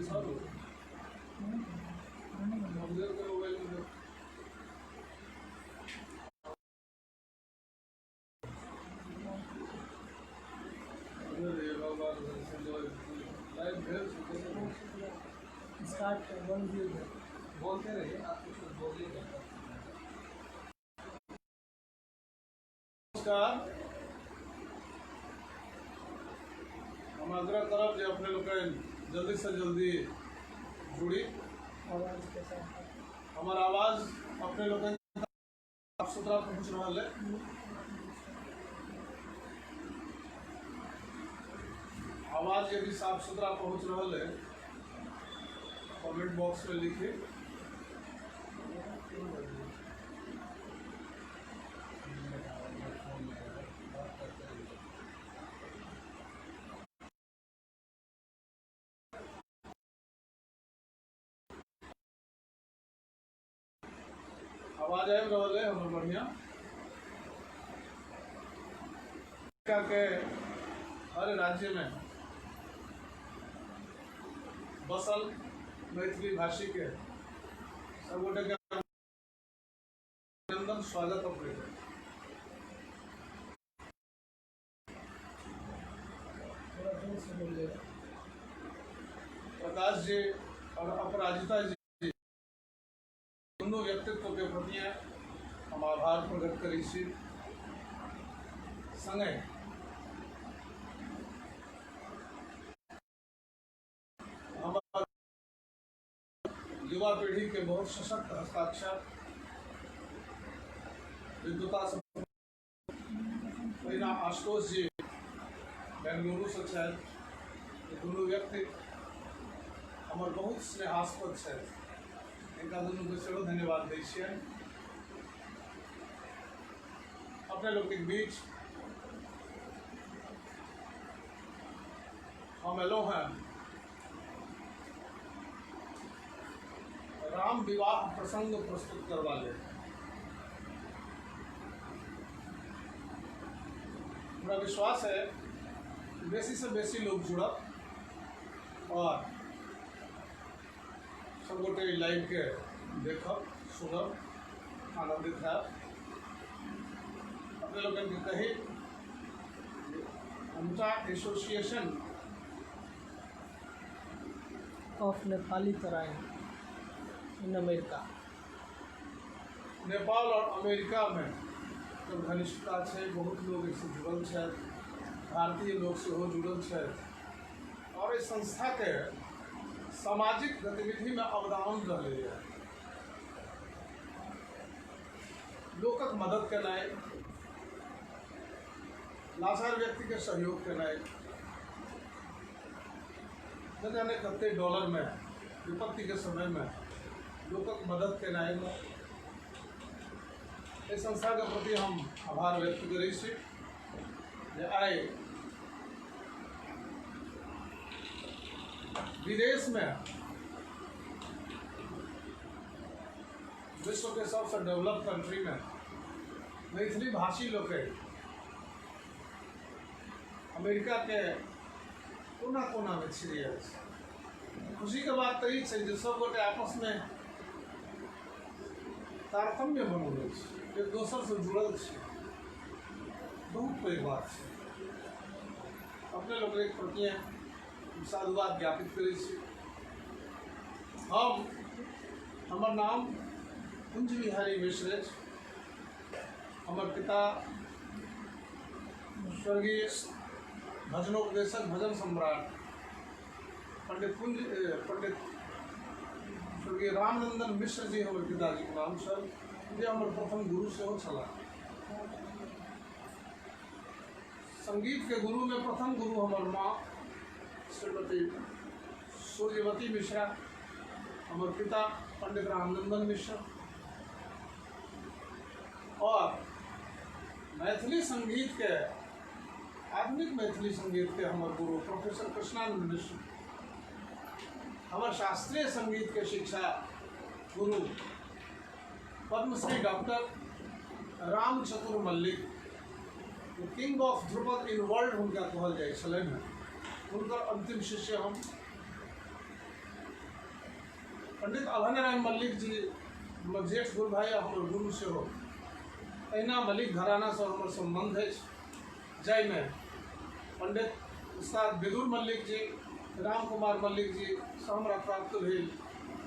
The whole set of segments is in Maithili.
हेलो। हमदेव के मोबाइल में अरे बाबा, लाइव भेल छै। स्टार्ट 10। बोलते रहिए आप, कुछ कुछ बोलिए। नमस्कार। हम आग्रह करब जे अपने लोकनि जल्दी से जल्दी जुड़ी। आवाज कैसा है? हमर आवाज अपने लोकनि साफ सुथरा पहुँच रहल है? आवाज यदि साफ सुथरा पहुँच रहल है, कमेंट बॉक्स में लिखी। आवाज आबि रहल है हमर बढ़िया? अमेरिका के हर राज्य में बसल मैथिली भाषी के सब गोटे के अभिनंदन, स्वागत अपने के। थोड़ा जोर से बोलिएगा। प्रकाश जी और अपराजिता जी, दुनू व्यक्तित्व के प्रति हम आभार प्रकट करै छी। संगे हमर युवा पीढ़ी के बहुत सशक्त हस्ताक्षर, विद्वता से पहिना आशुतोष जी बेंगलुरु से छथि। ई दुनू व्यक्ति हमर बहुत स्नेहास्पद छथि। हिनका दुनूके सेहो धन्यवाद दै छियनि। अपने लोकनिक बीच हम एलहुँ हेँ राम विवाह प्रसंग प्रस्तुत करबा लेल। हमरा विश्वास है बेसी से बेसी लोग जुड़त और सब गोटे लाइव के देखब, सुनब, आनंदित हैब। अपने लोकनि के कही, उनका association of Nepali Terai in America. Nepal और अमेरिका में जब घनिष्ठता छै, बहुत लोग एहिसँ जुड़ल छथि, भारतीय लोग सेहो जुड़ल छथि और एहि संस्थाके सामाजिक गतिविधिमे अवदान रहलैए। लोकक मदद केनाइ, लाचार व्यक्तिके सहयोग केनाइ, न जाने कते डॉलरमे विपत्तिके समयमे लोकक मदद केनाइ, एहि संस्थाके प्रति हम आभार व्यक्त करै छी जे आइ विदेशमे, विश्वके सबसँ डेवलप कंट्रीमे मैथिली भाषी लोकनि अमेरिकाके कोना कोनामे छिड़ियाएल छै। खुशीके बात तऽ ई छै जे सबगोटे आपसमे तारतम्य बनौने छै, एक दोसरसँ जुड़ल छै। बहुत पैघ बात छै। अपने लोकनिक प्रति हम साधुवाद ज्ञापित करै छी। हमर नाम कुंज बिहारी मिश्र अछि। हमर पिता स्वर्गीय भजनोपदेशक, भजन सम्राट पंडित कुंज पंडित स्वर्गीय रामनंदन मिश्र जी हमर पिताजीके नाम छल, जे हमर प्रथम गुरु सेहो छलाह। संगीत के गुरु में प्रथम गुरु हमर माँ श्रीमती सूर्यवती मिश्रा, हमर पिता पंडित रामनंदन मिश्र और मैथिली संगीत के, आधुनिक मैथिली संगीत के हमर गुरु प्रोफेसर कृष्णानंद मिश्र, हमर शास्त्रीय संगीत के शिक्षा गुरु Padmashri doctor Ramchatur Mallik, king of Dhrupad in world हुनका कहल जाइ छलनि हेँ, हुनकर अंतिम शिष्य हम। पंडित अभय नारायण मल्लिक जी हमर जेठ गुरु भाई आ हमर गुरु सेहो। तहिना मल्लिक घरानासँ हमर सम्बन्ध अछि, जाहिमे पंडित उस्ताद विदुर मल्लिक जी, राम कुमार मल्लिक जी सँ हमरा प्राप्त भेल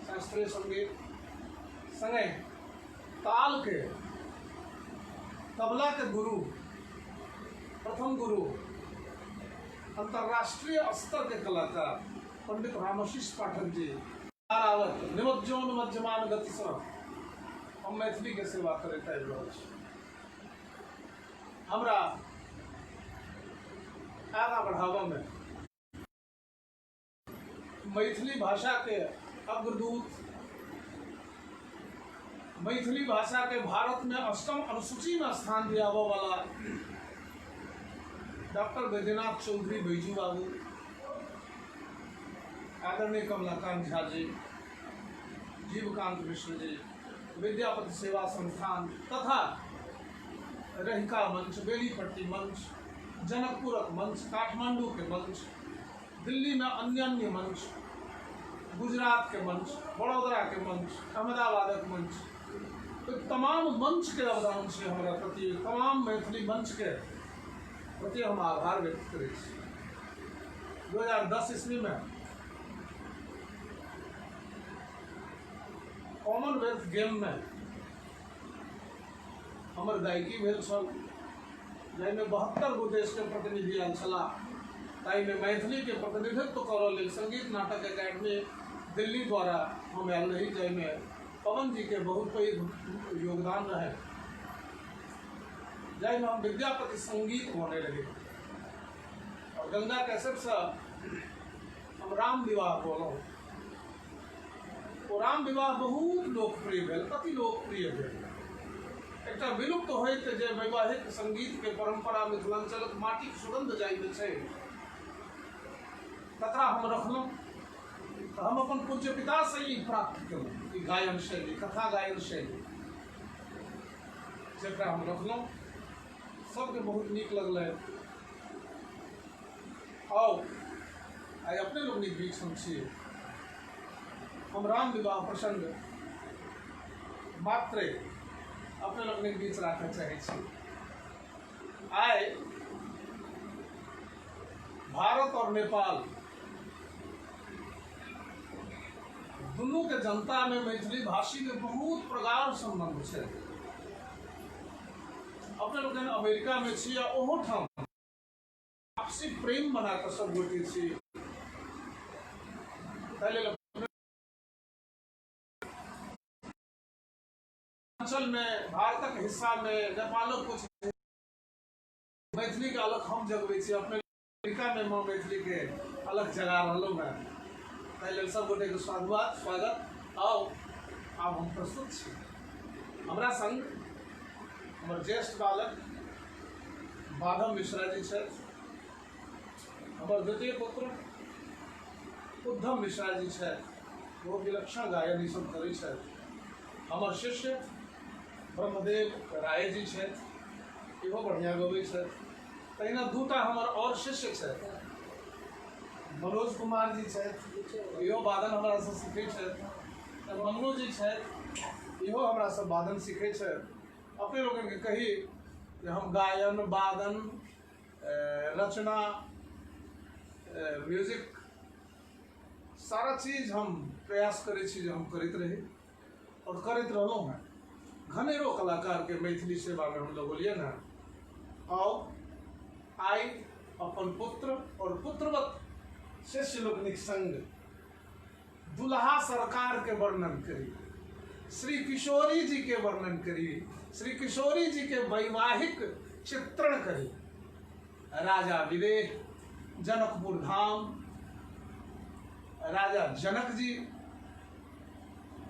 शास्त्रीय संगीत। संगहि तालके, तबलाके गुरु, प्रथम गुरु, अंतर्राष्ट्रीय स्तर के कलाकार पंडित रामाशीष पाठक जी आवत निमज्जोन मध्यमान गतिसँ हम मैथिलीके सेवा करैत आबि रहल छी। हमरा आगाँ बढ़ाबऽमे मैथिली भाषाके अग्रदूत, मैथिली भाषाके भारतमे अष्टम अनुसूचीमे स्थान दियाबऽ वाला डॉक्टर बैद्यनाथ चौधरी बैजू बाबू, आदरणीय कमलाकांत झा जी, जीवकांत मिश्र जी, विद्यापति सेवा संस्थान तथा रहिका मंच, बेलीपट्टी मंच, जनकपुरक मंच, काठमांडू के मंच, दिल्ली में अन्य अन्य मंच, गुजरात के मंच, बड़ोदरा के मंच, अहमदाबादक मंच, तो तमाम मंच के अवदान से हमरा प्रति, तमाम मैथिली मंच के प्रति हम आभार व्यक्त करै छी। 2010 ईस्वी में कॉमनवेल्थ गेम में हमर गायकी भेल छल, जाहिमे 72 गो देशके प्रतिनिधि आयल छलाह। ताहिमे मैथिलीके प्रतिनिधित्व करऽ लेल संगीत नाटक एकेडमी दिल्ली द्वारा हम आयल रही, जाहिमे पवन जीके बहुत पैघ योगदान रहै, जाहिमे हम विद्यापति संगीत गौने रही और गंगा कैसेटसँ हम राम विवाह गौलहुँ। ओ राम विवाह बहुत लोकप्रिय भेल, अति लोकप्रिय भेल। एकटा विलुप्त होइत जे वैवाहिक संगीत के परंपरा मिथिलांचलक माटिक सुगंध जाहिमे छै, तकरा हम रखलहुँ। तऽ हम अपन पूज्य पितासँ ई प्राप्त केलहुँ, ई गायन शैली, कथा गायन शैली, जकरा हम रखलहुँ, सबके बहुत नीक लगलै। आउ आइ अपने लोकनिक बीच हम छी। हम राम विवाह प्रसंग मात्रे अपने लोकनिक बीच राखऽ चाहै छी। आइ भारत और नेपाल दुनू के जनता में मैथिली भाषी के बहुत प्रगाढ़ संबंध छै। अपने लोकनि अमेरिका में छी आ ओहो ठाम आपसी प्रेम बना कऽ सब गोटे छी, ताहि लेल अंचल में, भारतक हिस्सा में, नेपालक कुछ मैथिली के अलग हम जगबै छी। अपने अमेरिका में माँ मैथिली के अलग जगा रहलहुँ हेँ, ताहि लेल सब गोटे के स्वागत स्वागत। आउ आब हम प्रस्तुत छी। हमरा संग हमर ज्येष्ठ बालक माधव मिश्रा जी छथि, हमर द्वितीय पुत्र उद्धव मिश्रा जी छथि, ओ विलक्षण गायन ई सब करै छथि। हमर शिष्य ब्रह्मदेव राय जी छथि, इहो बढ़िआँ गबै छथि। तहिना दूटा हमर आओर शिष्य छथि, मनोज कुमार जी छथि, इहो वादन हमरासँ सीखै छथि, मंगनू जी छथि, इहो हमरासँ वादन सीखै छथि। अपने लोकनिके कही जे हम गायन, वादन, रचना, म्यूजिक सारा चीज हम प्रयास करै छी जे हम करैत रही और करैत रहलहुँ हेँ। घनेरो कलाकारके मैथिली सेवामे हम लगौलियनि हेँ। आउ आइ अपन पुत्र और पुत्रवत शिष्य लोकनिक संग दुल्हा सरकार के वर्णन करी, श्री किशोरी जी के वर्णन करी, श्री किशोरी जी के वैवाहिक चित्रण करी। राजा विदेह, जनकपुर धाम, राजा जनक जी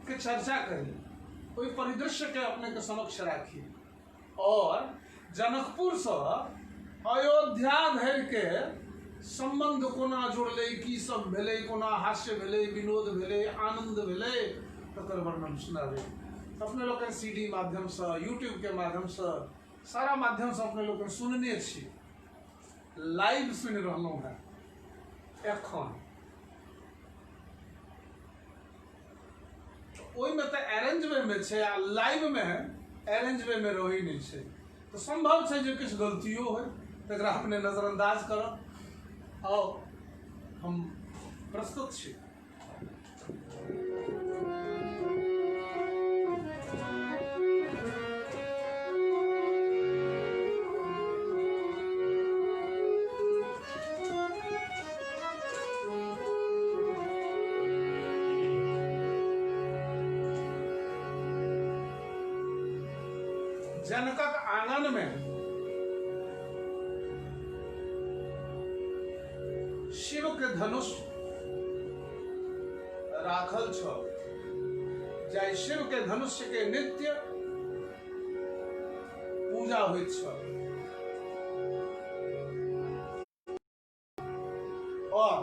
के चर्चा करी, ओहि परिदृश्य के अपने के समक्ष राखी और जनकपुर से अयोध्या धरि के संबंध कोना जुड़लै, की सब भेलै, कोना हास्य भेलै, विनोद भेलै, आनंद भेलै, तकर वर्णन सुनाबै। अपने लोकनि सी डी माध्यमसँ, यूट्यूबके माध्यमसँ, सारा माध्यमसँ अपने लोकनि सुनने छी, लाइव सुनि रहलहुँ हेँ एखन। ओहिमे तऽ अरेंज वे मे छै आ लाइवमे अरेंज वे मे रहै नहि छै, तऽ सम्भव छै जे किछु गलतियो होइ, तकरा अपने नजरअंदाज करब। आउ, हम प्रस्तुत छी। जनकक आंगन में शिव के धनुष राखल छल, जाहि शिव के धनुष के नित्य पूजा होइत छल और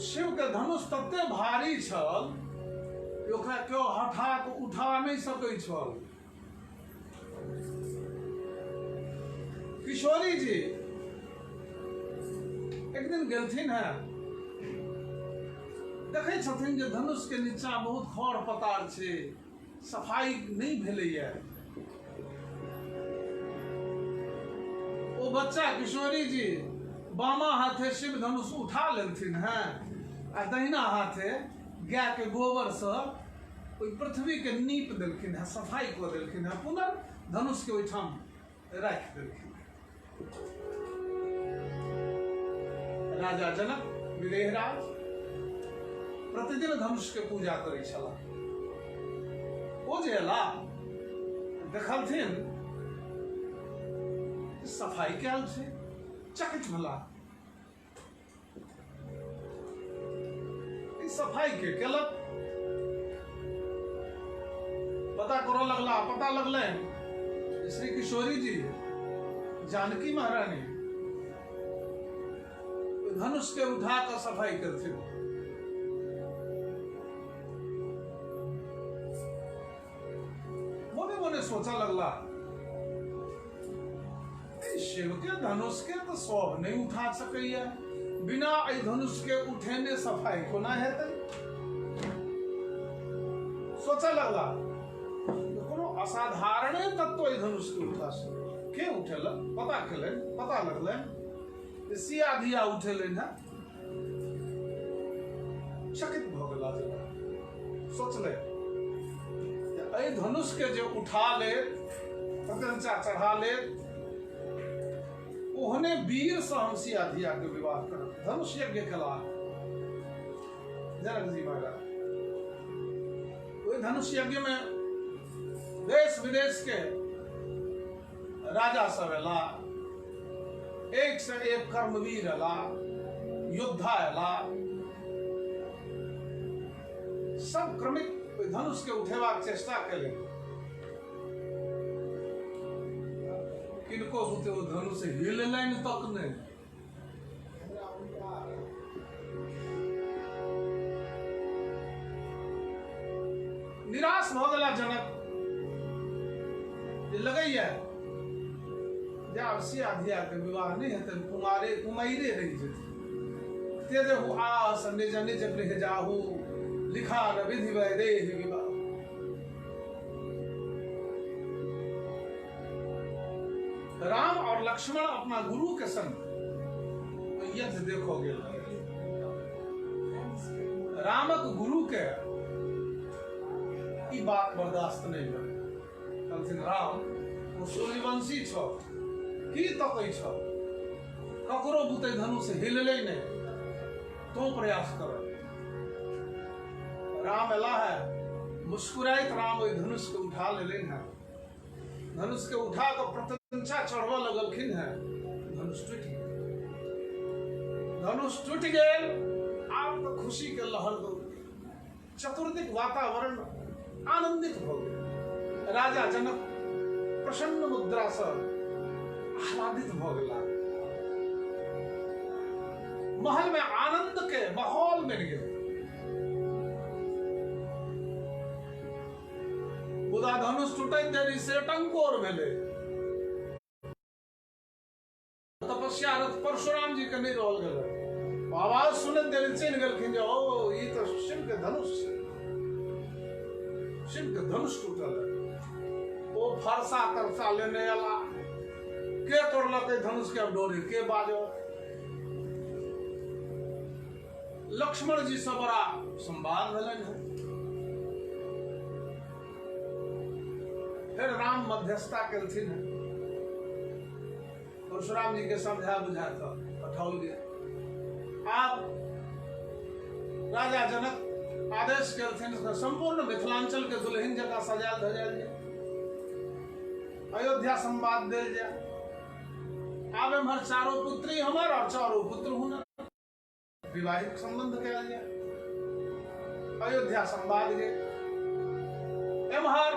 शिव के धनुष तते भारी छल कि ओकरा केओ हटा कऽ उठा नहि सकै छल। किशोरी जी एक दिन गेलथिन हैं, देखै छथिन जे धनुष के नीचा बहुत खर पतार छै, सफाई नहि भेलैया। ओ बच्चा किशोरी जी बामा हाथे शिव धनुष उठा लेलथिन हैं आ दहिना हाथे गाय के गोबर से ओहि पृथ्वी के नीप देलखिन हैं, सफाई कऽ देलखिन हैं, पुनर्धनुष के ओहिठाम राखि देलखिन। राजा जनक विदेहराज प्रतिदिन धनुष के पूजा करै छलाह। ओ जे एला, देखलथिन सफाई कयल छै, चकित भेला, ई सफाई के केलक? पता करऽ लगला, पता लगलै श्री किशोरी जी जानकी महारानी धनुष के उठा कऽ सफाई केलथिन। मोने मोने सोचऽ लगला, शिव के धनुष के तऽ सब नहि उठा सकैया, बिना एहि धनुष के उठेने सफाई कोना हेतै? सोचऽ लगला, कोनो असाधारणे तत्व एहि धनुष के उठा सकै। के उठेलक? पता केलनि, पता लगलनि सिया धिया उठेलनि हेँ। चकित भऽ गेला जेना। सोचले, एहि धनुष के जे उठा लेत, प्रत्यंचा चढ़ा लेत, ओहने वीर से हम सिया धिया के विवाह करब। धनुष यज्ञ केला जनक जी महाराज। ओहि धनुष यज्ञ में देश विदेश के राजा सब एला, एक से एक कर्मवीर एला, योद्धा एला, सब क्रमिक धनुष के उठेबाक चेष्टा केलनि। किनको बुते ओ धनुष हिललनि तक नहि। निराश भऽ गेला जनक, जे लगैया जे आब सिया धिया के विवाह नहि हेतनि, कुमारे कुमाइरे रहि जेथिन। तेजहु आस निज निज गृह जाहु, लिखा न विधि वैदेहि विवाह। राम और लक्ष्मण अपना गुरु के संग यज्ञ देखो गेल। रामक गुरु के ई बात बर्दाश्त नहीं भेल। कहलथिन, राम, ओ सूर्यवंशी छ, की तकै छ? ककरो बुते धनुष हिललै नहि, तों प्रयास कर। राम एला है, मुस्कुराइत राम ओहि धनुष के उठा लेलनि है। धनुष के उठा कऽ प्रत्यंचा चढ़बऽ लगलखिन है, धनुष टूटि गेल। धनुष टूटि गेल। आब तऽ खुशी के लहर दौड़ गेल, चतुर्दिक वातावरण आनंदित भऽ गेल। राजा जनक प्रसन्न मुद्रा से आह्लादित भऽ गेला। महल में आनंद के माहौल बनि गेल। मुदा धनुष टूटैत देरी से टंकोर भेलै। तपस्यारत परशुराम जी के नहीं रहल गेलै। आवाज सुनैत देरी गेलै, चिन्ह गेलखिन जे ओ ई तऽ शिव के धनुष छै, शिव के धनुष टूटल है। ओ फरसा तरसा लेने अला, के तोड़लकै धनुष के? अब डोरी के बाजो। लक्ष्मण जी से बड़ा संवाद भेलनि हेँ। फिर राम मध्यस्थता केलथिन हेँ, परशुराम जी के समझा बुझा कऽ पठाओल गेल। आब राजा जनक आदेश केलथिन, संपूर्ण मिथिलांचल के दुल्हन जकाँ सजायल धजायल जाय, अयोध्या संवाद देल जाय। आब एम्हर चारो पुत्री हमर और चारो पुत्र हुनर विवाहिक संबंध कयल जाय, अयोध्या संवाद गेल। एम्हर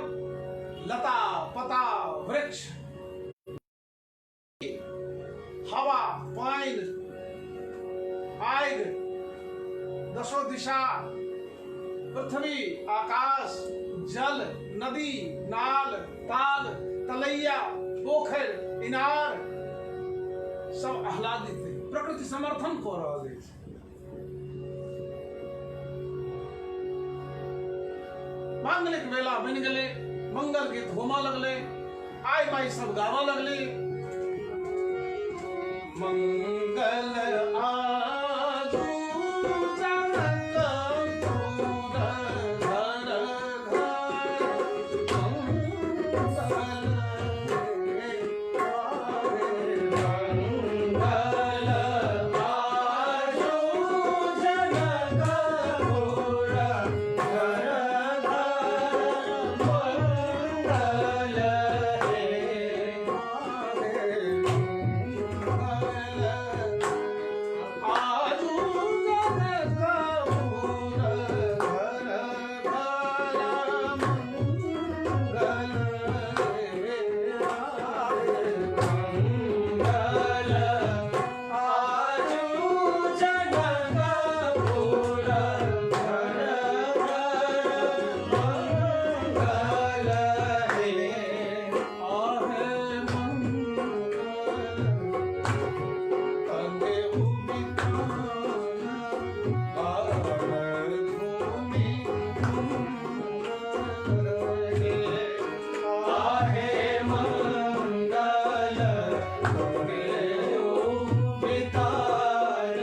लता पता वृक्ष हवा पानि आगि दसो दिशा पृथ्वी आकाश जल नदी नाल ताल तलैया पोखरि इनार सब आह्लादित है, प्रकृति समर्थन कऽ रहल अछि। मांगलिक मेला बनि गेलै, मंगल गीत होमऽ लगलै, आइ माइ सब गाबऽ लगलै। मंगल आजू जनकपुर घर घर मंगल मंगल आजू जनकपुर घर घर मंगल हे आजू जनकपुर घर घर मंगल मंगल आजू जनकपुर घर घर मंगल हे आहे मंगल तंगे भूमि आहे मंगल बितान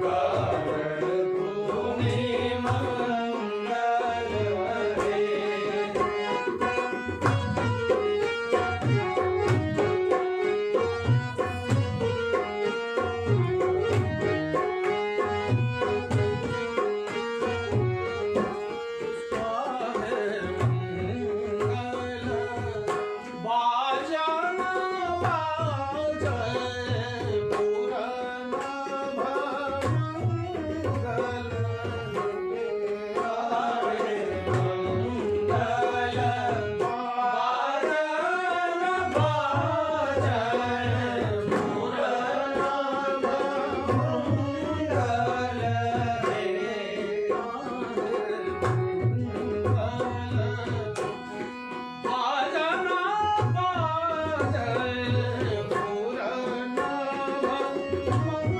कारण भूमि मंगल हे। बाजन बाजय पुरन मंगल मंगल बाजन बाजय पुरन मंगल बाजन बाजय पुरन मंगल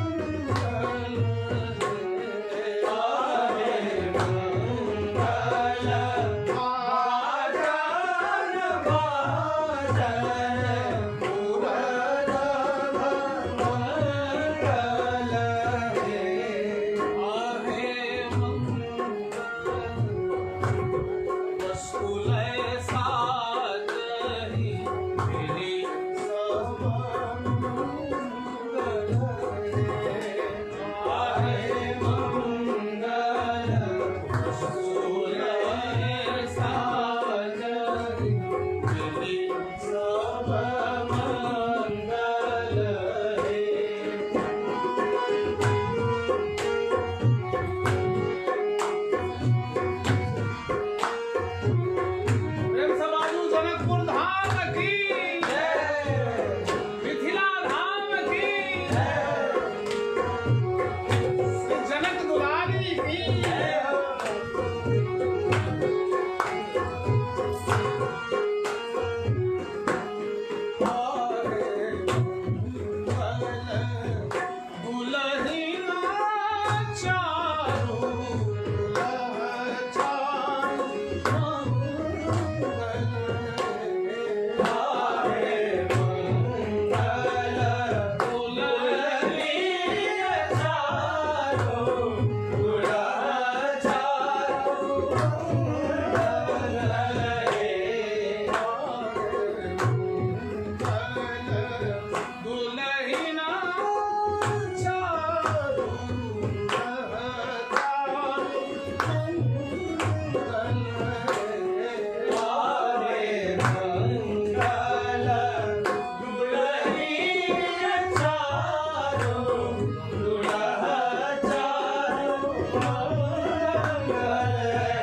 आहे मंगल बाजन बाजय पुरन मंगल हे आहे मंगल वसुलय साजहि मिली सब मंगल आहे मंगल वसुलय साजहि दुलहिना चारू आरे मंगल दुलहिन चारो दुल्हा चारो मंगल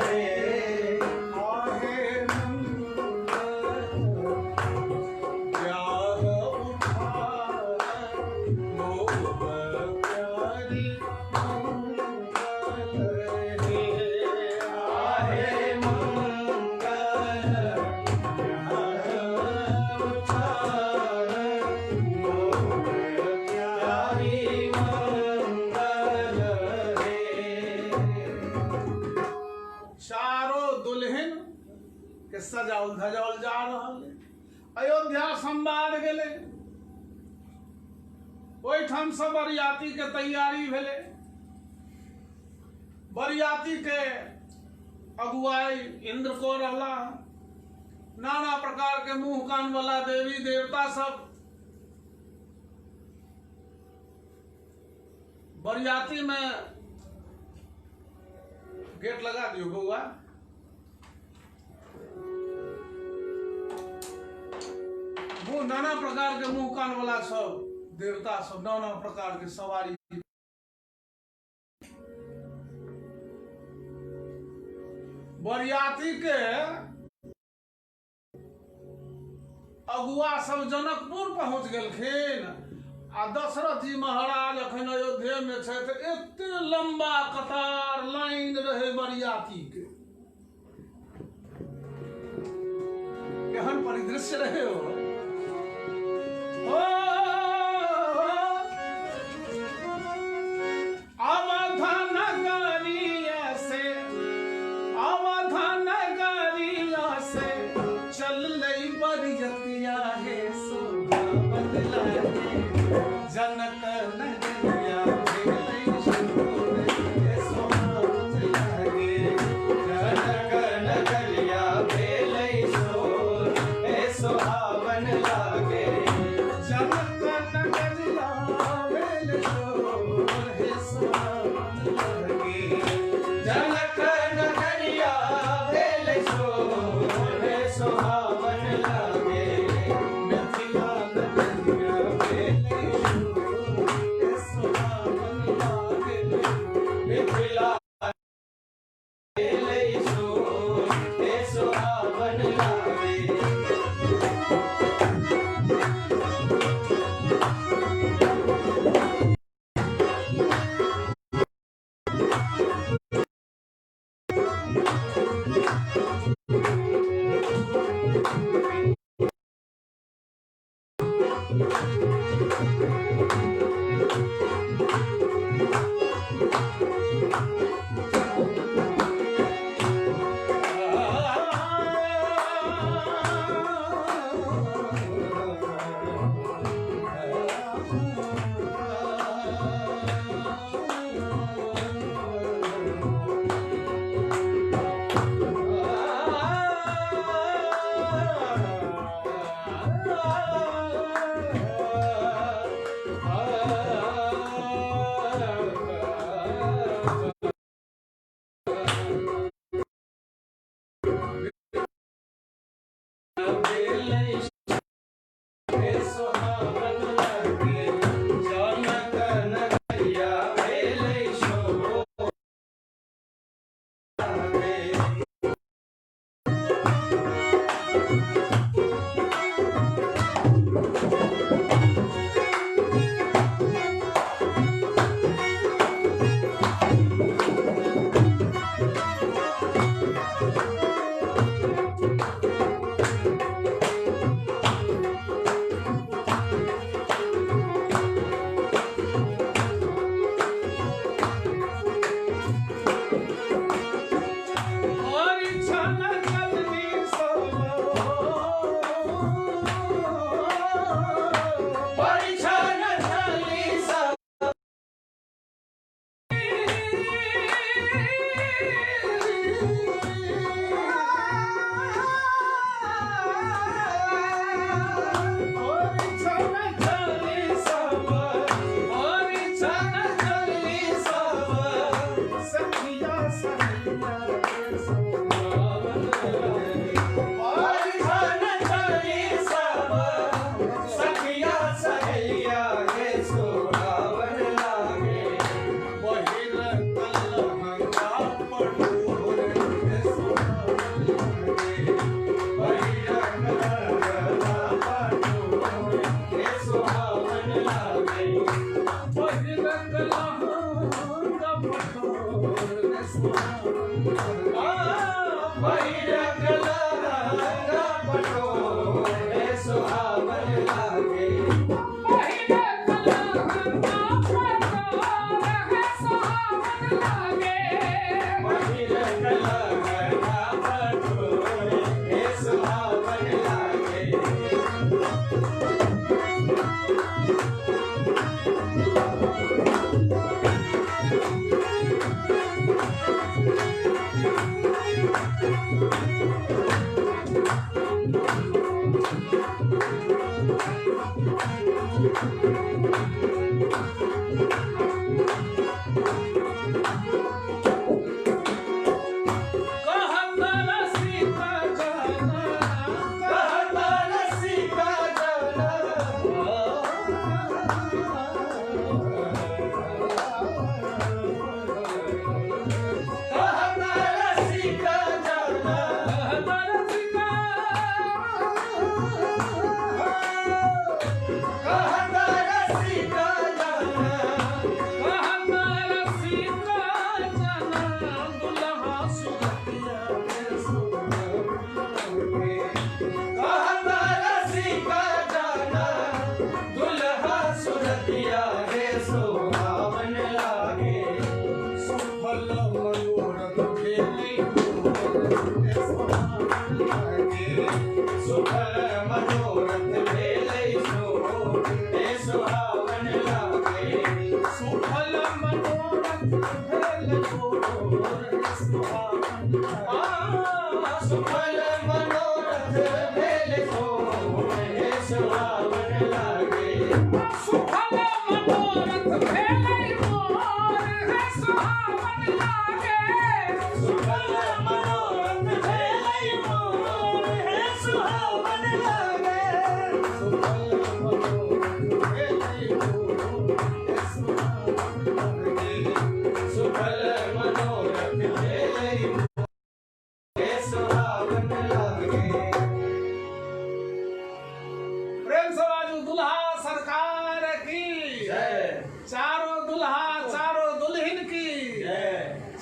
रे। आहे मंगल ब्याह उठार मोह प्यारी मंगल रे। आहे मंगल ब्याह उठार मोह प्यारी मंगल रे। चारो दुल्हन के सजाओल धजाओल जा रहल है। अयोध्या संवाद गेलै, ओहिठाम सब बरियाती के तैयारी भेलै। बरियाती के अगुवाई इंद्र को रहला, नाना प्रकार के मुंह कान वाला देवी देवता सब बरियाती में। गेट लगा दियो बउआ। मुँह नाना प्रकार के मुंह कान वाला सब देवता सब नाना प्रकार के सवारी बरियाती के अगुआ सब जनकपुर पहुंच गेलखिन आ दशरथ जी महाराज अखन अयोध्या में छथि। एते लंबा कतार लाइन रहे बरियाती के, केहन परिदृश्य रहे हो। अवध नगरिया से, अवध नगरिया से चललै बरियतिया हे शोभा लागे, जनक नगरिया भेलै शोर हे शोभा लागे। जनक नगरिया भेलै शोर हे सोहावन पहिरक लहंगा पटोर हे सुहावन लागे। पहिरक लहंगा पटोर हे सुहावन लागे। पहिरक लहंगा पटोर हे सुहावन लागे। कहत रसिक जना, कहत रसिक जना, कहत रसिक जना, कहत रसिक, कहत रसिक जना, कहत रसिक जना, दुल्हा सुरतिया हे सुहावन लागे। कहत रसिक जना, दुल्हा सुरतिया हे सुहावन लागे। सुफल मनोरथ भेलै मोर, हे सुहावन लागे। सुफल मनोरथ भेलै सोर हे सुहावन लागे। सुफल मनोरथ भेलै मोर, हे सुहावन लागे। आ, सुफल मनोरथ भेलै सोर हे सुहावन लागे। सुफल मनोरथ भेलै मोर, हे सुहावन लागे। सुफल मनोरथ भेलै मोर हे सुहावन लागे। सुफल मनोरथ भेलै मोर, हे सुहावन लागे। सुफल मनोरथ भेलै मोर हे सुहावन लागे। प्रेम से बाजू दुल्हा सरकार की जय। चारों दुल्हा चारों दुल्हन की जय।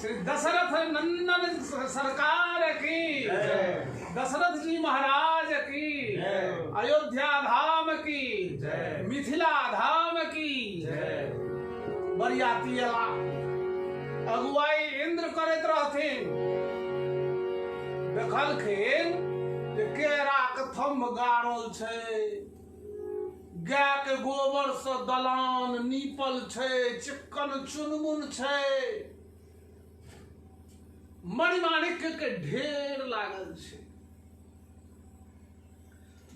श्री दशरथ नंदन सरकार की जय। दशरथ जी महाराज की जय। अयोध्या धाम की जय। मिथिला धाम की जय। बरियाती अला अगुवाई इंद्र करैत रहथिन। देखलखिन जे केराक थम्भ गाड़ल छै, गाय के गोबर से दलान नीपल छै, चिक्कन चुनमुन छै, मणिमाणिक्य के ढेर लागल छै।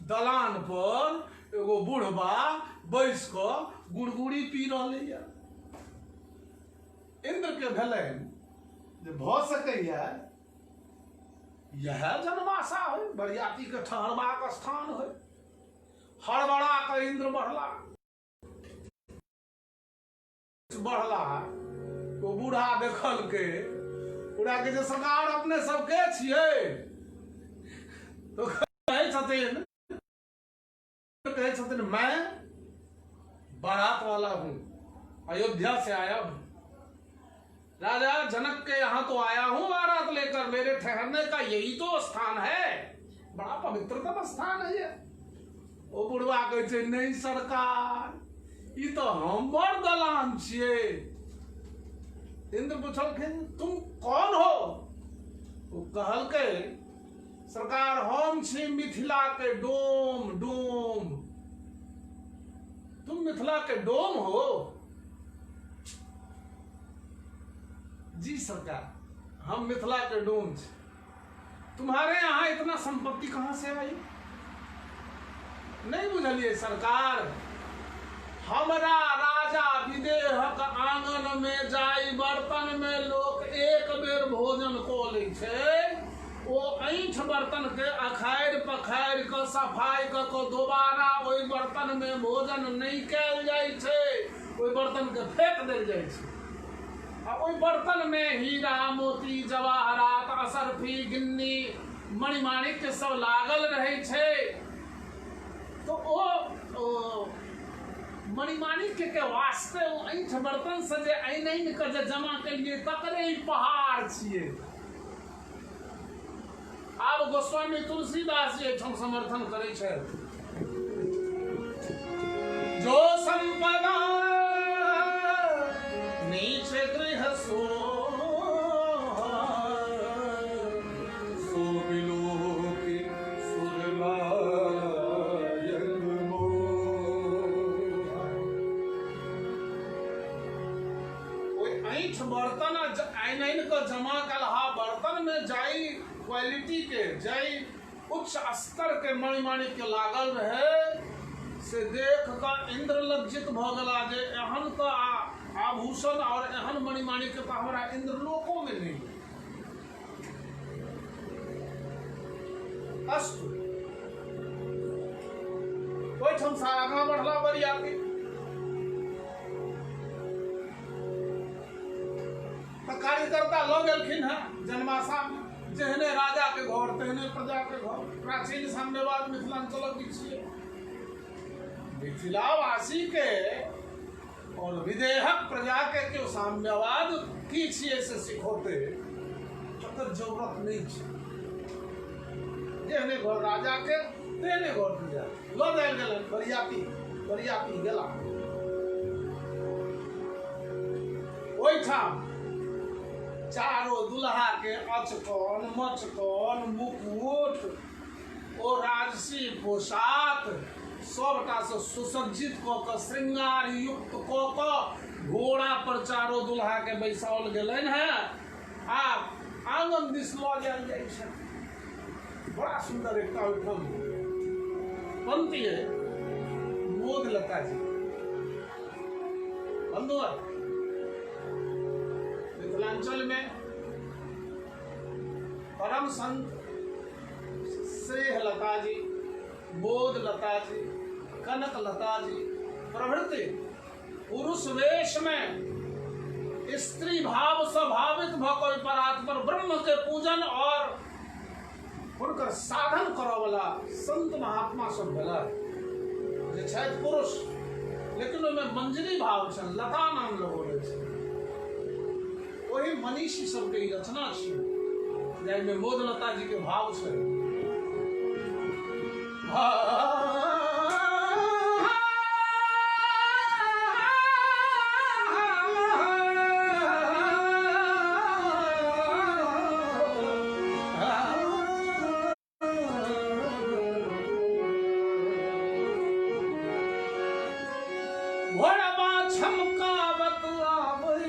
दलान पर एगो बुढ़बा बैस कऽ गुड़गुड़ी पी रहलैया। इंद्र के भेलनि जे भऽ सकैया इएह जनवासा होइ, बरियाती के ठहरबाक स्थान होइ। हड़बड़ा कऽ इंद्र बढ़ला बढ़ला ओ बूढ़ा देखलकै, बूढ़ा के जे सरकार अपने सबके छियै? तो कहै छथिन, कहै छथिन, मैं बारात वाला हूं, अयोध्या से आया हूं, राजा जनक के यहाँ तो आया हूं बारात लेकर, मेरे ठहरने का यही तो स्थान है, बड़ा पवित्रतम स्थान है ये। ओ बुढ़वा कहै छै, नहीं सरकार, ई तो हमर दलान छियै। इंद्र पुछलखिन, तुम कौन हो? ओ कहलकै, सरकार हम छी मिथिला के डोम। डोम? तुम मिथिला के डोम हो? जी सरकार, हम मिथिला के डोम छी। तुम्हारे यहाँ इतना संपत्ति कहाँ से आई? नहीं बुझलिए सरकार, हमरा राजा विदेहक आंगन में जाई बर्तन में लोक एक बेर भोजन कऽ लै छै, ओ ऐंठ बर्तन के अखाड़ि पखाड़ि कऽ सफाइ कऽ कऽ दोबारा ओहि बर्तन में भोजन नहि कयल जाइ छै, ओहि बर्तन के फेंक देल जाइ छै। आ ओहि बर्तन में हीरा मोती जवाहरात असरफी गिन्नी मणिमाणिक्य सब लागल रहै छै। तो ओ मणिमाणिक्य के वास्ते ओ ऐंठ बर्तन से जे आनि आनि कऽ जे जमा केलियै तकरे ई पहाड़ छियै। आब गोस्वामी तुलसीदास जी एहिठाम समर्थन करै छथि। जो संपदा नीच गृह सो सो बिलोकि सुरनायक मोह। ओहि ऐंठ बर्तन आनि आनि कऽ जमा कलहा बर्तन में जाहि क्वालिटी के, जाहि उच्च स्तर के मणिमाणिक्य लागल रहे, से देख कऽ इंद्र लज्जित भऽ गेला जे एहन तऽ आभूषण और एहन मणिमाणिक्य तऽ हमरा इंद्रलोको में नहि। अस्तु, ओहिठाम से आगाँ बढ़ला बरियाती। तऽ कार्यकर्ता लऽ गेलखिन हेँ जनमासा में। जेहने राजा के घर तेहने प्रजा के घर। प्राचीन साम्यवाद मिथिलांचलक की छियै। मिथिलावासी के और विदेहक प्रजा के केओ साम्यवाद की छियै से सिखौते तकर जरूरत नहीं छै। जेहने घर राजा के तेहने घर प्रजा के। लऽ जायल गेलनि बरियाती, बरियाती गेला ओहिठाम। चारो दुल्हा के अचकन मचकन मुकुट ओ राजसी पोशाक सबटा से सुसज्जित कऽ कऽ, श्रृंगार युक्त कऽ कऽ घोड़ा पर चारो दुल्हा के बैसाओल गेलनि हेँ आ आंगन दिस लऽ जायल जाइ छै। बड़ा सुंदर एकटा ओहिठाम पंक्ति है मोद लता जी। बंधुवर, मिथिलांचल में परम संत श्रेह लता जी, बोध लता जी, कनक लता जी प्रभृति पुरुष वेश में स्त्री भाव से भावित भऽ कऽ परात्पर ब्रह्म के पूजन और हुनकर साधन करऽ वाला संत महात्मा सब भेला जे छथि पुरुष, लेकिन ओहिमे मंजरी भाव छनि, लता नाम लगौने छै। ओहि मनीषी सबके ई रचना छै जाहिमे मोद लता जी के भाव छै। घोड़बा छमकावत आबै।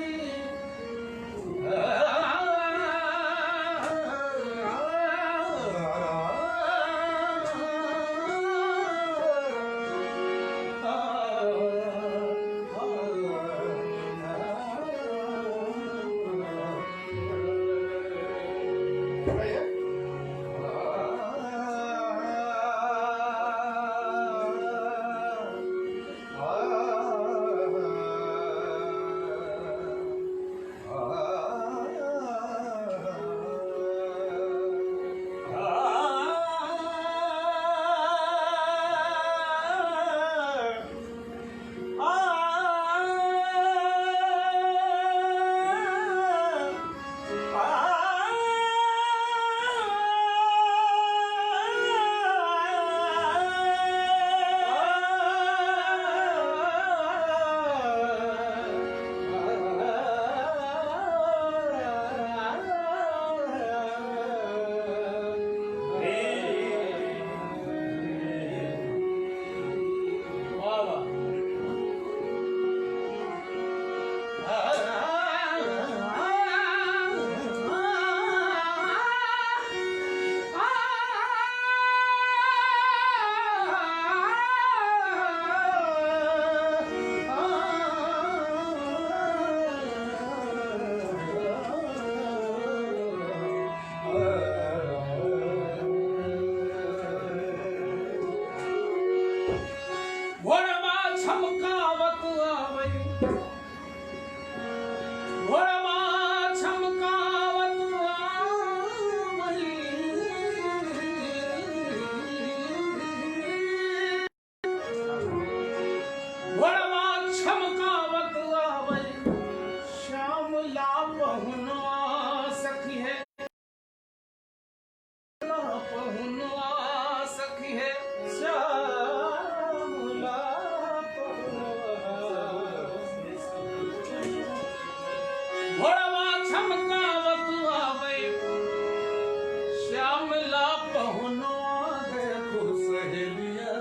श्यामला पहुनवा देखो सहेलिया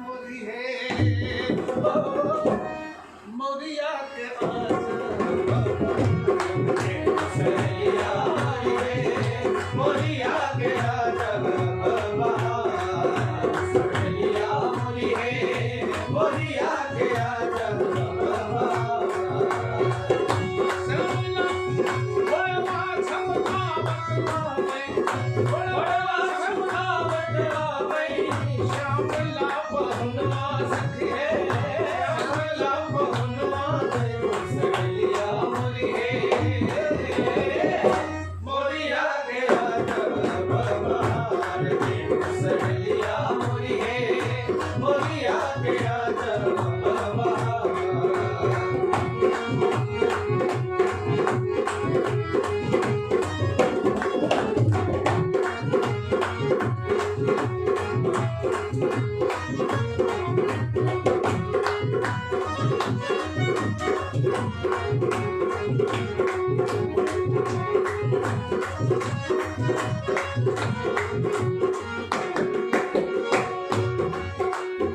मोरी हे, मोरिया के सहेलिया मोरी हे, मोरिया के आचल बहार। सहेलिया मोरी हे, मोरिया के आचल बहार। श्यामला बड़वा झमकावत आवे, बड़वा झमकावत आवे, श्यामला पहुनवा सखी हे, श्यामला पहुनवा देखो सहेलिया मोरी हे, मोरिया के आचल बहार। देखो सहेलिया मोरी हे, मोरिया के आचल बहार।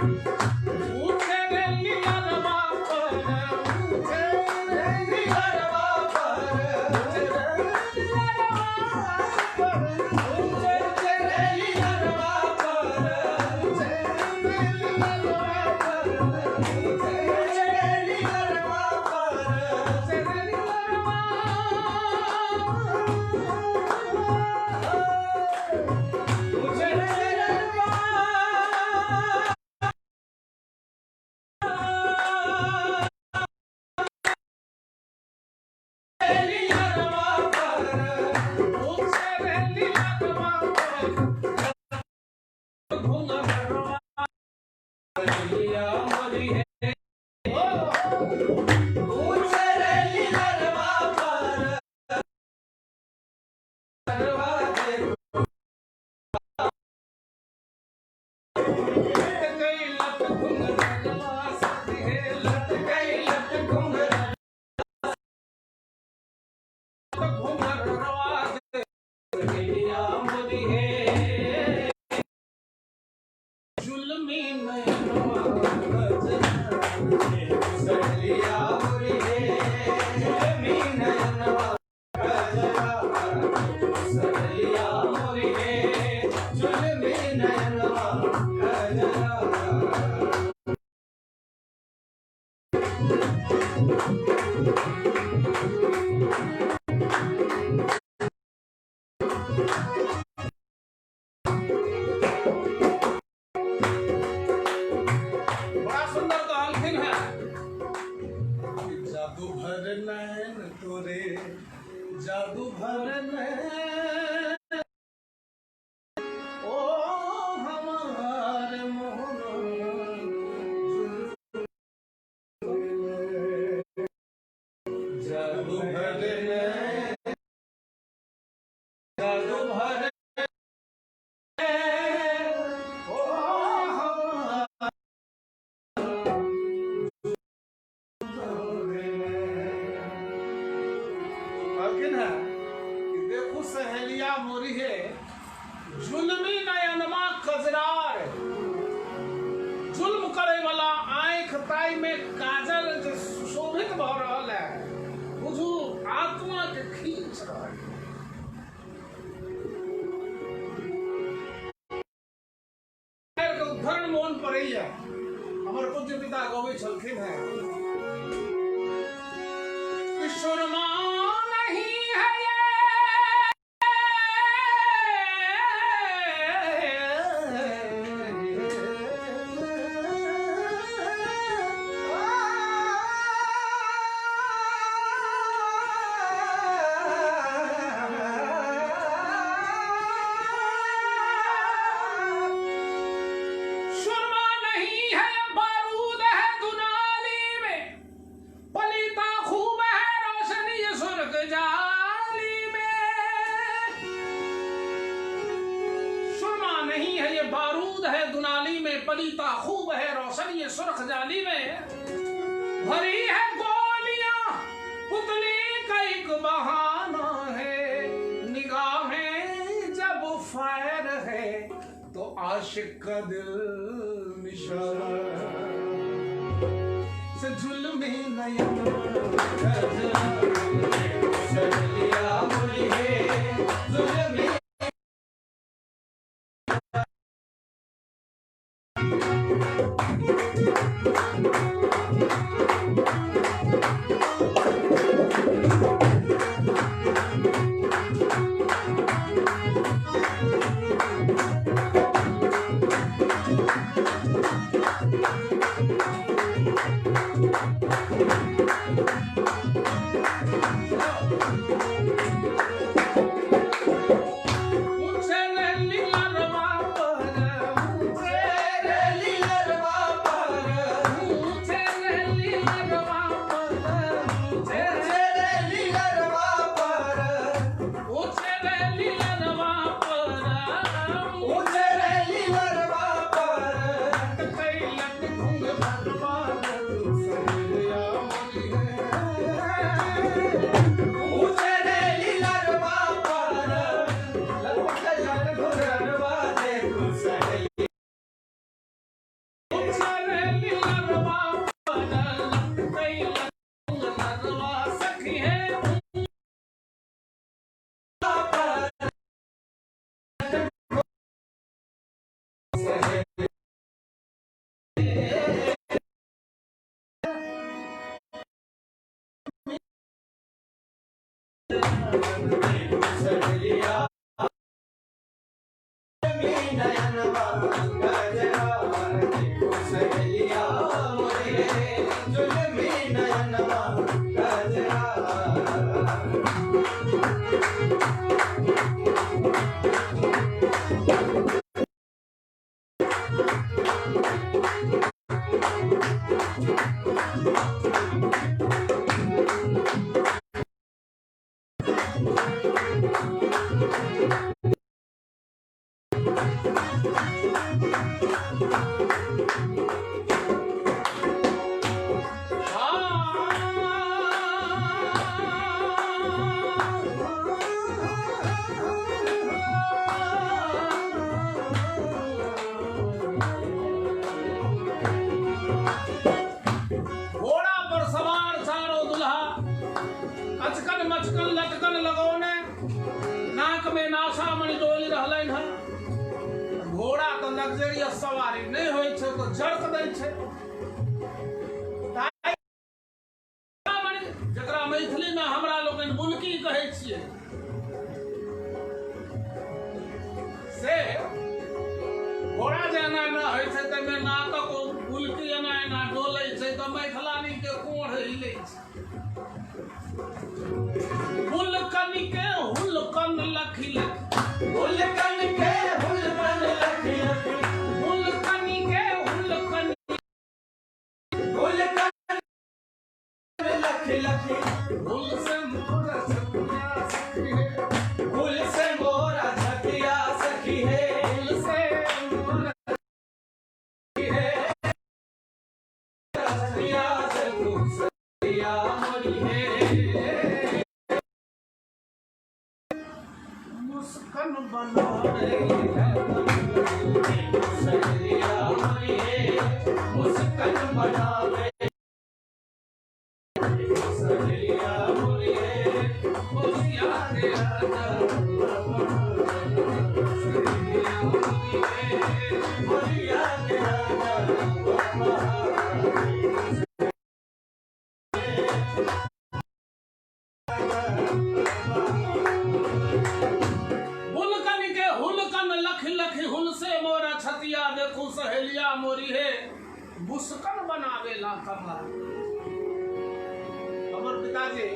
ऊंचे रे लीलरवा पर, ऊंचे रे लीलरवा पर, लीलरवा पर, ऊंचे रे लीलरवा पर, ऊंचे रे लीलरवा पर, ऊंचे रे लीलरवा पर, ऊंचे रे लीलरवा, ऊंचे रे लीलरवा। लीलरवा पर, ऊंचे रे लीलरवा पर, घुंघरवा सहेलिया मोरी हे, ऊंचे रे लीलरवा पर, लीलरवा देखो लट गई लट घुंघरवा सखी हे, लट गई लट घुंघरू। घुंघरवा सहेलिया मोरी हे, जुल्मी नैनवा सहेलिया मोरी हे, जुलमी नयनवा गजरा। सहेलिया मोरी हे, जुलमी नयनवा गजरा। बड़ा सुंदर कहलखिन है जादू भर नैन तोरे, जादू भर नैन, ओ हमार मोहन, जादू भर नैन, जादू भर ओ हमार कहलखिन है कि देखू सहेलिया मोरी हे, जुल्मी नयनमा कजरार, जुल्म करे वाला आंख ताई में काजल जे सुशोभित भऽ रहल है, बुझू आत्मा के खींच रहल है। के उद्धरण मोन पड़ैया, हमर पूज्य पिता गबै छलखिन है कि सुरमा नहीं है ये, सुरमा नहीं है बारूद है दुनाली में, पलीता खूब है रोशनी सुर्ख जाली में। सुरमा नहीं है ये बारूद है दुनाली में, पलीता खूब है रोशनी सुर्ख जाली में। भरी है गोलियां पुतली का एक बहाना है, निगाहें जब फायर है तो आशिक का दिल निशाना से जुल्मी नयन गजरा। सहेलिया मोरी हे जुलमी ऊंचे रे लीलरवा पर, ऊंचे रे लीलरवा पर, ऊंचे रे लीलरवा पर, ऊंचे ऊंचे रे लीलरवा पर, ऊंचे रे लीलरवा पर, ऊंचे रे लीलरवा पर, कैलक घुंघरवा सहेलिया मोरी है। ऊंचे रे लीलरवा पर, ललक घुंघरवा देखू सहेली। ऊंचे रे लीलरवा पर, कैलक घुंघरवा सखी है। सहेलिया नयनवा गजरा देखू सहेलिया मोरी हे जुलमी नयनवा गजरा। घोड़ा पर सवार चारों दुल्हा, अचकन मचकन लटकन लगौने, नाक में नासा मणि डोलि रहलनि हन। घोड़ा तऽ लग्जरियस सवारी नहि होइ छै, तऽ जर्क दै छै। ताहि मणि, जकरा मैथिलीमे हमरा लोकनि बुलकी कहै छियै, से घोड़ा जे एना एना होइ छै, ताहिमे नाकक ओ बुलकी एना एना डोलै छै, तऽ मैथिलानी के कोढ़ हिलै छै। हुलकन के हुलकन लखि लखि, हुलकन के हुलकन लख लख, हुलकन के हुलकन, हुलकन लख लख, हुल से मोरा छतिया सखी है, हुल से मोरा छतिया सखी है, हुल से मोरा छतिया देखू सहेलिया मोरी हे। मुस्कन बनावे सहेलिया मोरी हे मुस्कन बनावे, सहेलिया मोरी हे मोरिया के राजा, सहेलिया मोरी है। मोरिया के राजा। हुलकन के हुलकन लख लख, हुल से मोरा छतिया देखू सहेलिया मोरी हे। मुस्कन बनावेला कमर। हमर पिताजी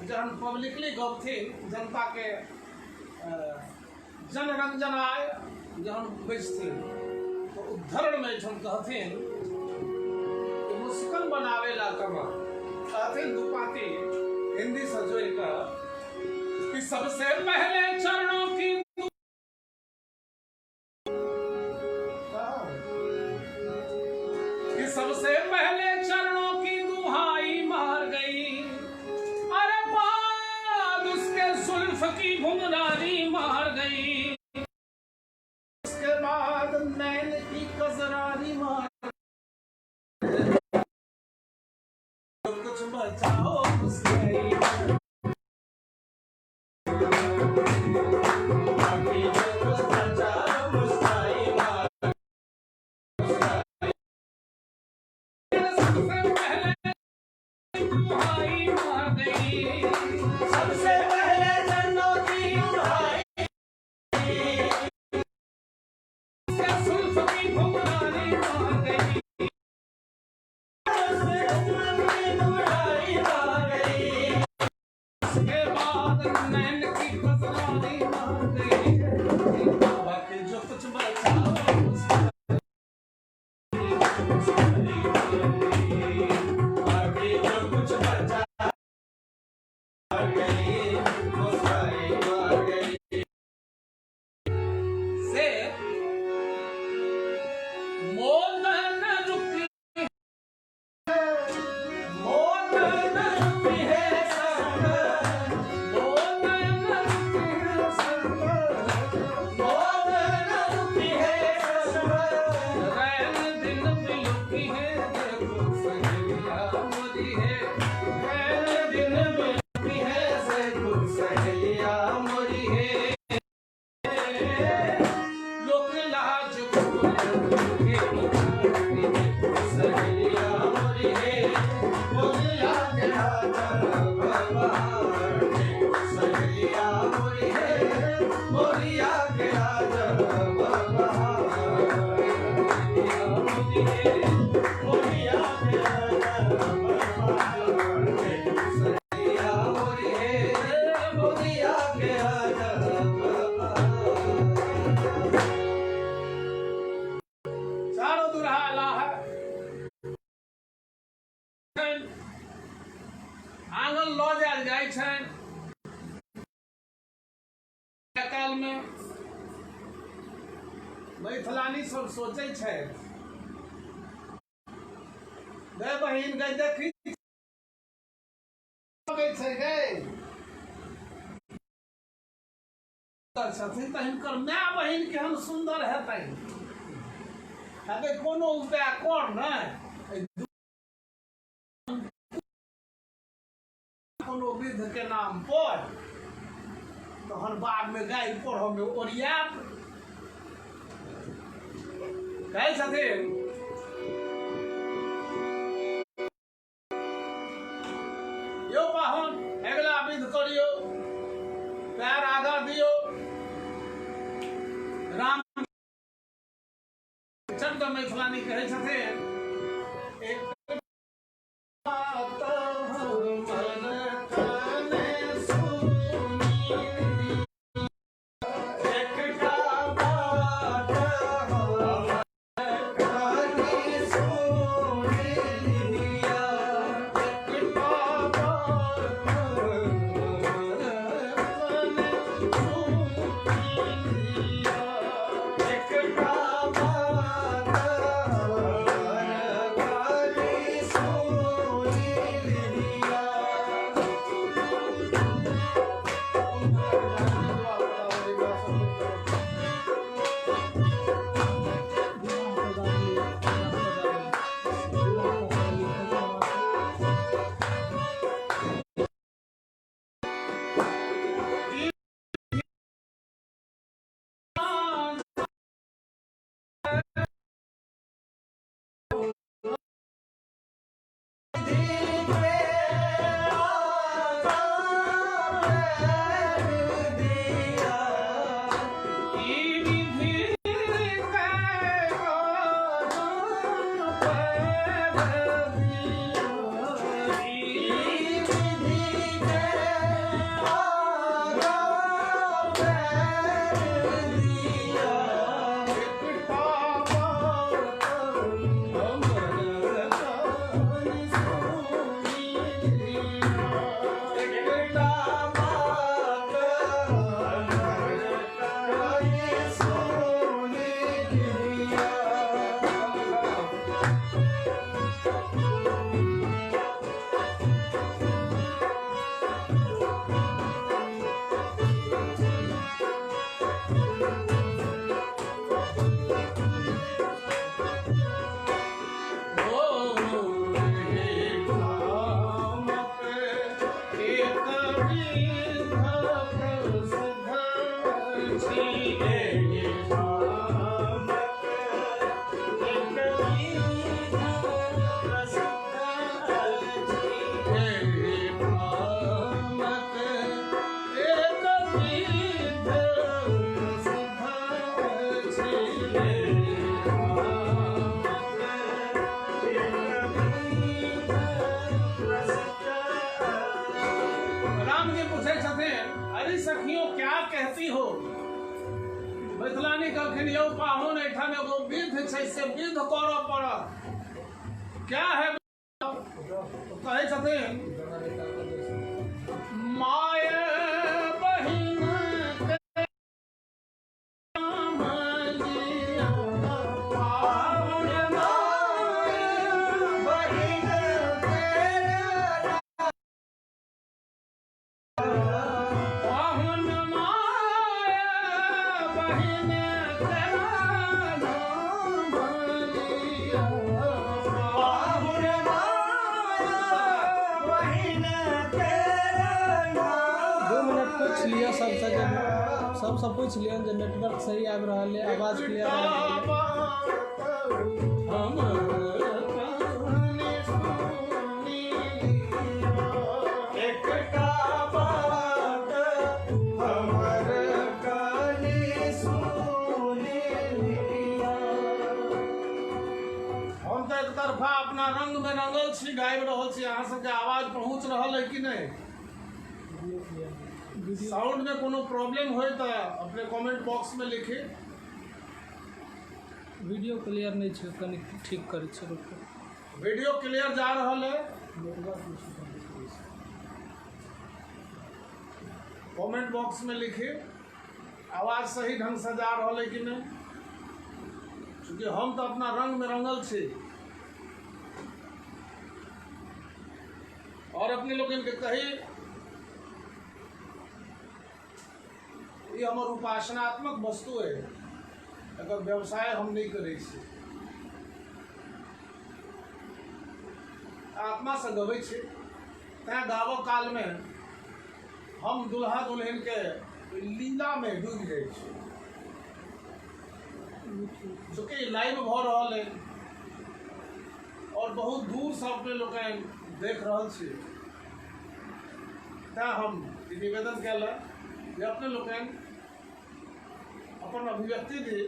जहन पब्लिकली गबथिन, जनता के जनरंजन आय जहन बैसथिन, तो उद्धरण में एहिठाम कहथिन कि मुस्कन बनावेला कमर। कहथिन दू पाती हिंदी से जोड़ कऽ कि सबसे पहले चरणों की, कि सबसे पहले चरणों की दुहाई मार गई, अरे बाद उसके जुल्फ की घुंघराली मार गई। नैन की कजरारी मार कुछ बचाओ मुस्काई। बाकी जो कुछ बचा मुस्काई मार। सबसे पहले दुहाई मार गई। सबसे पहले जन्नों की दुहाई। सुल्फ की घुंघराली मार गई। दुहाई मार गई। उसके बाद नैन की कजरारी मार गई। बाकी जो कुछ बचाओ मुस्काई। बाकी जो कुछ बचा गई मुस्काई मार गई। से मोल न रुकी, मोल न रुकी है संग, मोल न रुकी है संग, मोल न रुकी है संग। रैन दिन बिलुकी है देखो सहेलिया मोरी है। रैन दिन बिलुकी है देखो सहेलिया मोरी है। लोक लाज भूल के पुकारती देखो सहेलिया मोरी है। मोरिया के राजा भगवान। सहेलिया मोरी है। मोरिया के राजा भगवान। मोरी है। मोरिया के राजा भगवान। सहेलिया मोरी है। मोरिया के राजा भगवान। चारो दुल्हा अला है, आंगन लऽ जायल जाइ छनि। कालमे मैथिलानी सब सोचै छै, गै बहिन गै, देखी लगै छै गै छथिन तऽ हिनकर माय बहिन केहन सुन्दर हेतनि। अगर कोनो उपाय कर ने, कोनो वृद्ध के नाम पर, तहन बाद में गाय पढ़ऽ में ओरियात। कहै छथिन, यौ पाहुन, अगिला विध करियौ, पैर आगा दियौ। राम चंद्र मैथिलानी कहै छथिन, एक बात हमर काने सुनी। एकटा बात हमर काने सुनि लिअ। एकटा बात हमर काने सुनि लिअ। एकटा बात हमर काने सुनि लिअ। विवाह पदावली, विवाह पदावली, विवाह पदावली, विवाह। दिया। ई विधि के पैर दिया। ई विधि के आगा पैर दिया। एकटा बात मैथिलानी कहलखिन यौ पाहुन एहिठाम एगो विध छै से विध करऽ पड़त क्या है कहै छथिन माय बहिन 2 मिनट पूछि लिअ सबसँ जे सबसँ पूछि लियौ जे नेटवर्क सही आबि रहल अइ, आवाज क्लियर आबि रहल अइ। एकटा बात हमर कनि सुनि लिअ। हम तऽ एक तरफा अपना रंग में रंगल छी, गाबि रहल छी। अहाँ सबके आवाज पहुँच रहल है कि नहि? साउंड में कोनो प्रॉब्लम होय तऽ अपने कमेंट बॉक्स में लिखी। वीडियो क्लियर नहि छै, कनि ठीक करै छी, रुकू। वीडियो क्लियर जा रहल है? नेटवर्क इशू कनि छै। कमेंट बॉक्स में लिखी, आवाज सही ढंग से जा रहल है कि नहि, चूँकि हम तऽ अपना रंग में रंगल छी। और अपने लोगन के कही, ई हमर उपासनात्मक वस्तु है, एकर व्यवसाय हम नहि करै छी। आत्मा से गबै छी, तैं गाबऽ कालमे हम दुल्हा दुल्हनके लीलामे डूबि जाइ छी। चूँकि लाइव भऽ रहल अइ और बहुत दूरसँ अपने लोकनि देख रहल छी, तैं हम ई निवेदन कयलक जे अपने लोकनि अपन अभिव्यक्ति दी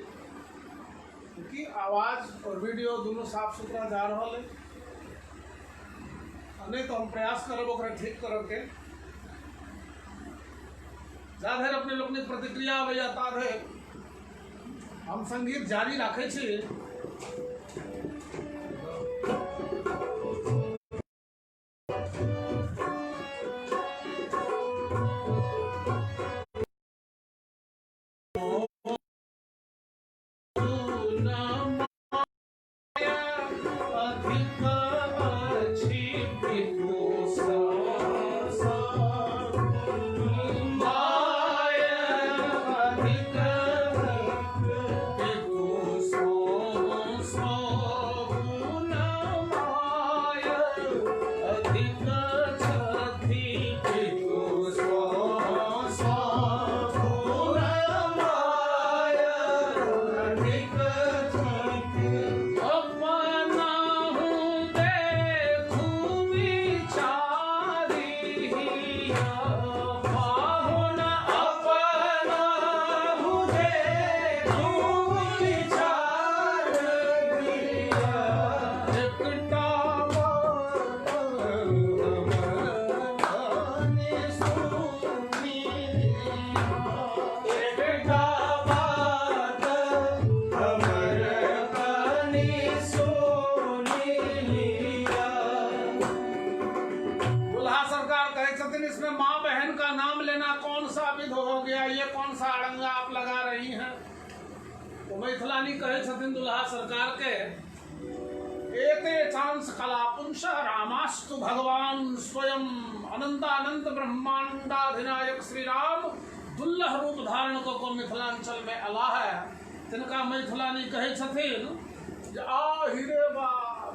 कि आवाज और वीडियो दुनू साफ सुथरा जा रहल अइ। आ नहि तऽ हम प्रयास करब ओकरा ठीक करऽके। जा धरि अपने लोकनिक प्रतिक्रिया अबैया ता धरि हम संगीत जारी राखै छी। अधिक अछि पितु my, अधिक पितु सगुण my, अधिक छथि पितु सगुण my, अधिक छथि। अपनहु देखू विचारी पाहुन, अपनहु देखू विचार दिया। एकटा बात हमर कनि सुनि लिअ। एकटा बात हमर कनि सुनि लिअ। दुल्हा सरकार कहे छथिन, इसमें माँ बहन का नाम लेना कौन सा विध हो गया? ये कौन सा अड़ंगा आप लगा रही हैं? तो मैथिलानी कहे छथिन दुल्हा सरकार के, एते चांस कला पुंस रामास्तु भगवान स्वयं, अनंतानंत ब्रह्मांडाधिनायक श्री राम दुल्लह रूप धारण कऽ कऽ मिथिलांचल में अला है। तिनका मैथिलानी कहै छथिन जे आ हिरे बा,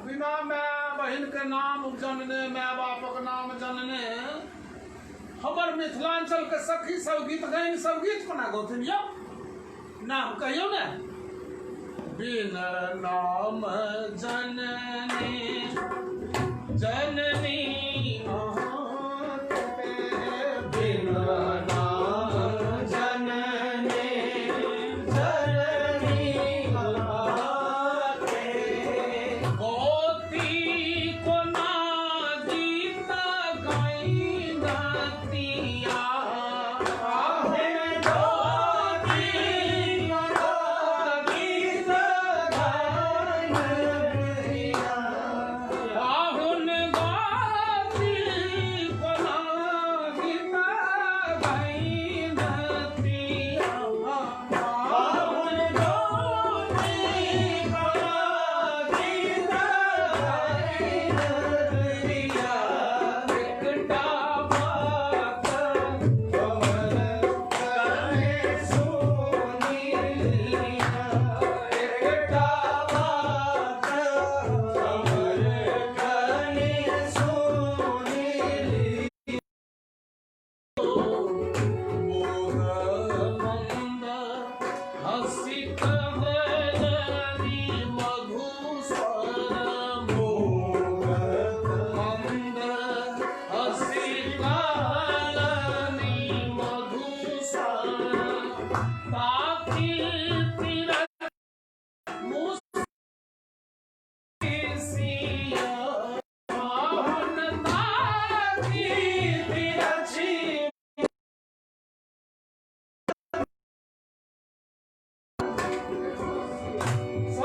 बिना माय बहिन के नाम जनने, माय बापक नाम जनने हमर मिथिलांचल के सखी सब गीत गाइन सब गीत कोना गौथिन यौ? नाम कहियौ ने। बिन नाम जननी जननी अहाँके, बिन नाम जननी जननी अहाँके, गौती कोना गीत गैनतिया। आहे गौती कोना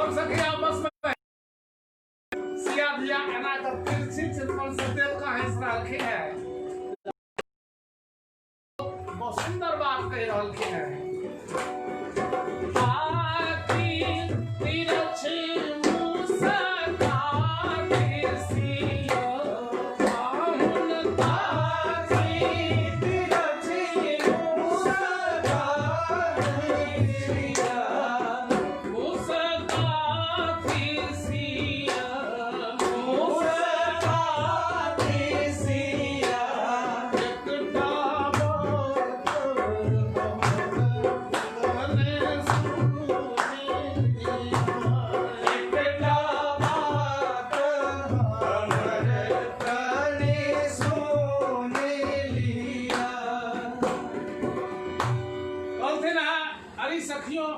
सब सखी आपस में सिया धिया एना कऽ तिरछी चितवन से देख कऽ हँसि रहलखिन है। बहुत सुंदर बात कहि रहलखिन है। ताकी तिरछी मुस्काती सिया पाहुन ताकी तिरछी मुस्काती सिया, मुस्काती सिया मुस्काती सिया, एकटा बात हमर सुनि लिअ। एकटा बात हमर तने सुनि लिअ। कहलथिन है, अरे सखियों,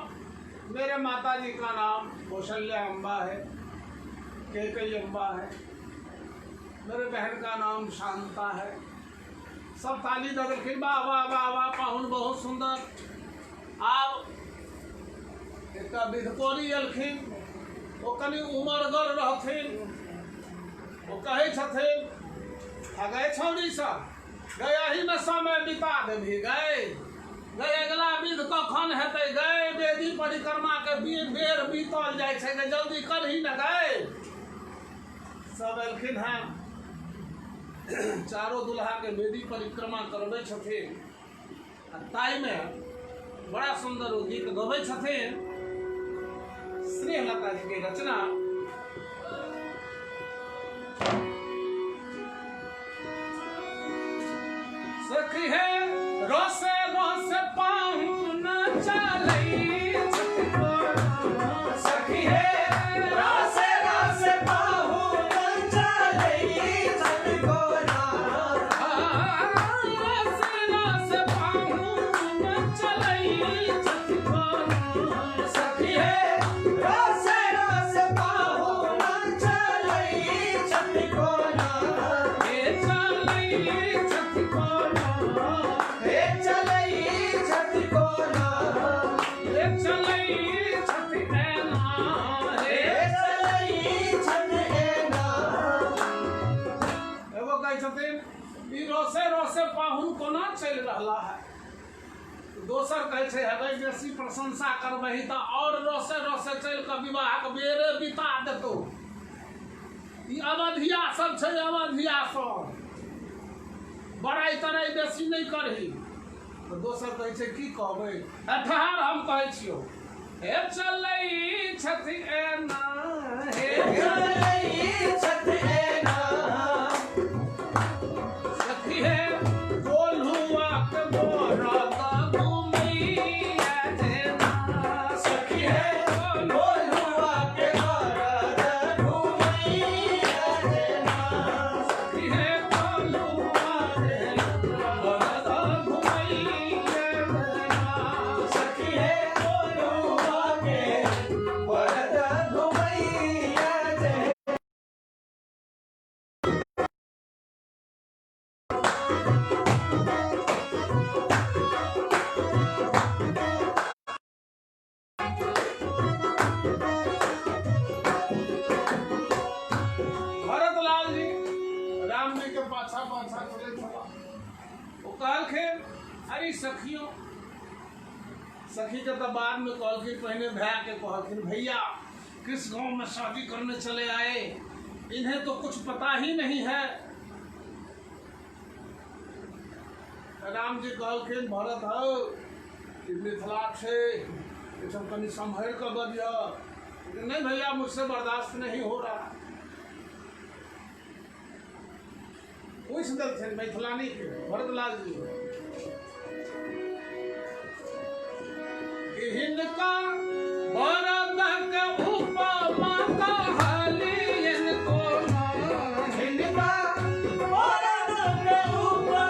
मेरे माता जी का नाम कौशल्या अम्बा है, कैकई अम्बा है, मेरे बहन का नाम शांता है। सब ताली दऽ देलखिन, वाह वाह वाह वाह पाहुन बहुत सुंदर। आब एकटा विधकोरी एलखिन, ओ कनि उमरगर रहथिन। ओ कहै छथिन, गए छौड़ी सब, गए एहिमे समय बिता देबही, गए गए अगिला विध कखन हेतै, गए वेदी परिक्रमा के बेर बीतल जाइ छै, गए जल्दी करही ने गए। सब एलखिन हेँ, चारो दुल्हा के वेदी परिक्रमा करबै छथिन आ ताहिमे बड़ा सुंदर ओ गीत गबै छथिन। स्नेहलता जी के रचना। सखी है रोसे रोसे पाहुन चलै छथि कोना। सखी हे रासे रासे पाहुन चलै छथि कोना। रोसे रोसे पाहुन चलै छथि कोना। सखी हे रासे रासे पाहुन चलै छथि कोना। हे चलै छथि कोना। हे चलै छथि कोना। हे चलै छथि एना। हे हे चलै छथि एना। एगो कहै छथिन, ई रोसे रोसे पाहुन कोना चलि रहला है। दोसर कहै छै, हेबै बेसी प्रशंसा करबही तऽ आओर रोसे रोसे चलि कऽ विवाहक बेरे बिता देतौ। ई अवधिया सब छै, अवधिया सब बड़ाइ तड़ाइ बेसी नहि करही। तऽ दोसर कहै छै, की कहबै, ठहर हम कहै छियौ। हे चलै छथि एना, हे चलै छथि एना। सखी हे गोलुआ के बरद घुमैया जेना। सखी हे गोलुआ के बरद घुमैया जेना। सखी हे गोलुआ के बरद घुमैया जेना। सखी हे गोलुआ के बरद घुमैया जेना। भरतलाल जी राम जी के पाछा पाछा चले छला। ओ कहलखिन, अरे सखियों, सखी के तो बाद में कहलखिन, पहिने भैया के कहलखिन, भैया किस गांव में शादी करने चले आए, इन्हें तो कुछ पता ही नहीं है। राम जी कहलखिन, भरत हौ, ई मिथिला छै, एहिठाम कनि सम्हरि कऽ बजिह। नहीं भैया, मुझसे बर्दाश्त नहीं हो रहा। पूछि देलथिन मैथिलानी के भरतलाल जी कि हिनका बरदक उपमा कहलियन कोना। हिनका बरद के उपमा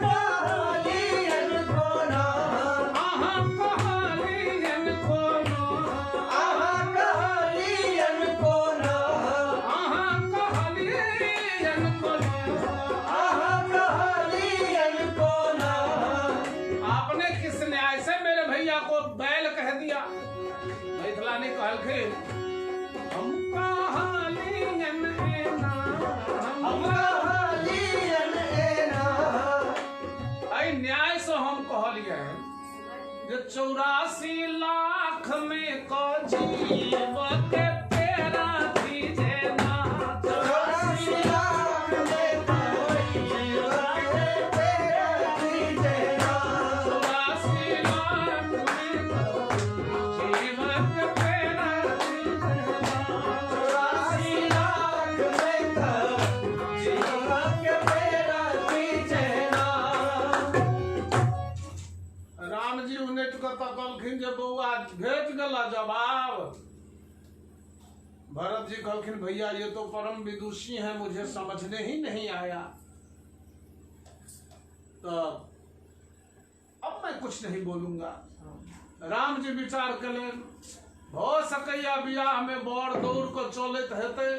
कहलियन कोना। अहाँ कहलियन कोना। अहाँ कहलियन कोना। अहाँ कहलियन कोना। अहाँ कहलियन कोना। आपने किस न्याय से मेरे भैया को बैल कह दिया? मैथिलानी कहलखिन, हम कहलियन एना, हम कहलियन एना। एहि न्यायसँ हम कहलियनि जे 84 लाख में क जीव के पेरा दीजे ना। 84 लाख में क जीव के पेरा दीजे ना। 84 लाख में क जीव के पेरा दीजे ना। 84 लाख में क जीव के पेरा दीजे ना। राम जी उनटि कऽ तकलखिन जे बौआ भेट गेला जवाब। भरत जी कहलखिन भैया ये तो परम विदुषी हैं, मुझे समझने ही नहीं आया, तो अब मैं कुछ नहीं बोलूंगा। राम जी विचार कलनि, भऽ सकैया बियाह में बर दौड़ कऽ चलैत हेतै,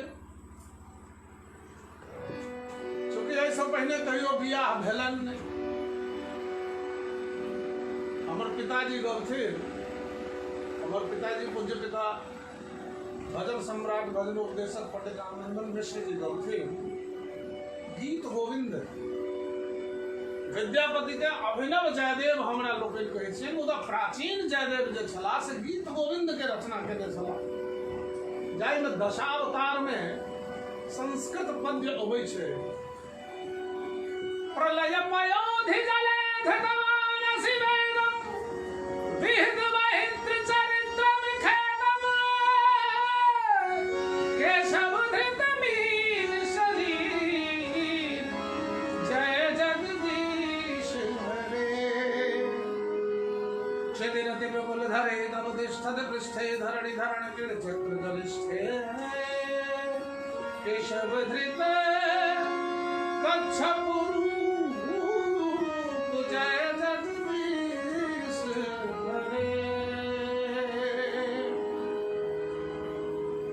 चूँकि एहिसँ पहिने कहियो बियाह भेलनि नहि। हमर पिताजी गबथिन, हमर पिताजी पूज्य पिता भजन सम्राट भजन उपदेशक पंडित रामनंदन मिश्र जी गबथिन गीत गोविंद। विद्यापति के अभिनव जयदेव हमरा लोकनि कहै छियनि, मुदा प्राचीन जयदेव जे छलाह से गीत गोविंद के रचना केने छलाह, जाहिमे दशावतार में संस्कृत पद्य अबै छै। प्रलय पयोधि जले धृतवान शिवेदम विहित महित्र चरित्रम खेदम केशव धृत मीन शरीर जय जगदीश हरे। क्षितिरति प्रबल धरे तब तिष्ठत पृष्ठे धरणि धरण किरण चक्र गरिष्ठे केशव धृत कच्छप रूप जय जगदीश हरे।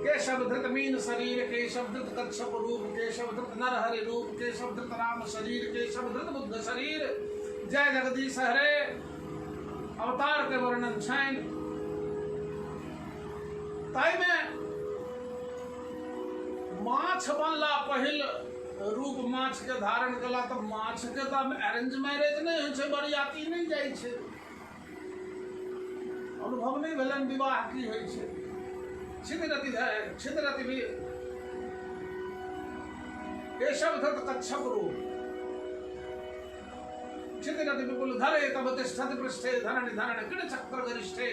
केशव धृत मीन शरीर केशव धृत कच्छप रूप केशव धृत नरहरि रूप केशव धृत राम शरीर केशव धृत बुद्ध शरीर जय जगदीश हरे। अवतार के वर्णन छनि। ताहिमे माछ बनला पहिल रूप माछ के धारण कला, तऽ माछ के तऽ अरेंज मैरेज नहि होइ छै, बरियाती नहि जाइ छै, अनुभव नहि भेलनि विवाह की होइ छै। छिद्रति छिद्रति भी केशव धृत कच्छप रूप छिद्रति विपुल धरे तब तिष्ठति पृष्ठे धरणि धरण किण चक्र गरिष्ठे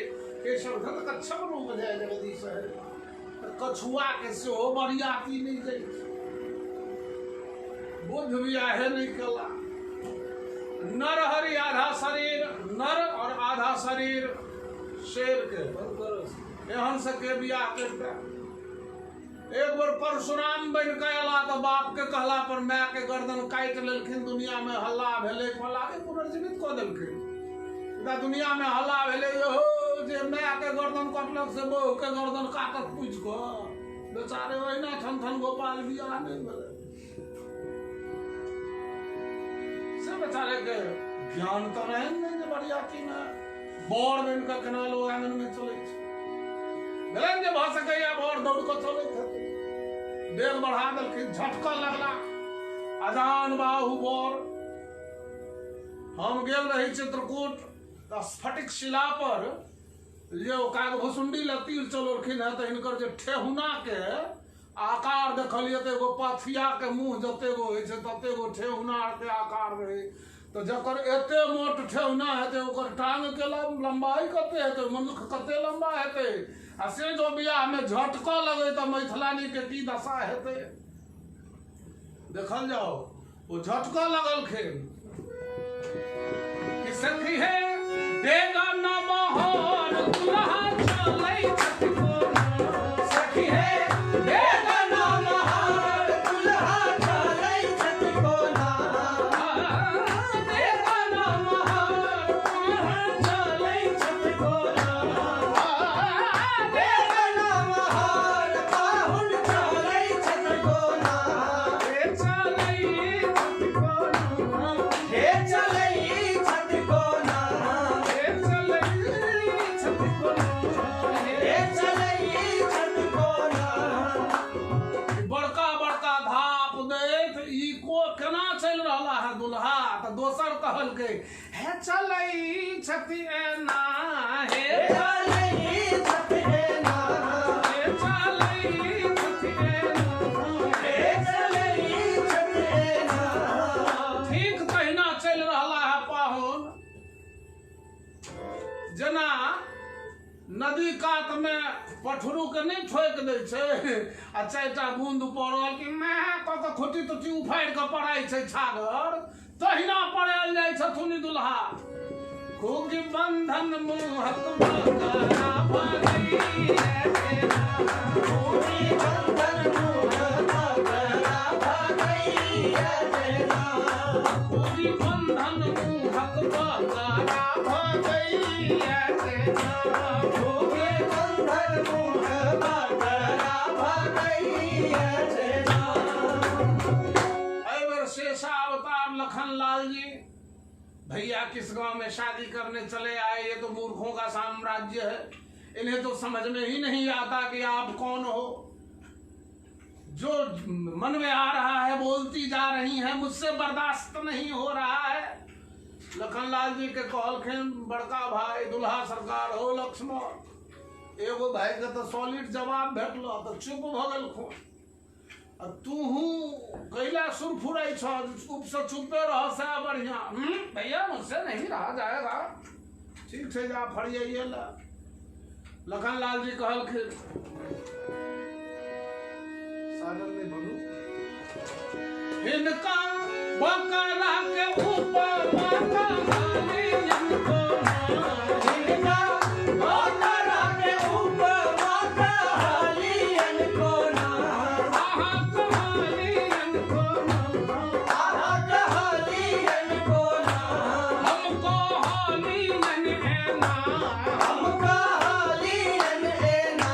केशव धृत कच्छप रूप जय जगदीश हरे। कछुआ के सेहो बरियाती नहि जाइ छै, बुद्ध बियाहे नहि कला। नरहरि आधा शरीर नर और आधा शरीर शेर के, एहन से के बियाह करता। एक बेर परशुराम बनि कऽ अयला तऽ बाप के कहला पर my के गर्दन काटि लेलखिन, दुनिया में हल्ला भेलै, फल्ला के पुनर्जीवित कऽ देलखिन। मुदा दुनिया में हल्ला भेलै हो जे my के गर्दन कटलक से बहु के गर्दन काटत पूछि कऽ, बेचारे ओहिना ठन ठन गोपाल बियाह नहि भेलै। से बेचारे के ज्ञान तऽ रहनि नहि जे बरियाती मे बर बनि कऽ केना लोग आंगन में चलै छै। भेलनि जे भऽ सकैया बर दौड़ कऽ चलैत हेतै, डेग बढ़ा देलखिन, झटकऽ लगला अजान बाहु बर। हम गेल रही चित्रकूट, तऽ स्फटिक शिला पर जे ओ कागभुसुंडी लग तीर चलौलखिन हेँ तऽ हिनकर जे ठेहुना के आकार देखलियै तऽ एगो पथिया के मुँह जते गो होइ छै तते गो ठेहुना के आकार रहै। तऽ जकर एते मोट ठेहुना हेतै ओकर टांग के लम्बाई कते हेतै, मनुष्य कते लम्बा हेतै, आ से जो बियाह में झटकऽ लगै तऽ मैथिलानी के की दशा हेतै देखल जाओ। ओ झटकऽ लगलखिन कि सखी हे देगा न मोहर दुल्हा चलै छथि कोना। सखी हे देगा न मोहर दुल्हा चलै छथि कोना। देगा न मोहर दुल्हा चलै छथि कोना। देगा न मोहर पाहुन चलै छथि कोना। हे चलै छथि कोना। हे चलै छथि कोना। हे चलै कहलकै, हे चलै छथि एना, हे चलै छथि एना, हे चलै छथि एना, हे चलै छथि एना। ठीक तहिना चलि रहला है पाहुन, जेना नदी कात में पठरू के नहीं ठोकि दै छै आ चारिटा बूंद पड़ल कि मैं कऽ के खुटी तुटी उफाड़ि कऽ पड़ाइ छै छागर, तहिना पड़ायल जाइ छथुन ई दुल्हा। खूब बंधन मुँहक बकरा भगैया। खूबी बंधन मुँहक बकरा भगैया जेना। खूबी बंधन मुँहक बकरा भगैया जेना। खूबी बंधन मुँहक बकरा भगैया जेना। एहि बेर शेषावतार लखन लाल जी भैया किस गांव में शादी करने चले आए, ये तो मूर्खों का साम्राज्य है, इन्हें तो समझ में ही नहीं आता कि आप कौन हो। जो मन में आ रहा है बोलती जा रही है, मुझसे बर्दाश्त नहीं हो रहा है। लखनलाल जी के कहलखिन बड़का भाई दुल्हा सरकार हो लक्ष्मण, एगो भाई के तो सॉलिड जवाब भेटल तो चुप भऽ गेलखुन। आ तूहू कैला सुर फुराइ छ, चुप से चुपे रह सएह बढ़िया। भैया मुझसे नहीं रहा जाएगा। ठीक छै, जा फरियाइए ला। लखनलाल जी कहलखिन सागर नहि बनू। हिनका बकरा के ऊपर कहालियन को ना। हिनका बकरा के ऊपर कहालियन को ना। आहा कहालियन को ना। आहा कहालियन को ना। हमको हालियन एना। हम कहालियन एना।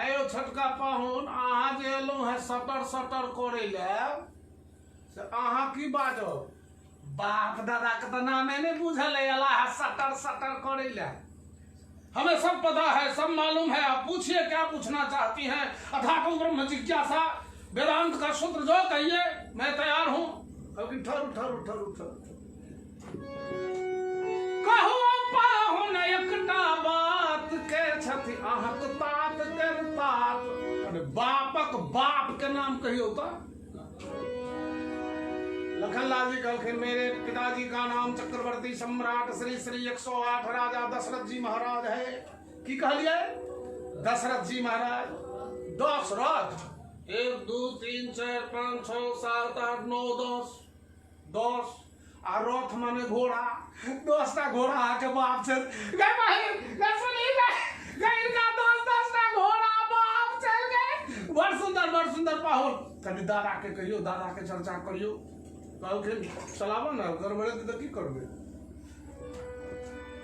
आयो छोटका पाहुन, अहाँ जे एलहुँ हेँ सटर सटर करै लए, से अहाँ की बाजब? बाप दादा के तऽ नामे नहि बुझल है, अला है सटर सटर करै लए। हमें सब पता है, सब मालूम है, आप पूछिए क्या पूछना चाहती हैं। अथातो ब्रह्म जिज्ञासा, वेदांत का सूत्र जो कहिए मैं तैयार हूँ। कहलखिन ठहरू ठहरू ठहरू ठहरू। कहू पाहुन एकटा बात के छथि अहाँक तात के तात। अरे बापक बाप के नाम कहियौ तऽ। लखनलाल जी कहलखिन मेरे पिताजी का नाम चक्रवर्ती सम्राट श्री श्री 108 राजा दशरथ जी महाराज है। की कहलिए? दशरथ जी महाराज। दशरथ 1 2 3 4 5 6 7 8 9 10 10 आ रथ माने घोड़ा, 10टा घोड़ा अहाँके बाप छै। गै बहिन, गै सुनी, गै, गै इनका 10 10टा घोड़ा बाप चल गए। बड़ सुंदर, बड़ सुंदर पाहुन। कनि दादा के कहियौ, दादा के चर्चा करियौ। कहलखिन चलाबऽ ने, गड़बड़ेतै तऽ की करबै?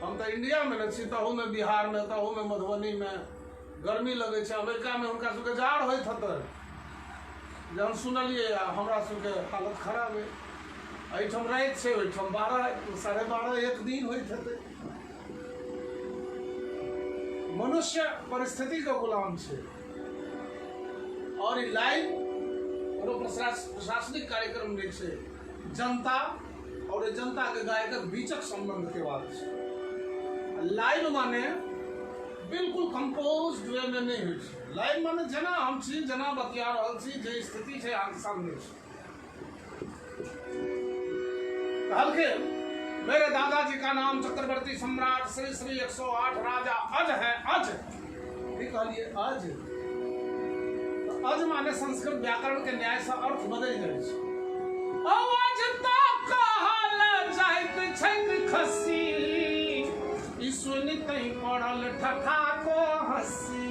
हम तऽ इंडियामे ने छी, तहूमे बिहारमे, तहूमे मधुबनीमे गर्मी लगै छै। अमेरिकामे हुनका सबके जाड़ होइत हेतै। जहन सुनलियै हमरा सबके हालत खराब अइ। एहिठाम राति छै, ओहिठाम 12 12:30 1 दिन होइत हेतै। मनुष्य परिस्थितिके गुलाम छै। और ई लाइव कोनो प्रशासनिक कार्यक्रम नहि छै, जनता और जनता के गायकक बीचक संबंध के बात छै। लाइव माने बिल्कुल कंपोज वे में नहि होइ छै। लाइव माने जेना हम छी, जेना बतिया रहल छी, जे स्थिति छै अहाँके सामने छै। कहलखिन मेरे दादाजी का नाम चक्रवर्ती सम्राट श्री श्री 108 राजा अज है। अज की कहलिए? अज। तऽ अज माने संस्कृत व्याकरण के न्याय से अर्थ बदलि जाइ छै। अवज तऽ कहल जाइत छैक खस्सी, ई सुनितहि पड़ल ठठा को हँसी।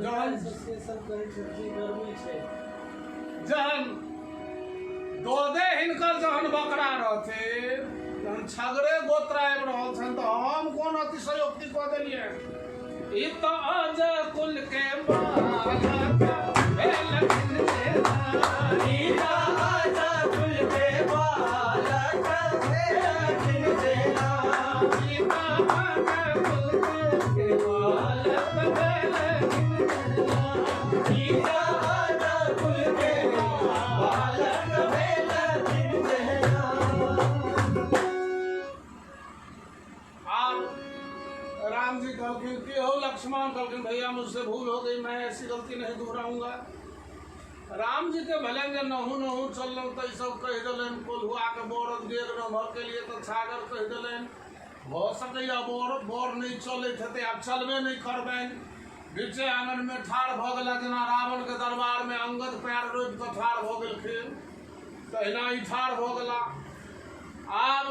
जहन से सब कहै छथिन गर्मी छै, जहन दऽ हिनकर जहन बकरा रहथिन, जहन छगरे गोत्र आबि रहल छनि, तऽ हम कोन अतिशयोक्ति कऽ देलियै? ई तऽ अज कुल के बालक भेलखिन जेना। ई तऽ अज कुल के बालक भेलखिन जेना। ई तऽ अज कुल के बालक भेलखिन जेना। ई तऽ अज कुल के बालक भेलखिन जेना। कि हो लक्ष्मण, कहलखिन भैया मुझसे भूल हो गई, मैं ऐसी गलती नहीं दोहराऊंगा। राम जी के भेलनि जे नहु नहु चललहुँ तऽ ईसब कहि देलनि, कोल्हुआके बरद डेग नमहर केलिए तऽ छागर कहि देलनि। भऽ सकैए बर बर नहि चलैत हेतै, आब चलबे नहि करबनि। बीचे आङनमे ठाढ़ भऽ गेला, जेना रावणके दरबारमे अंगद पैर रोपि कऽ ठाढ़ भऽ गेलखिन तहिना ई ठाढ़ भऽ गेला। आब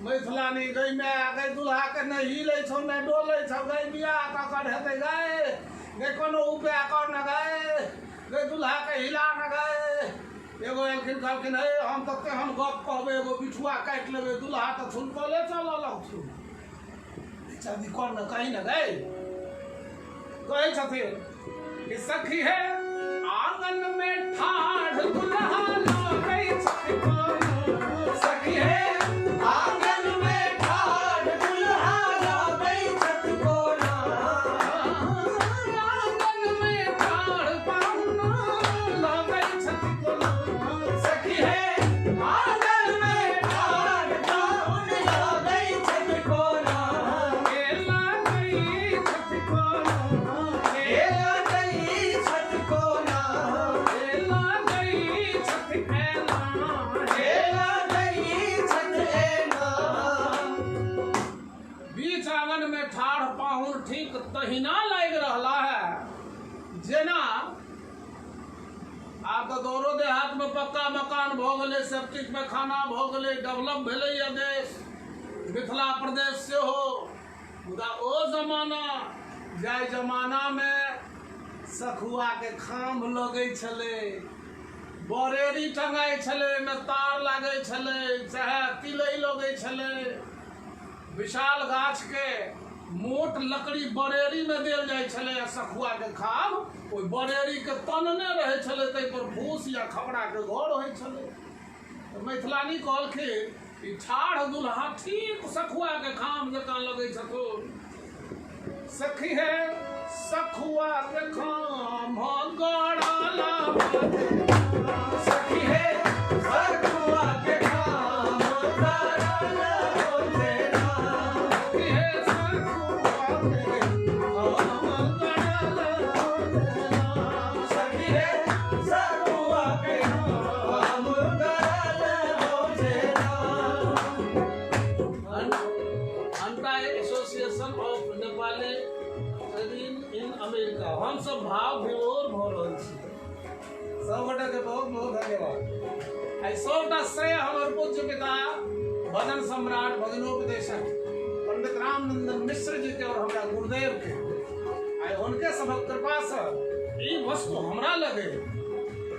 मैथिलानी गै माय गै दुल्हाके नहि हिलै छौ नहि डोलै छौ, गै बियाह ककर हेतै गै, गै कोनो उपाय कर ने गै, गै दुल्हाके हिला ने गै। एगो एलखिन कहलखिन हे हम तऽ तेहन गप कहबै, एगो बिठुआ काटि लेबै, दुल्हा तऽ छुनकले चलऽ लगथुन, जल्दी कर ने कही ने गै। कहै छथिन कि सखी हे आंगन में ठाढ़ दुल्हा लगै छथि कोनो, सखी हे आंगन में ठाढ़ दुल्हा लगै छथि कोना, आंगन में ठाढ़ पाहुना लगै छथि कोना, सखी हे आंगन में ठाढ़ पाहुन लगै छथि कोना, हे लगै छथि कोना, हे लगै छथि कोना, हे लगै छथि एना, हे लगै छथि एना। बीच आंगन में ठाढ़ पाहुन ठीक तहिना लागि रहला है जेना आब तऽ दौरो देहात में पक्का मकान भऽ गेलै, सेप्टिक पैखाना भऽ गेलै, डेवलप भेलैए देश, मिथिला प्रदेश सेहो। मुदा ओ जमाना जाहि जमानामे सखुआके खाम्ह लगै छलै, बरेरी टंगाइ छलै, ओहिमे तार लागै छलै, चाहे तिलई लगै छलै, विशाल गाछके मोट लकड़ी बरेरीमे देल जाइ छलै आ सखुआके खाम्ह ओहि बरेरीके तनने रहै छलै, ताहिपर फूस या खपड़ाके घर होइ छलै। तऽ मैथिलानी कहलखिन ई ठाढ़ दुल्हा ठीक सखुआके खाम्ह जकाँ लगै छथुन। सखी हे सखुआ के खाम्ह गड़ल, सखी हे सखुआ के खाम्ह गड़ल हो जेना, सखी हे सखुआ के खाम्ह गड़ल हो जेना, सखी हे सखुआ के खाम्ह गड़ल हो जेना। Anti association of Nepali in America. हम सब भाव विभोर भऽ रहल छी। सबगोटाके बहुत बहुत धन्यवाद। आइ सबटा श्रेय हमर पूज्य पिता भजन सम्राट भजनोपदेशक पंडित रामनंदन मिश्र जी के और हमरा गुरुदेव के, आइ हुनके सभक कृपा से ई वस्तु हमरा लगे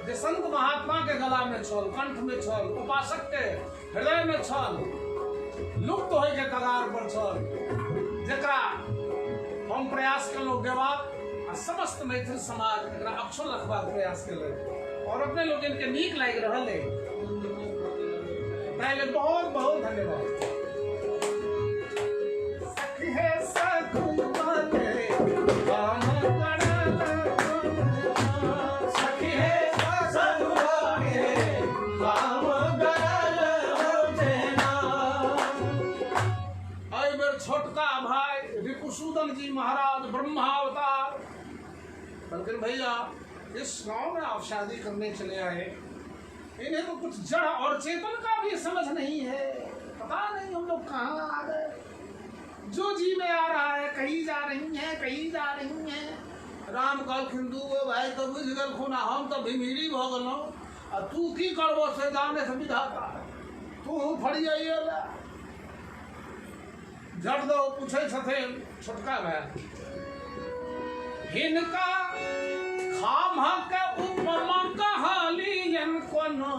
जे संत महात्मा के गला में छल, कंठ में छल, उपासक के हृदय में छल, लुप्त होय के कगार पर छल, जकरा हम प्रयास केलहुँ गेबाक आ समस्त मैथिल समाज एकरा अक्षर रखबाक प्रयास केलक और अपने लोकनि के नीक लागि रहल अइ, ताहि लेल बहुत बहुत धन्यवाद। सखी हे सखुआ के खाम्ह गड़ल, सखी हे सखुआ के खाम्ह गड़ल हो जेना। एहि बेर छोटका भाई रिपुसूदन जी महाराज ब्रह्मावतार कहलखिन भैया इस गांव में आप शादी करने चले आए, इन्हें तो कुछ जड़ और चेतन का भी समझ नहीं है, पता नहीं हम लोग कहाँ आ गए, जो जी में आ रहा है कहीं जा रही है कहीं जा रही है। राम कहलखिन दू गो भाई तो बुझि गेलखुन, हम तो भिमिरी भऽ गेलहुँ आ तू की करबो से जाने से विधाता, तू फरियाइए ला। झट दो पूछै छथिन छोटका भाई, हिनका खाम्ह के उपमा कहलियन कोनो,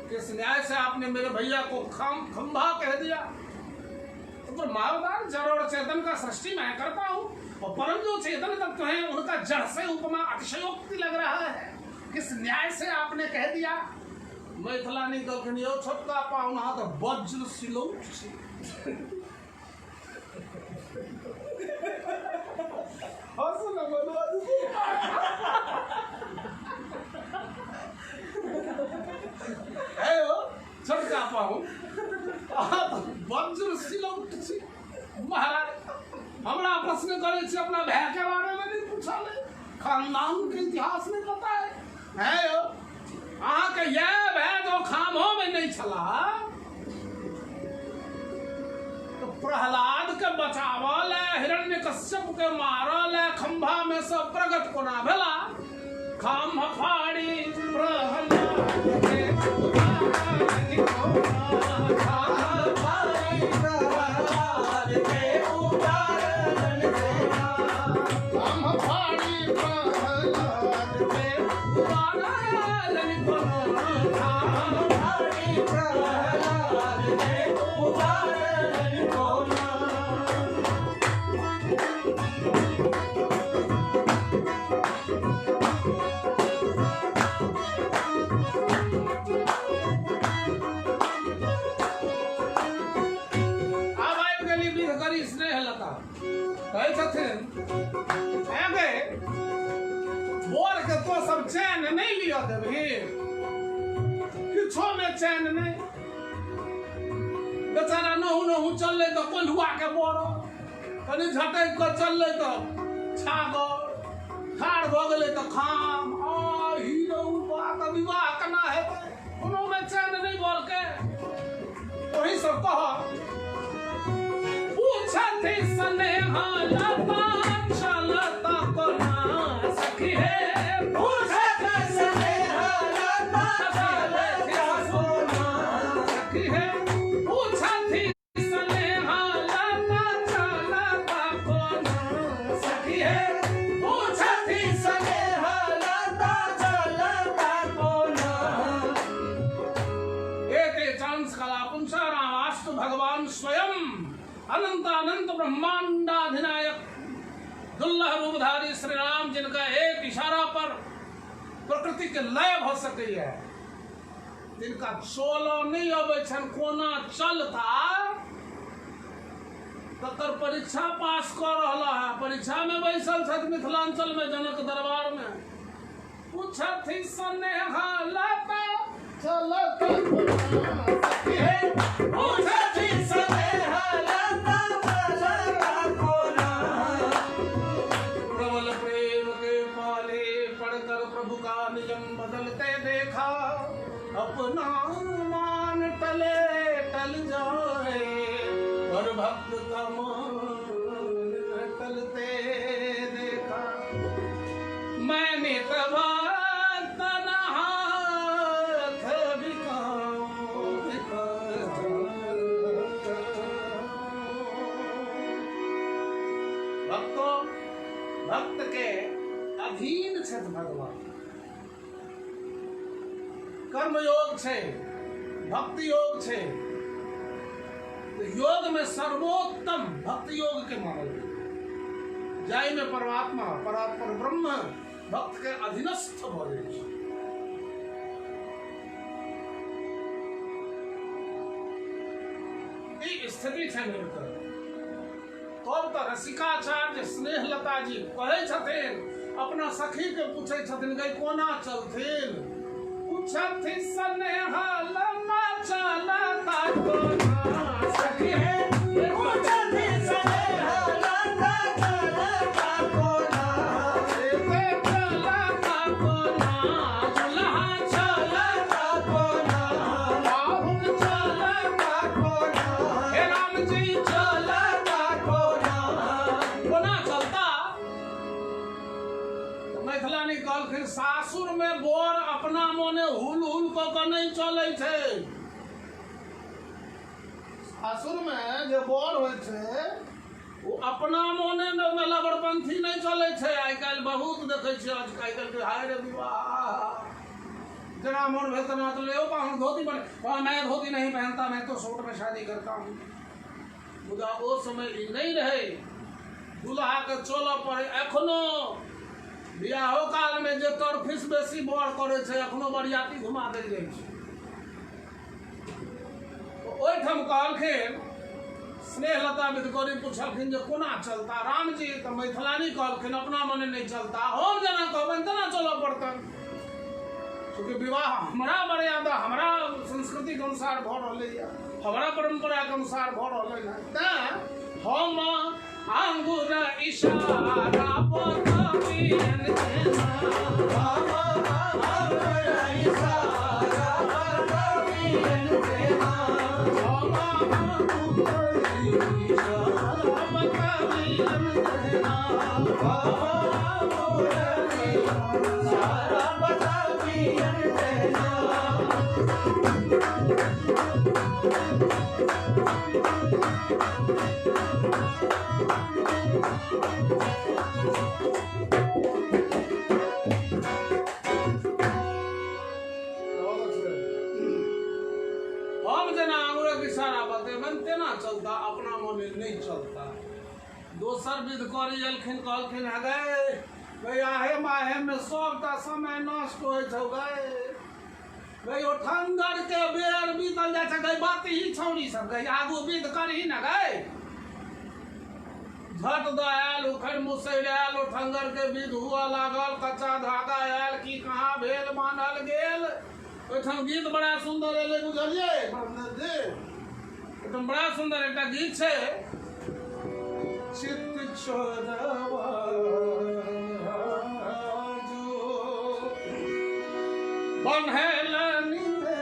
किस न्याय से आपने मेरे भैया को खंभा कह दिया? तो ब्रह्मावतार जड़ और चेतन का सृष्टि मैं करता हूँ और परम जो चेतन तत्व है उनका जड़ से उपमा अतिशयोक्ति लग रहा है, किस न्याय से आपने कह दिया? मैथिलानी कहलखिन यौ छोटका पाहुन अहाँ तऽ वज्र सिलौट छी। हँसू ने मनोज। हे यौ छोटका पाहुन अहाँ तऽ वज्र सिलौट छी महाराज, हमरा प्रश्न करै छी, अपना भाय के बारे में नहीं पूछल है, खानदान के इतिहास नहीं पता है। है यौ, अहाँके इएह भाय जो खामो में नहीं छला तो प्रहलाद के बचावल है, हिरण्यकश्यप के मारल है, खंभा में सब प्रगट कोना भेला। खम्भ फाड़ी प्रहलाद के प्रहलाद के उतारलन कोना। खम्भ फाड़ी प्रहलाद के उतारलन कोना। फाड़ी प्रहलाद के उतारलन कोना। आब आबि गेली विधकरी स्नेहलता, कहै छथिन ऐ गे बोर के तो सब चैन नहीं लिअ देबही, किछो में चैन नहीं। बेचारा नहु नहु चललै तऽ कोल्हुआ के बोर, कनि झटकि कऽ चललै तऽ छागर, ठाढ़ भऽ गेलै तऽ खाम। आ हीरो बात विवाह केना हेतै, कोनो में चैन नहीं बोर के। ओही सब कह पूछथि स्नेह लता चलता कोना सखी हे। पूछत स्नेह लता चलता कोना। सखी हे पूछथि स्नेह लता चलता कोना सखी हे। पूछथि स्नेह लता चलता कोना। एते चांस कला पुंसा रामास्तु भगवान स्वयं अनंत अनंत ब्रह्मांडाधिनायक दुल्लभ रूपधारी श्री राम, जिनका एक इशारा पर प्रकृति के लय भ सकैया, तिनका चलऽ नहीं अबै छनि, कोना चलता तकर परीक्षा पास कऽ रहला है। परीक्षा में बैसल छथि मिथिलांचल में जनक दरबार में। पूछथि स्नेह लता चलता कोना सखी हे। पूछथि स्नेह लता चलता कोना। प्रबल प्रेम के पाले पढ़कर प्रभु का नियम बदलते देखा, अपना मान टले टल जाए पर भक्त का मान टलते देखा। मैंने भक्त न हाथ बिकाऊं भक्तों, भक्त के अधीन छथि भगवान। कर्म योग छै, भक्ति योग छै, तो योग में सर्वोत्तम भक्ति योग के मानल गेल, जाहि में परमात्मा परात्पर ब्रह्म भक्त के अधीनस्थ भऽ जाइ छै। ई स्थिति छनि हिनकर। तब तऽ रसिकाचार्य स्नेहलता जी कहै छथिन, अपना सखी के पूछै छथिन गई कोना चलथिन। पूछथि स्नेह लता चलता कोना सखी हे। पूछथि स्नेह लता चलता कोना। चलता कोना दुल्हा चलता कोना। पाहुन चलता कोना। हे राम जी चलता कोना। कोना चलता। मैथिलानी कहलखिन सासुर में बोर अपना मोने हुल हुल कऽ कऽ नहीं चलै छै। सासुर में जे बोर होइ छै ओ अपना मोने लबड़पंथी नहीं चलै छै। आइ काल्हि बहुत देखै छियै, आज काल्हि के हाय रे विवाह, जेना मोन भेल तेना चलै। ओ पाहुन धोती बने, मैं धोती नहीं पहनता, मैं तो सूट में शादी करता हूँ। मुदा ओ समय ई नहीं रहै, दुल्हा के चलऽ पड़ै। एखनो बियाहो काल में जे तरफिस बेसी बर करै छै, एखनो बरियाती घुमा देल जाइ छै। तऽ ओहिठाम कहलखिन स्नेहलता विधकरी पुछलखिन जे कोना चलता रामजी। तऽ मैथिलानी कहलखिन अपना मने नहीं चलता, हम जेना कहबनि तेना चलऽ पड़तनि। चूँकि विवाह हमरा मर्यादा हमरा संस्कृति के अनुसार भऽ रहलैए, हमरा परम्परा के अनुसार भऽ रहलै हँ, तैँ हम आंगुर इशारा बतबियन के हम जेना आंगुरक इशारा बतेबनि तेना चलता, अपना मने नहि चलता। दोसर विध करी एलखिन, कहलखिन हे गै गै आहे माहे में सबटा समय नष्ट होइ छौ गै, गै ओ ठंगर के बेर बीतल जाइ छै गै, बात ही छौड़ी सब गै, आगू विध करही ने गै। झट दऽ आयल, उखड़ि मुसरि आयल, ओ ठंगर के विध हुअ लागल, कच्चा धागा आयल, की कहाँ भेल बान्हल गेल। ओहिठाम गीत बड़ा सुन्दर एलै, बुझलियै जी? ओहिठाम बड़ा सुन्दर एकटा गीत छै, चित्त चोरवा जो बन्हेलनि हे,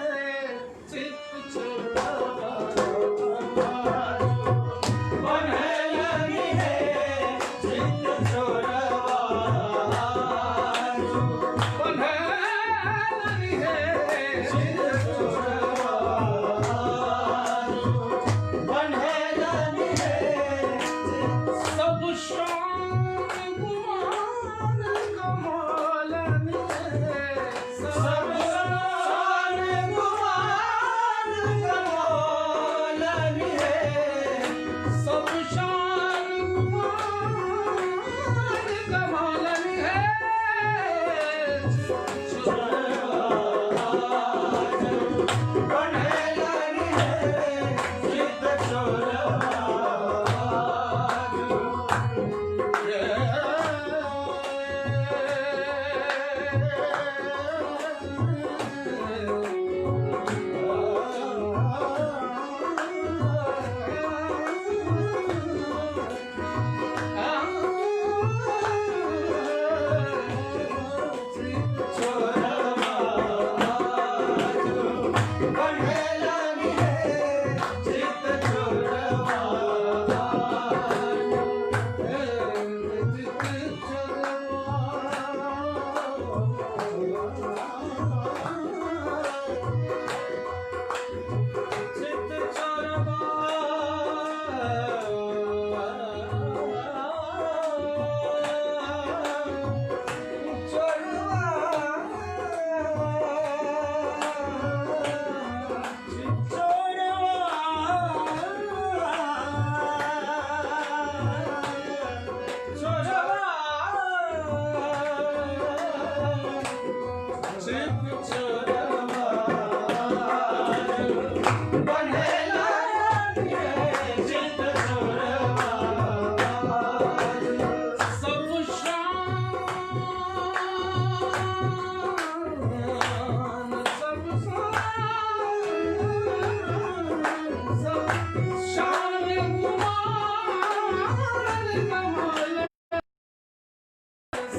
चित्त चोरवा बन्हेलनि हे चित्त चोरवा बन्हेलनि हे चित्त चोरवा बन्हेलनि हे सब शान गुमान कमालनि हे, सब शान गुमान कमौलनि हे, सब शान गुमान कमालनि हे। बन्हेलनि हे चित्त चोरवा बन्हेलनि हे चित्त चोरवा चित्त चोरवा सब शान सब शान सब शान गुमान कमाल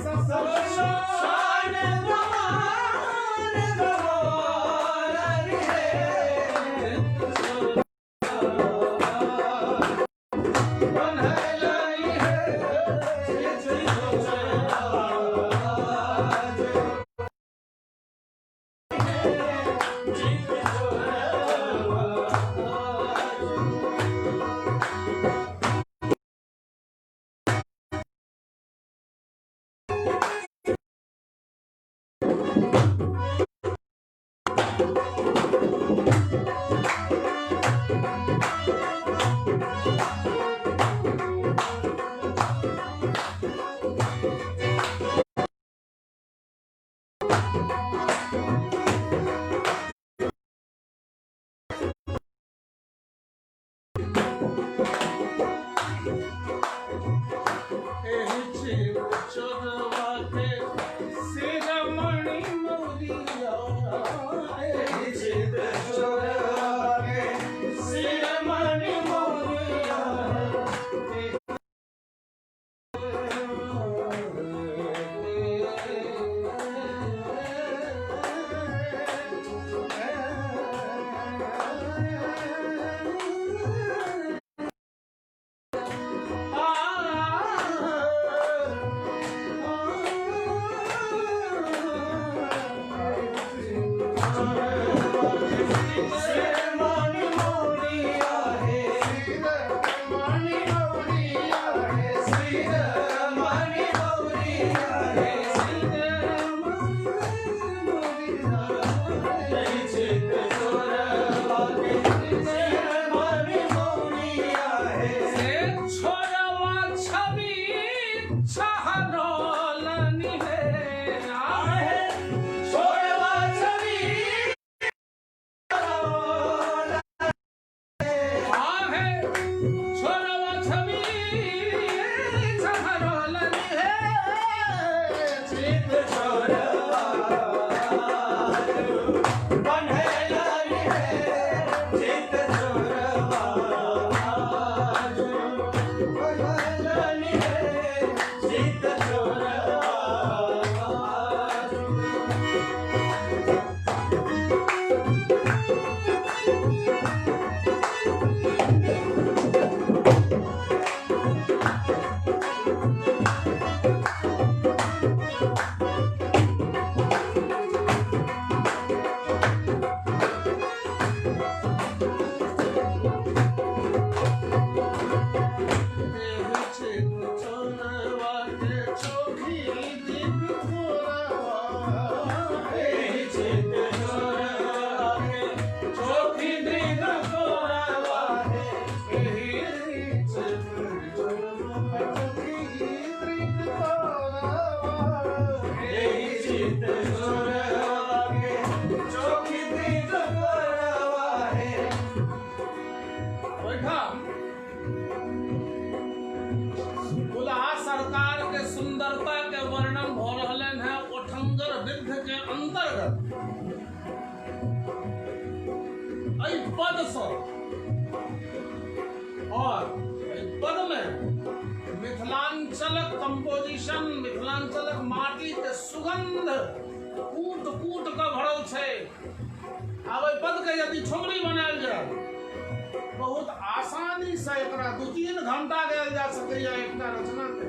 सब शान गुमान कमौलनि हे बन्हेलनि हे चित्त चोरवा चित्त चोरवा। से छोड़वा छवि छहरोलनि हे आहे छोड़वा छवि आहे छोड़वा छवि छहरोलनि हे चित छोड़वा बन्हेलनि हे चित छोड़वा बन्हेलनि हे चित छोड़वा। एहि चित छोड़वा के चोखी दीन कोरवा हे। एहि चित छोड़वा एहि चित छोड़वा के चोखी दीन कोरवा हे। ओहिठाम दुल्हा सरकार के सुंदरता के वर्णन भऽ रहलनि हेँ ओठंगर विद्ध के अंतर्गत। एहि पदसँ और एहि पदमे मिथिलांचलक कंपोजिशन, मिथिलांचलक माटी के सुगंध कूट कूट के भरल छै। आब एहि पद के यदि ठुमरी बनायल जाय, बहुत आसानी से एकरा 2-3 घंटा गायल जा सकैया एकटा रचना के।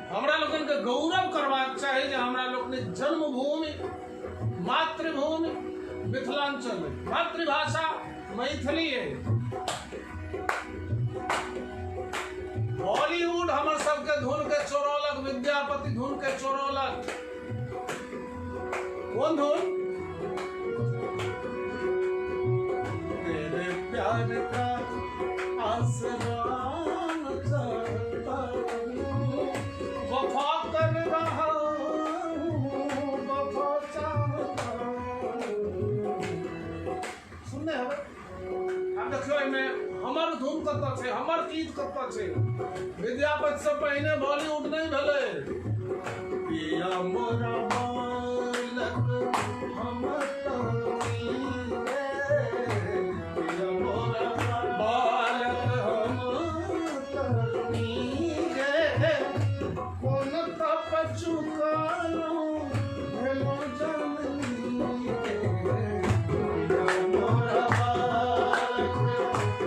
हमरा लोकनि के गौरव करबाक चाही जे हमरा लोकनिक जन्मभूमि मातृभूमि मिथिलांचल अइ, मातृभाषा मैथिली अइ। बॉलीवुड हमर सबके धुन के चोरौलक, विद्यापति धुन के चोरौलक। कोन धुन? तेरे प्यार का आसरा चाहता हूँ, वफा कर रहा हूँ, वफा चाहता हूँ। सुनने हेबै। आब देखियौ एहिमे हमर धुन कतऽ छै, हमर गीत कतऽ छै। विद्यापति से पहिने बॉलीवुड नहि भेलै। पिया मोरा बालक हम तरुणी रे, पिया मोरा बालक हम तरुणी रे, कोन तप चुकालहुँ भेलहुँ जननी रे। पिया मोरा बालक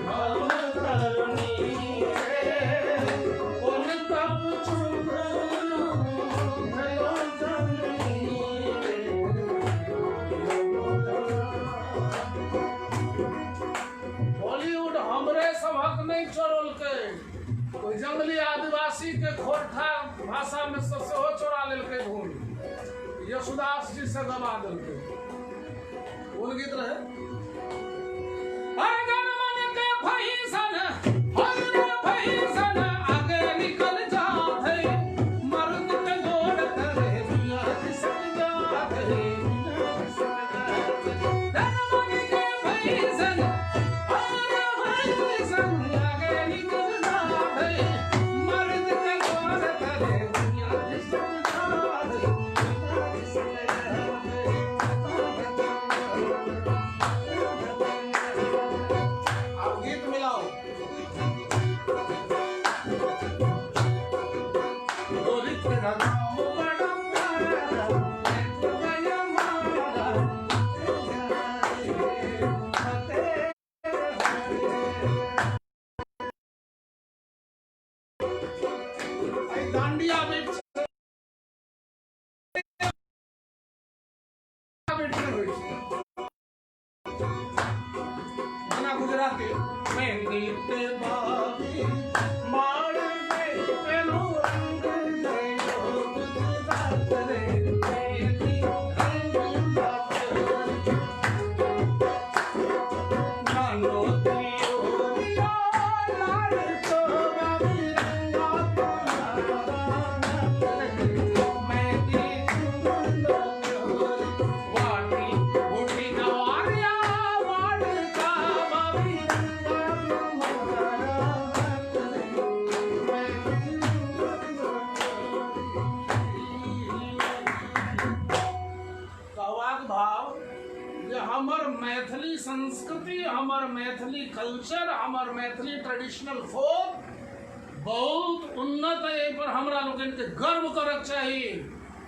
हम तरुणी रे, कोन तप चुकालहुँ भेलहुँ जननी रे। बॉलीवुड हमरे सभक नहि चोरौलकै, ओहि जंगली आदिवासी के खोरठा भाषा मे से सेहो चोरा लेलकै धुन, यशुदास जी से गवा देलकै। कोन गीत रहे? अरे जनमन के फैसन, हरे फैसन आगे निकल जात है, मर्द के गोड़ करे दुनिया खिसक जात है। जनमन के फैसन, हरे फैसन आगे निकल जात है, मर्द के गोड़ करे दुनिया खिसक जात है। अब गीत मिलाओ। गोरी तेरा नाम बड़ा प्यारा, मैं तो गया मारा, एहि दांडिया बीट छै, बीट नहि होइ छै जेना गुजराती मेहंदी ते बाबी मार में पेलू रंग संस्कृति, हमर मैथिली कल्चर, हमर मैथिली ट्रेडिशनल फोक बहुत उन्नत है। एहि पर हमरा लोकनिके गर्व करक चाही।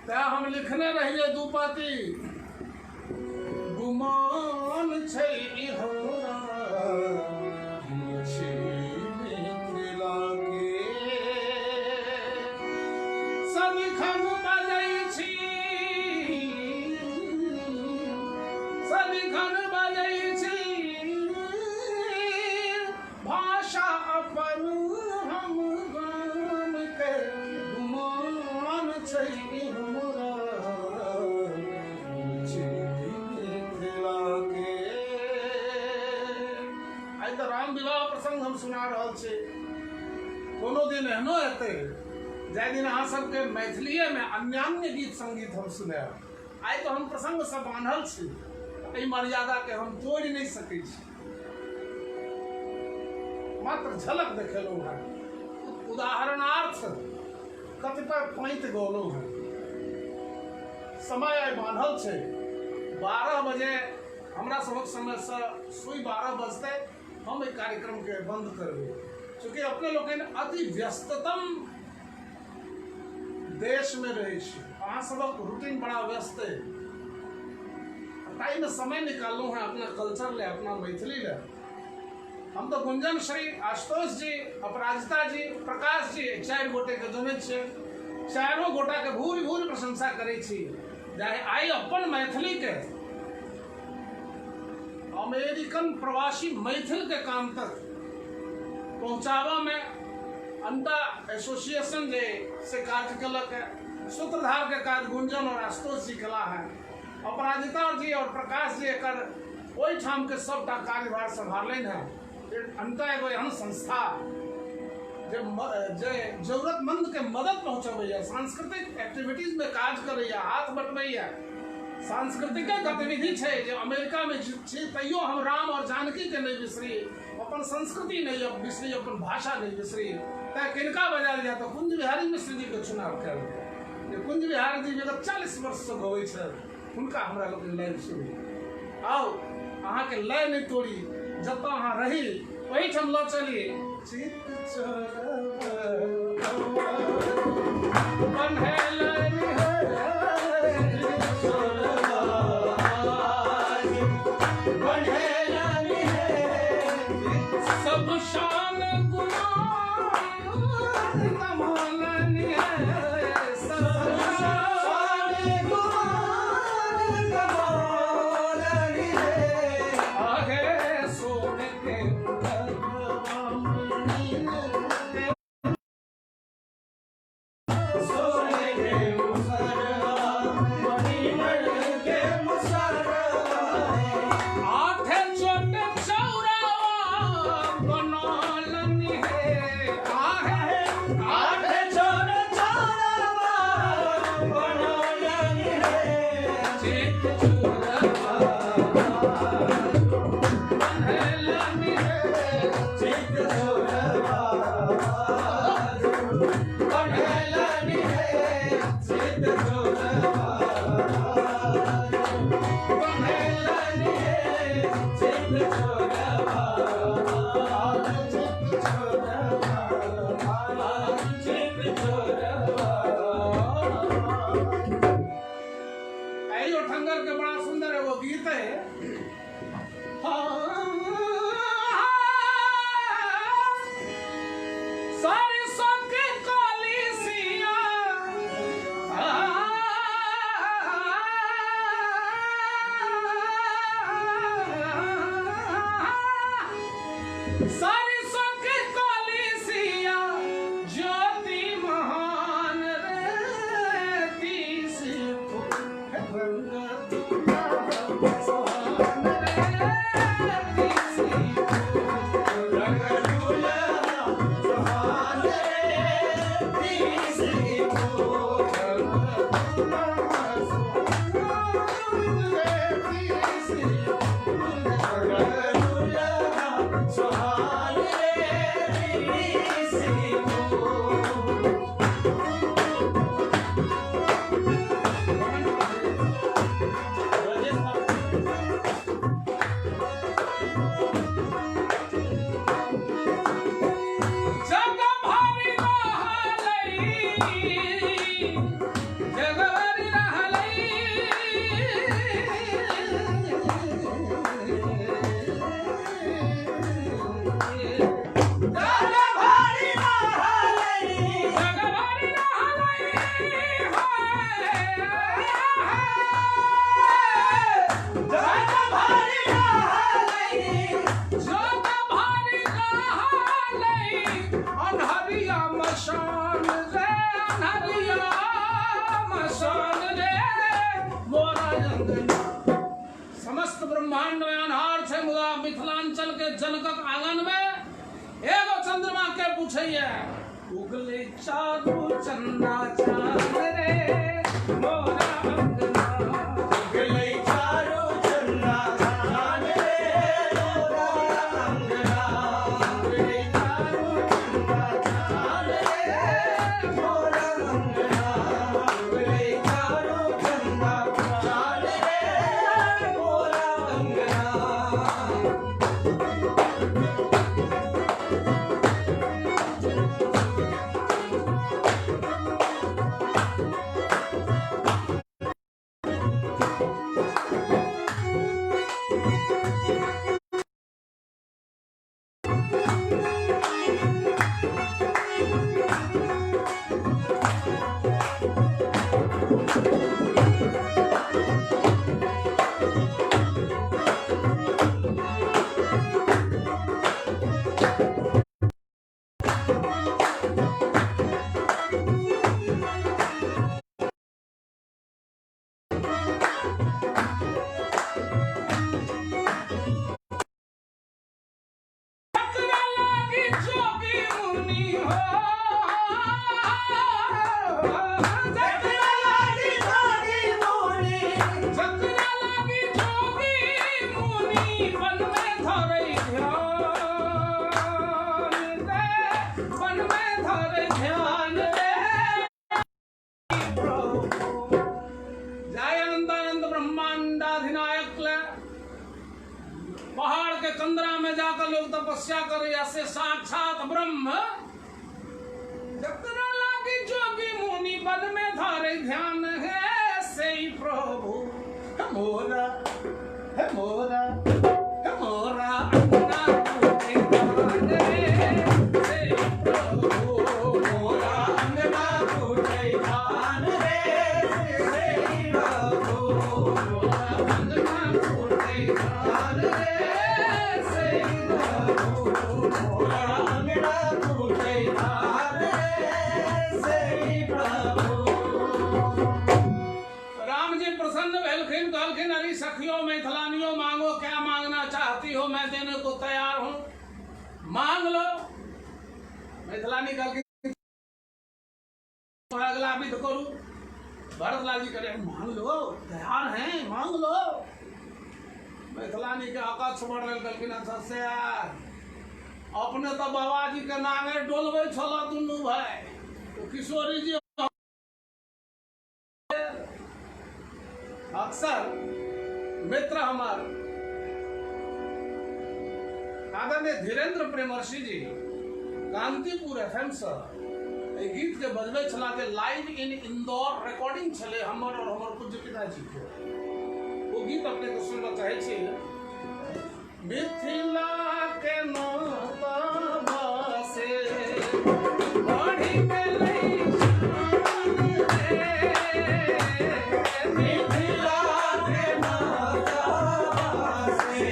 तैं हम लिखने रहियै दू पाती, गुमान छै ई हमरा हम छी मिथिला के, सदिखन बजै छी, सदिखन बजै छी भाषा अपन हम गाम के, गुमान छै ई हमरा छी मिथिला के। आइ तऽ राम विवाह प्रसंग हम सुना रहल छी। कोनो दिन एहनो एतै जाहि दिन अहाँ सबके मैथिलीएमे अन्यान्य गीत संगीत हम सुनायब। आइ तऽ हम प्रसंगसँ बान्हल छी, एहि मर्यादाके हम तोड़ि नहि सकै छी। मात्र झलक देखेलहुँ हेँ, उदाहरणार्थ कतिपय पाँति गौलहुँ हेँ। समय आइ बान्हल छै, 12 बजे हमरा सभक समयसँ सुइ 12 बजतै, हम एहि कार्यक्रमके बंद करबै। चूँकि अपने लोकनि अति व्यस्ततम देशमे रहै छी, अहाँ सभक रूटीन बड़ा व्यस्त अइ, ताहिमे समय निकाललहुँ हेँ अपना कल्चर लए, अपना मैथिली लए। हम तऽ गुंजन श्री, आशुतोष जी, अपराजिता जी, प्रकाश जी, 4 गोटेके जनैत छियै। चारो गोटाके भूरि भूरि प्रशंसा करै छी जे आइ अपन मैथिलीके अमेरिकन प्रवासी मैथिलके कान तक पहुँचाबऽमे अंटा एसोसिएशन जे से काज केलक है, सूत्रधारके काज गुंजन और आशुतोष जी केला है। अपराजिता जी और प्रकाश जी एकर ओहिठामके सबटा कार्यभार सम्हारलनि हेँ। अंटा एगो एहन संस्था जे जे जरूरतमंदके मदद पहुँचबैए, सांस्कृतिक एक्टिविटीजमे काज करैए, हाथ बटबैए। सांस्कृतिक गतिविधि छै जे अमेरिकामे छी तैयो हम राम और जानकीके नहि बिसरी, अपन संस्कृति नहि बिसरी, अपन भाषा नहि बिसरी। तैँ किनका बजायल जाय तऽ कुंज बिहारी मिश्र जीके चुनाव कयल जाय। जे कुंज बिहारी जी विगत 40 वर्षसँ गबै छथि, हुनका हमरा लोकनि लाइव सुनी। आउ अहाँके लय नहि तोड़ी, जतऽ अहाँ रही ओहिठाम लऽ चली। चित सब शान गुमान कमालनि है, सब शान गुमान कमालनि है। आहे सोने के सोने के मुसरवा मणिमण के मुसरवा, आठ चोट चौरावा बनौलनि हे, आहे आठ चोट चौरावा बनौलनि हे। चित चोरवा बनौलनि हे, चित चोरवा बनौलनि हे, चित चोरवा बनौलनि हे, चित चोरवा, चित चोरवा, चित चोरवा। एहि ओठंगर के बड़ा सुंदर एगो गीत है। सरसों के काली सिया, सरसों के काली सिया ज्योति महान रे, तीसी रंग दुल्हा सोहान रे, जग भरि रहलै। जग भरि रहलै। जग भरि रहलै जग भरि रहलै। जग भरि रहलै अन्हरिया मसान रे, अन्हरिया मसान रे मोरा अंगना। समस्त ब्रह्मांड में अन्हार छै, मुदा मिथिलांचल के जनकक आंगन में एगो चंद्रमा के पूछैया, उगले चारू चंदा चांद रे मोरा अंगना। उगलै चारू चंदा चान रे मोरा अंगना। उगलै चारू चंदा चान रे मोरा अंगना। उगलै चारू चंदा चान रे मोरा अंगना। जकरा लागी जोगी मुनि हो, जकरा लागी जोगी मुनि। जकरा लागी जोगी मुनि वन में धरै ध्यान रे, वन में धरै ध्यान रे प्रभु। जय अनंतानंद ब्रह्मांडाधिनायक ले पहाड़ के कंदरा में जाकर लोग तपस्या करे से साक्षात ब्रह्म। जकरा लागी जोगी मुनि वन में धरे ध्यान है से प्रभु। हे मोरा, हे मोरा, हे मोरा अंगना टूटे धान रे से प्रभु। मोरा अंगना फूटे धान रे से प्रभु। मोरा अंगना टूटे धान रे से प्रभु। मोरा अंगना फूटे धान रे से प्रभु। राम जी प्रसन्न भेलखिन, कहलखिन अरे सखियो मैथिलानियो, मांगो क्या मांगना चाहती हो, मैं देने को तैयार हूँ, मांग लो। मैथिलानी कहलखिन अगला विध करू। भरतलाल जी करे मांग लो, तैयार हैं, मांग लो। मैथिलानी के अकच्छ बढ़ल, कहलखिन अच्छा से अपने तो बाबाजी के नांगे डोलबै छल दुनू भाई, तो किशोरी जी अक्सर मित्र हमार आदरणीय धीरेन्द्र प्रेमर्षि जी कांतिपुर एफ एम से एहि गीत के बजबै छलाह जे लाइव इन इंदौर रिकॉर्डिंग छलै हमर और हमर पूज्य पिताजी के। ओ गीत अपने के सुनना चाहै छी। मिथिला के नोता बसे बढ़ि गेलै शान रे, मिथिला के नाता से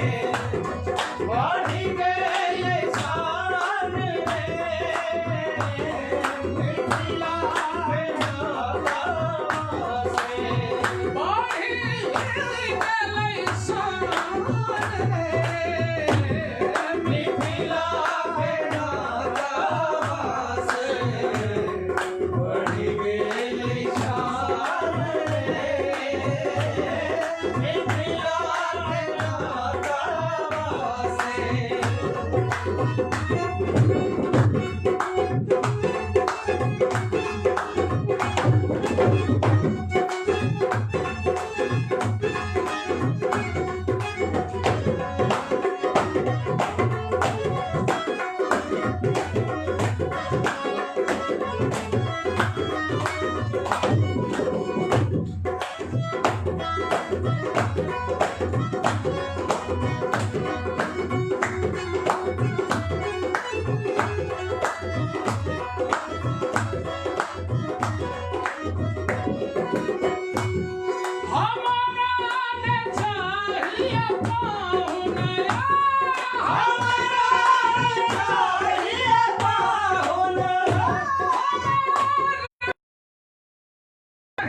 बढ़ि गेलै शान रे, मिथिला के नाता से बढ़ि गेलै शान रे, मिथिला के नाता से बढ़ि गेलै शान रे, मिथिला के नाता से।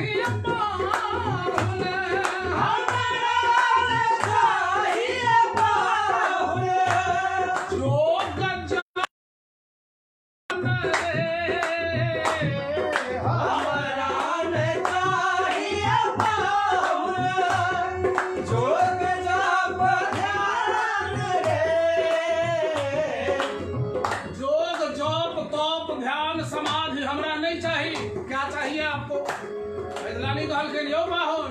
चाहिए पाहुन। हमरा ने चाहिए पाहुन। जोग जान रे। हमरा ने चाहिए पाहुन, जोग जाप ध्यान रे। जोग जप तप ध्यान समाधि हमरा नहीं चाहिए। क्या चाहिए आपको? मैथिलानी कहलखिन यौ पाहुन,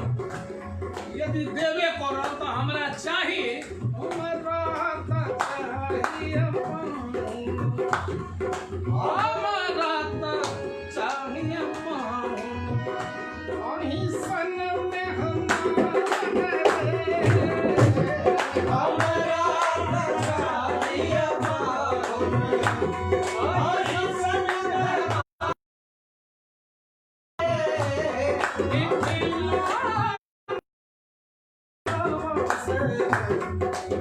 यदि देवे करब तऽ हमरा चाही, हमरा तऽ चाहिए पाहुन, हमरा तऽ चाहिए पाहुन, अहीं सन मेहमान रे। हमरा ने चाहिए पाहुन, अहीं सन मेहमान रे। मिथिला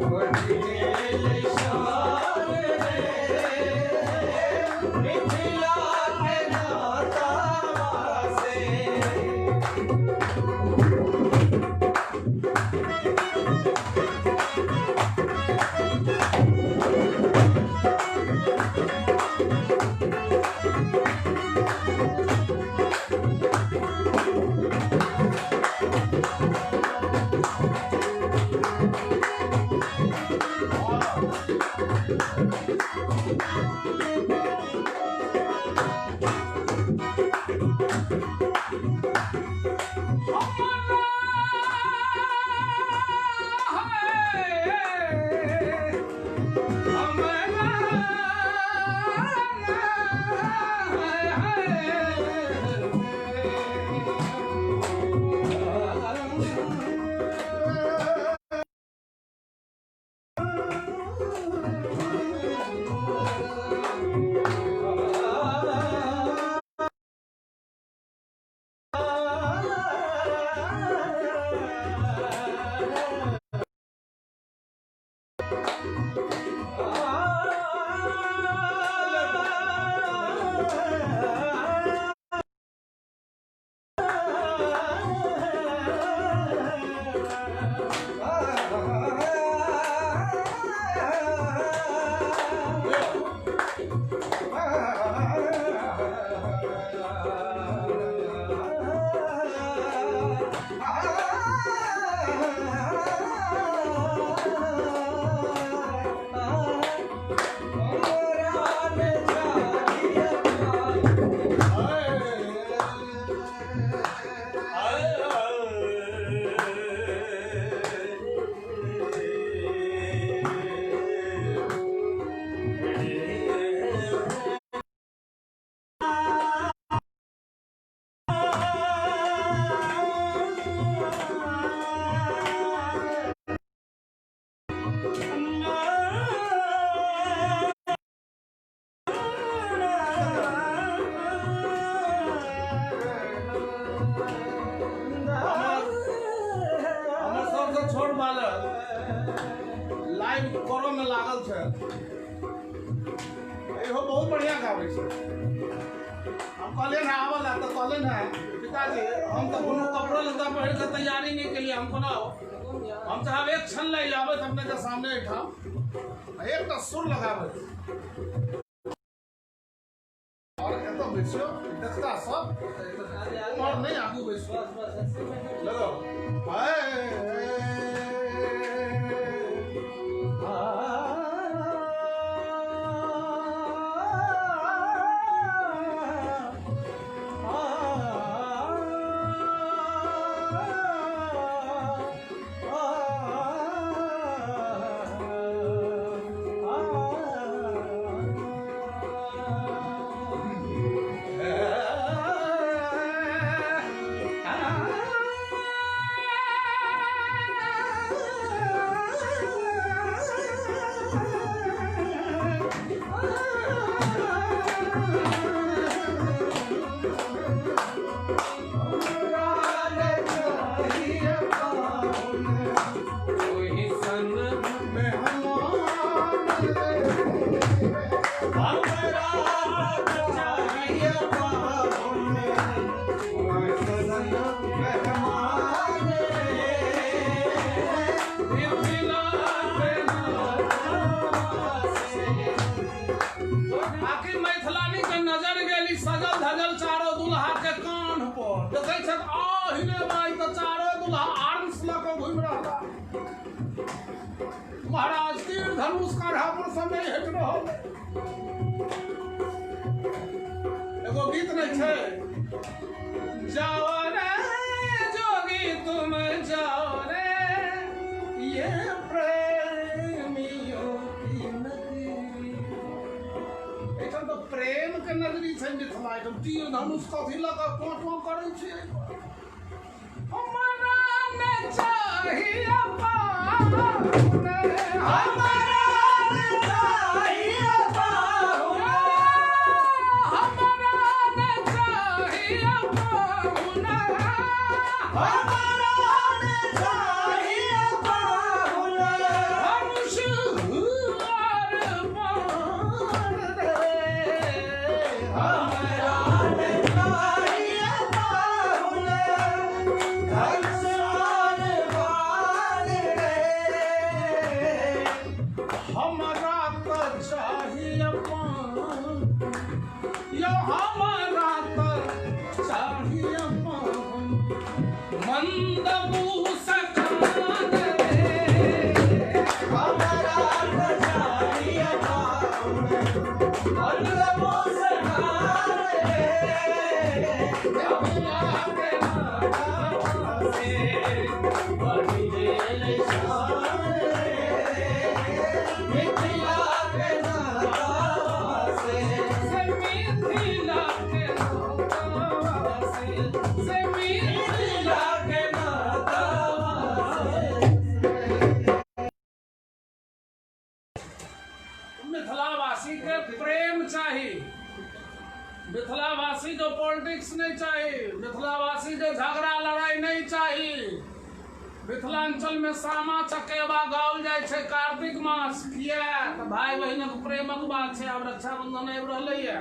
बढ़ि गेल शान रे, मिथिला के नातावा से। हमर सबसँ छोट बालक लाइव करऽ मे लागल छै। इहो बहुत बढ़िया गाबै छै। हम कहलियनि हँ आबऽ लए, तऽ कहलियनि हँ पिताजी, हम तऽ कोनो कपड़ा लत्ता पहिर कऽ तैयारी नहि केलियै। हम कोना हम चाहब एक क्षण लए आबैत अपनेके सामने एहिठाम एकटा सुर लगाबैत और एतऽ बैसियो, देखता सब। उम्हर नहि, आगू बैसियो। बस बस, ऐसे में लगाओ। ओहि सन हमरा चाहिए पाहुन, ओहि सन। ओहि रे माइ, तऽ चारो दुल्हा आर्म्स लऽ कऽ घुमि रहला। महाराज तीर धनुष कान्हा पर सँ नहि हटि रहल। एगो गीत नहि छै, जाओ रे जोगी तुम जाओ रे, ये प्रेमियों की नगरी। एहिठाम तऽ प्रेम के नगरी छै मिथिला, एहिठाम तीर धनुष कथी लऽ कऽ टों टों करै छियै? हमरा ने चाहिए पाहुन, हमरा ने चाहिए पाहुन, हमरा ने चाहिए पाहुन, हमरा ने चाहिए पाहुन, धनुष आर बाण रे, हमरा ने चाहिए पाहुन, धनुष आर बाण रे। हमरा तऽ चाहिए पाहुन, यो हमरा तऽ चाहिए पाहुन, मंद मुस्कान रे। हमरा ने चाहिए पाहुन, मंद मुस्कान रे। मिथिला के नाता से बढ़ि गेल शान रे, मिथिला के नाता से, से मिथिला के नाता से, से मिथिला मिथिला के नाता से। मिथिलावासी के प्रेम चाही, मिथिलावासी के पॉलिटिक्स नहीं चाही, मिथिलावासी के झगड़ा लड़ाई नहीं चाही। मिथिलांचल में सामा चकेवा गाओल जाइ छै कार्तिक मास, किया तऽ भाई बहिनक प्रेमक बात छै। आब रक्षाबंधन आबि रहलैए।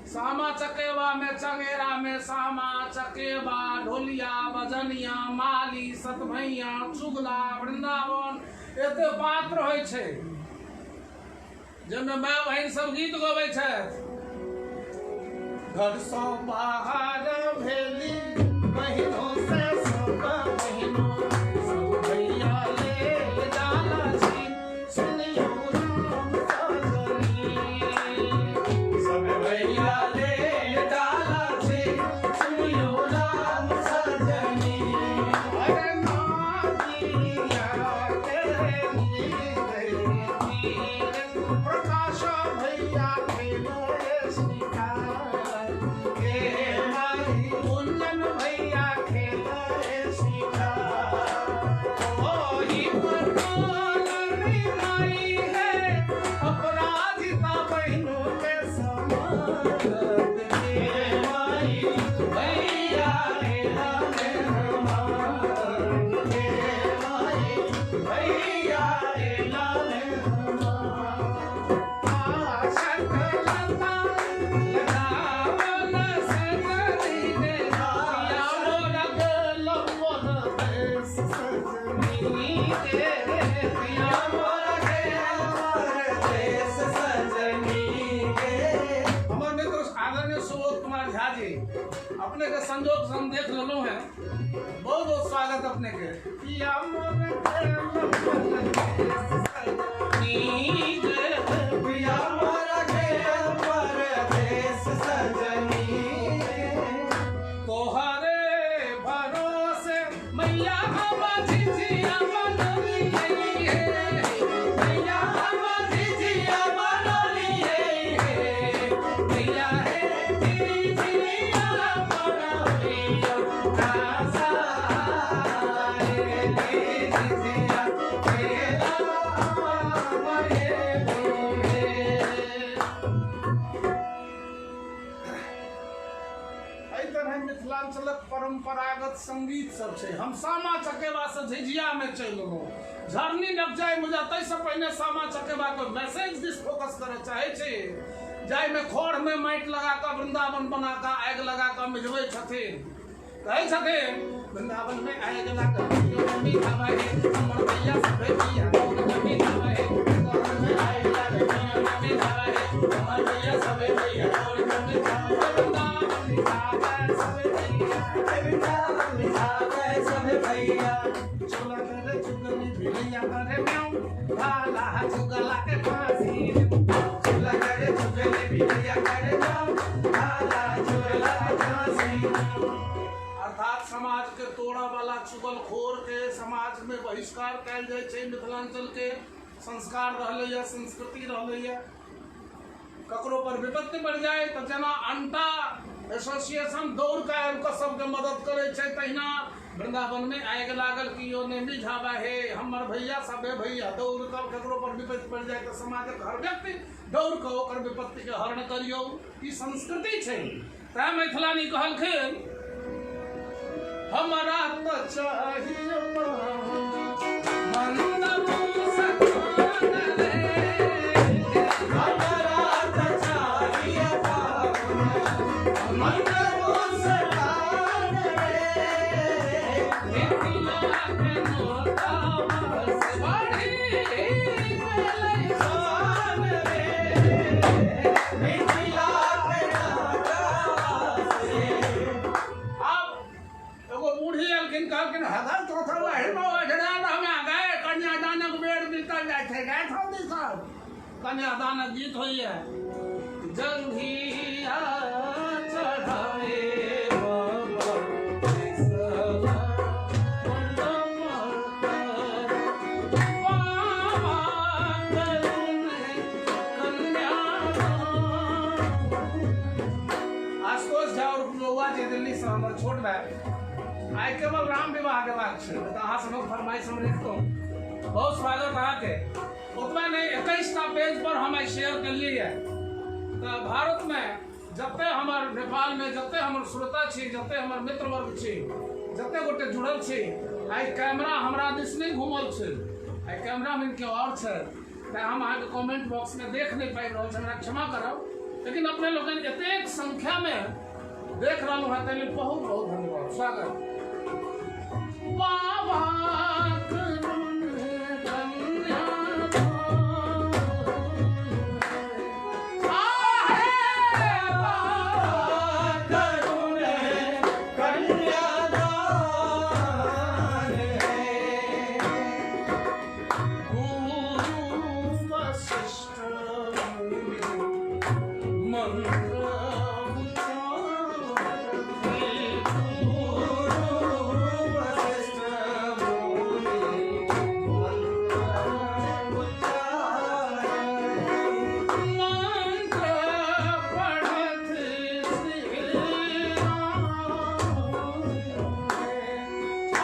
सामा चकेवा में, चंगेरा में सामा चकेवा, ढोलिया, बजनिया, माली, सतभैया, चुगला, वृंदावन, एते पात्र होइ छै जाहिमे माय बहिन सब गीत गबै छथि। घरसँ बाहर भेली बहिनो से सब बहिनो, सब भैया लेल जाला छी, सुनियौ राम सजनी। सब भैया लेल डाला छी, सुनियौ राम सजनी। अरे नादिया के नीर प्रकाश भैया खेले शिकार के माई, कुंदन भैया खेले शिकार, ओही पर रे माई है अपराजिता बहिनों के समान के माई भैया रे हमार, के माई भैया रे लाल हमार। आशकलता लगावन सजनी रे, पिया मोर गेल परदेस सजनी रे, पिया मोर गेल परदेस सजनी गे। हमर मित्र आदरणीय सुबोध कुमार झा जी, अपने के संजोग से हम देख लेलहुँ हैं, बहुत बहुत स्वागत अपने के। पिया मोर गेल परदेस सजनी रे, पिया मोर गेल परदेस सजनी गे। तोहरे भरोसे मैया हम झिझिया बनलियै हे, मैया हम झिझिया बनलियै हे, मैया हे झिझिया बनलियै आशा रे, झिझिया खेला हे। एहि तरह मिथिलांचलक परंपरागत संगीत सब छै। हम सामा चकेवा से झिझिया में चलि गेलहुँ, झरनी लग जाय मुझे, ताहिसँ पहिने सामा चकेवा के मैसेज दिस फोकस करय चाहै छी, जाहिमे खढ़ में माटि लगा कऽ वृंदावन बना कऽ आगि लगा कऽ मिझबै छथिन। कहै छथिन, वृंदावन में आगि लगा कऽ मिझाबै हे, हमर भैया सभे भैया मोर मिझाबै हे। वृंदावन में आगि लगा कऽ मिझाबै हे, हमर भैया सभे भैया मोर मिझाबै। वृंदावन मिझाबै सभे भैया, करे म्याऊं, भाला चुगला के फांसी देऊ। चुगला करे चुगली बिटिया करे म्याऊं, भाला चुगला के फांसी देऊ। अर्थात समाज के तोड़ा वाला चुगलखोर के समाज में बहिष्कार कयल जाइ छै। मिथिलांचल के संस्कार रहलैया, संस्कृति रहलैया। ककरो पर विपत्ति पड़ि जाय तऽ जेना अंटा एसोसिएशन दौड़ कऽ आबि कऽ सबके मदद करै छै, तहिना वृंदावन में आगि लागल कि यो नेमी झाबा हे हमर भैया सबे भैया दौड़ कऽ ककरो पर विपत्ति पड़ि जाय तऽ समाजक हर व्यक्ति दौड़ कऽ ओकर विपत्ति के हरण करियौ। ई संस्कृति छै। तैं मैथिलानी कहलखिन हमरा तऽ चाहिए मंद मुस्कान रे, हमरा तऽ चाहिए पाहुन मंद मुस्कान रे। मिथिला के नोता बस बढ़ी गेलै शान रे, मिथिला के नाता से। आब एगो बूढ़ी एलखिन, कहलखिन हगल चौथल हेलो हमे गए कन्यादानक बेर बीतल जाइ छै, गए छौड़ी सब कन्यादानक गीत होइए। जंघिया चढ़ाए बाबा बैसला मंडप पर, बाबा करुण कन्यादान। आशुतोष झा और बौआ जे दिल्ली से हमर छोट भाई, आइ केवल राम विवाह गेबाक छै तऽ अहाँ सबक फरमाइश हम रखितहुँ। बहुत स्वागत अहाँके। ओतबा नहि, 21टा पेज पर हम आइ शेयर केलियै। तऽ भारतमे जते हमर, नेपालमे जते हमर श्रोता छी, जते हमर मित्र वर्ग छी, जते गोटे जुड़ल छी, आइ कैमरा हमरा दिस नहि घूमल छै, आइ कैमरामैन केओ आओर छै, तैँ हम अहाँके कमेंट बॉक्समे देख नहि पाबि रहल छी, हमरा क्षमा करब। लेकिन अपने लोकनि एतेक संख्यामे देख रहलहुँ हेँ, ताहि लेल बहुत बहुत धन्यवाद, स्वागत। बाबा करुण कन्यादान, आहे बाबा करुण कन्यादान है। गुरु वशिष्ठ मुनि मंत्र उच्चारथि, गुरु वशिष्ठ मुनि मंत्र उच्चारथि, मंत्र पढ़त श्री राम,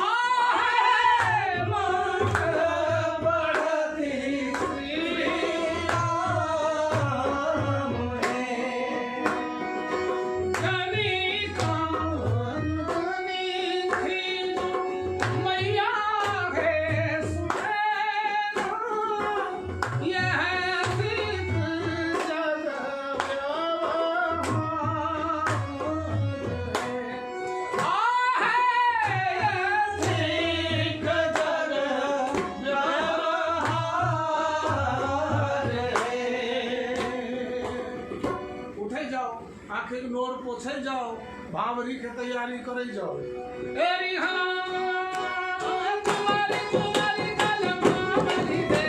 आहे मंत्र पढ़ति श्री राम है। जनि कान तनि मैया हे सुनेना, यह थिक जग व्यवहार आहे, थिक जग व्यवहार है। उठै जाओ, आँखिक नोर पोछै जाओ, भावरी के तैयारी करै जाओ। एरी हाँ कुमारी कुमारी गल भावरी दे,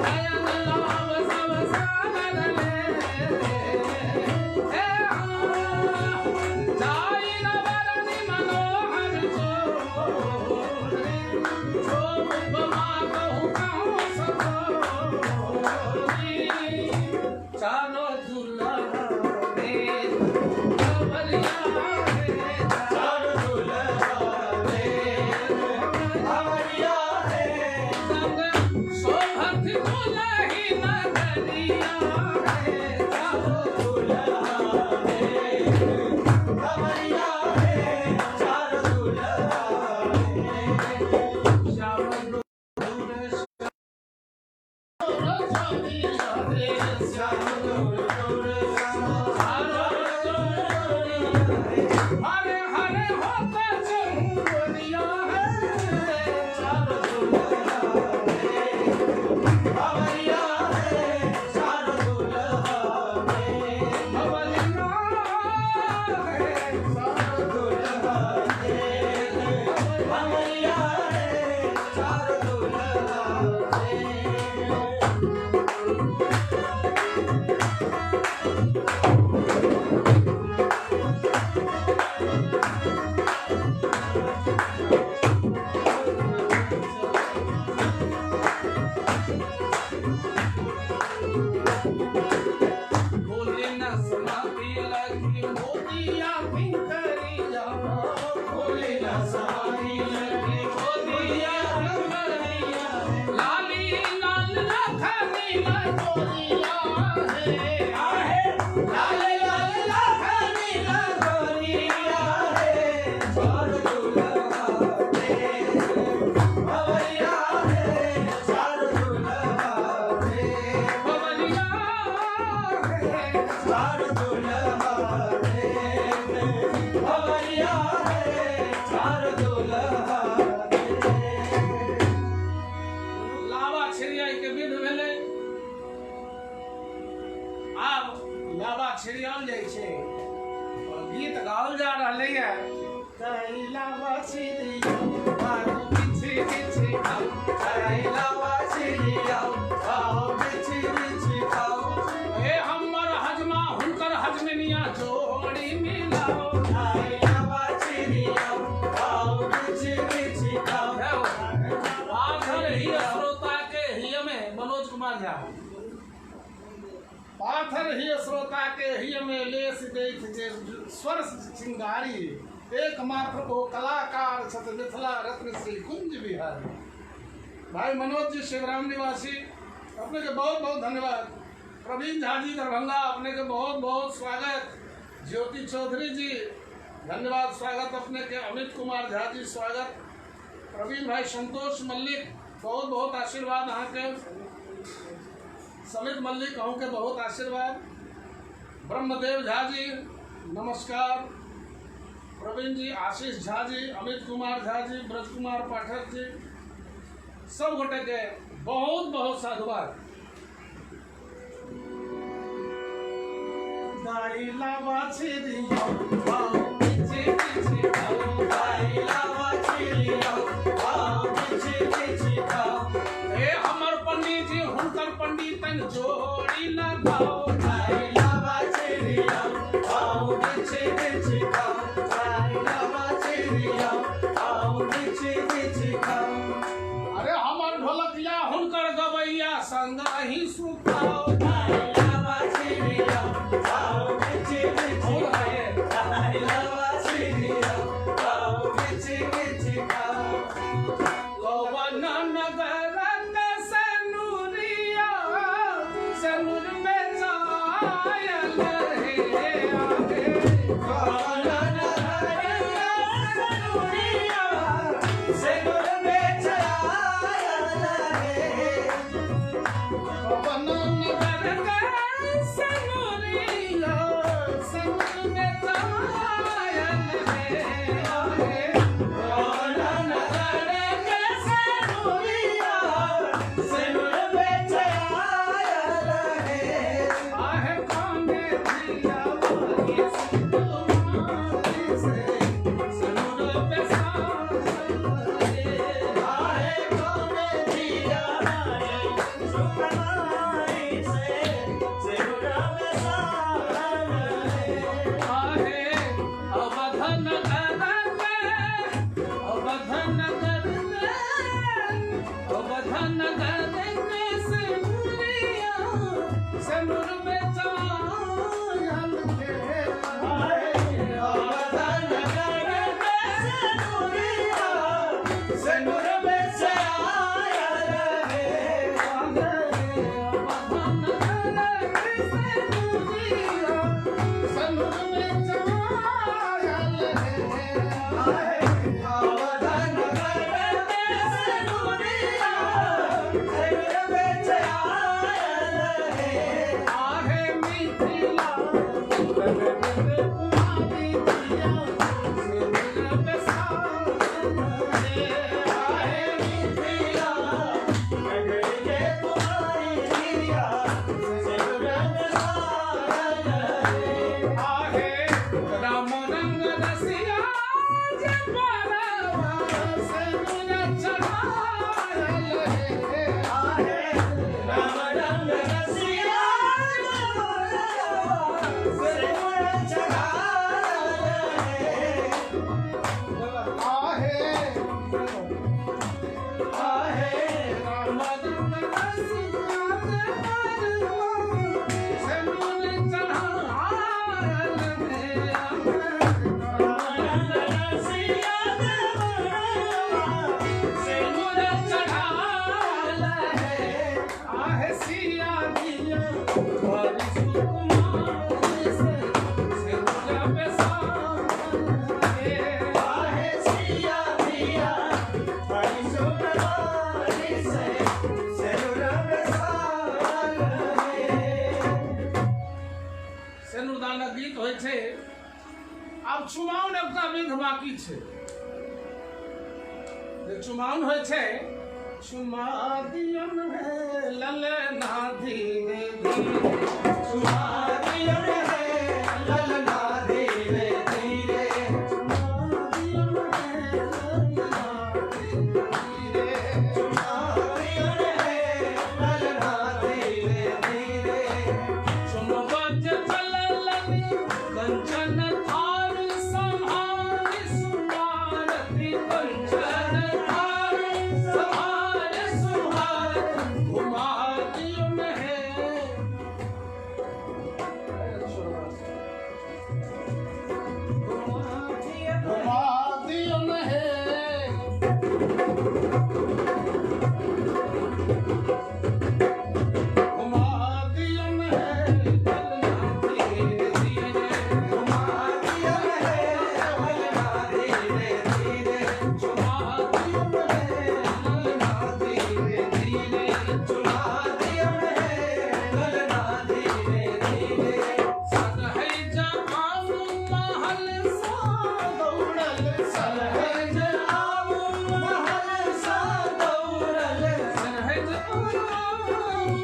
नयन लाभ सब सागर ले, ए हाँ जाई न बरनी मनोहर चोरी, जो उपमा कहूँ कहूँ सकोरी, चारो दुल्हा रे कंवरिया रे, चारु दुल्हा रे। लड़की मोतिया किंकरिया, फूली न समाई लड़की मोतिया किंकरिया, लाली लाल लखनी लजोरिया हे। आहे लाल लाल लखनी लगोरिया हे, चार दुल्हा रे भवरिया हे, चार दुल्हा रे बबलिया हे। चार दुल्हा रे भवरिया रे, चार दुल्हा रे। लावा छिड़ियाई के विध भेलै। आब लावा छिड़ियाल जाइ छै और गीत गाओल जा रहलैए। लावा छिड़िया बिछि बिछि खाउ, लावा छिड़िया आओ बिछि बिछि खाओ, हे हमर हजमा हुनकर हजमिनिया जोड़ी मिलाओ। लावा छिड़िया आओ बिछि बिछि खाओ। पाथर ही श्रोता के हिय में, मनोज कुमार झा, पाथर ही श्रोता के हिय में लेस देख जे स्वर सिंगारी, एकमात्र ओ कलाकार छथि मिथिला रत्न श्री कुंज बिहारी। भाई मनोज जी शिवराम निवासी, अपने के बहुत बहुत धन्यवाद। प्रवीण झा जी दरभंगा, अपने के बहुत बहुत स्वागत। ज्योति चौधरी जी धन्यवाद, स्वागत अपने के। अमित कुमार झा जी स्वागत। प्रवीण भाई संतोष मल्लिक बहुत बहुत आशीर्वाद अहाँ के। समित मल्लिक अहूँ के बहुत आशीर्वाद। ब्रह्मदेव झा जी नमस्कार। प्रवीण जी, आशीष झा जी, अमित कुमार झा जी, ब्रज कुमार पाठक जी, सब गोटे के बहुत बहुत साधुवाद। दाई लावा छिड़िया आओ बिछि बिछि खाओ, दाई लावा छिड़िया आओ बिछि बिछि खाओ, हे हमर पंडित जी हुनकर पंडितन जोड़ी लगाओ। दाई लावा छिड़िया आओ बिछि बिछि खाओ, दाई लावा छिड़िया आओ बिछि बिछि खाओ। अरे हमर ढोलकिया हुनकर गवैया संग ही सुताओ। दाई लावा छिड़िया आओ बिछि बिछि खाओ, दाई लावा छिड़िया आओ बिछि बिछि खाओ। कवन नगर के सनुरिया सनुर में जायल हे आगे। कवन नगर के सनुरिया सिनुर बेच आयल हे। कवन नगर के सनुरिया सनुर में जायल हे आगे। कवन नगर के सनुरिया सिनुर बेच आयल हे। आहे काने दिया वाली सुकुमारी से सनुर पे सारे। आहे कौने दिया मारे सुकुमारी से सिनुर में सावन हे। आहे अवध नगर में, अवध नगर में, अवध नगर में सिनुरिया सिनुर में चायल के। अवध नगर के सनुरिया सिनुर बेच आयल हे। अवध नगर के सिनुरिया सिनुर में चायल हे। अवध नगर के सनुरिया सिनुर बेच आयल हे। आहे मिथिला कुमारी दिया सिनुर पे सावन हे। आहे मिथिला नगर के कुमारी दिया सिनुर में सावन हे। आहे राम रंग रसिया जे परवा सिनुर चढ़ायल हे। आहे राम रंग रसिया सिनुर चढ़ायल हे। आहे आहे राम रंग रसिया जे परवा सिनुर चढ़ायल हे। आब चुमाओन एकटा विध बाकी छै। जे चुमाओन होइ छै, चुमा दियन हे ललना धीरे धीरे, चुमा दियन हे ललना धीरे धीरे, चुमा दियन हे ललना धीरे धीरे, चुमा दियन हे ललना धीरे धीरे। चुमबज चललन कंचन थार संहार सुहारती, कंचन थार संहार सुहार, घुमा दियन हे, घुमा दियन हे, घुमा दियन हे ललना धीरे धीरे, घुमा दियन हे ललना धीरे धीरे, चुमा दियन हे ललना धीरे धीरे, चुमा दियन हे ललना धीरे धीरे। सरहज आऊ महल सा दौड़ल, सरहज आऊ महल सा दौड़ल, सरहज आऊ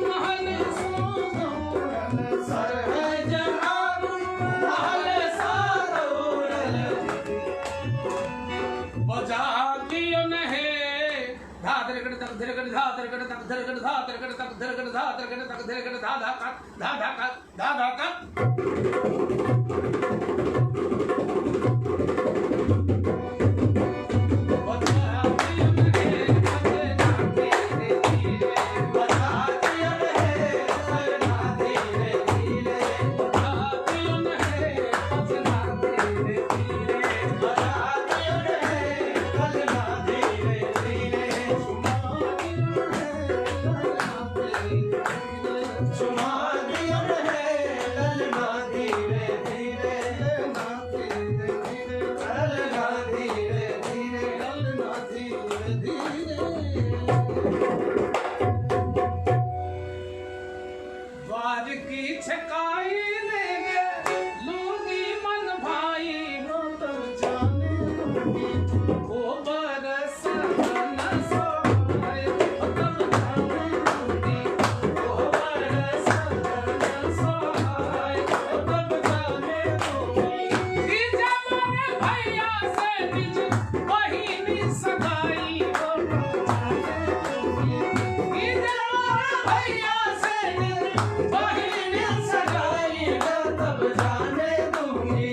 महल सा दौड़ल, सरहज आऊ महल सा दौड़ल। बजा दियन हे धा धरगड़ तक धरगड़ धा धरगड़ तक धरगड़ धा धरगड़ तक धरगड़ धा धरगड़ तक धरगड़ धा धा का धा धा का धा धा का। बजा दियन हे ललना धीरे धीरे, बजा दियन हे ललना धीरे धीरे, बजा दियन हे ललना धीरे धीरे, बजा दियन हे ललना धीरे धीरे, चुमा दियन हे ललना धीरे धीरे, चुमा दियन हे ललना धीरे धीरे, ललना धीरे धीरे, ललना धीरे धीरे। ललना धीरे धीरे। द्वार की छकाई ले गे लूंगी मन भाई, मोतर जाने दूंगी गोबर सदन सोए, तब जाने दूंगी गोबर सदन सोए, तब जाने दूंगी। कि जब मेरे भैया से निज बहिनी सगाई, जाने दूंगी। कि जब मेरे भैया से निज बहिनी सगाई, तब जाने दूंगी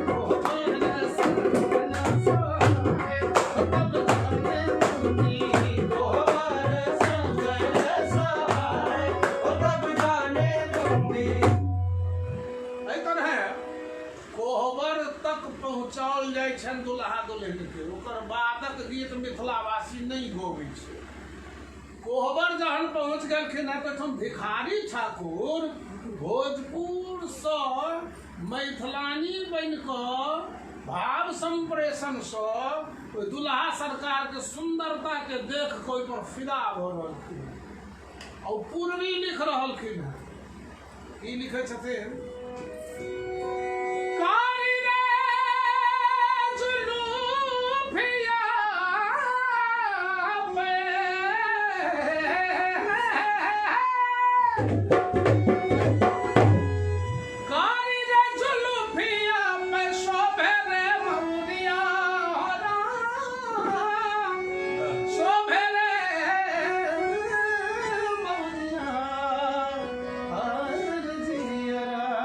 गोबर सदन सोए, तब जाने दूंगी। गोबर सदन सहाय, तब जाने दूंगी। एहि तरहे कोहबर तक पहुँचाओल जाइ छनि दुल्हा दुल्हिन के, ओकर बादक गीत मिथिलावासी नहि गबै छै। कोहबर जहन पहुँच गेलखिन हँ तऽ ओहिठाम भिखारी ठाकुर भोजपुरसँ मैथिलानी बनि कऽ भाव सम्प्रेषणसँ ओहि दुल्हा सरकारके सुन्दरताके देख कऽ ओहिपर फिदा भऽ रहलखिन हँ। आ ओ पूर्वी लिख रहलखिन हँ। की लिखै छथिन? कारी रे जुलूफिया पे, कारी रे जुलूफिया पे शोभे रे मौरिया हो राम, शोभे रे मौरिया, हर जियरा।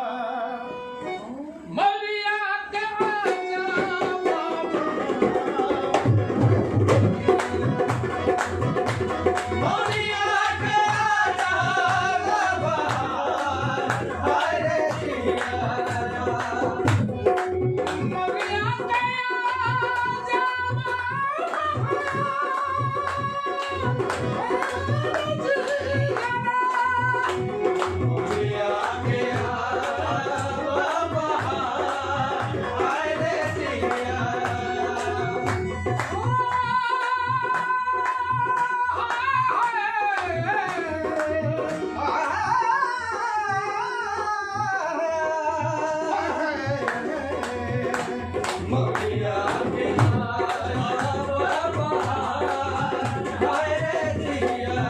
मोरिया के हाय रे जिया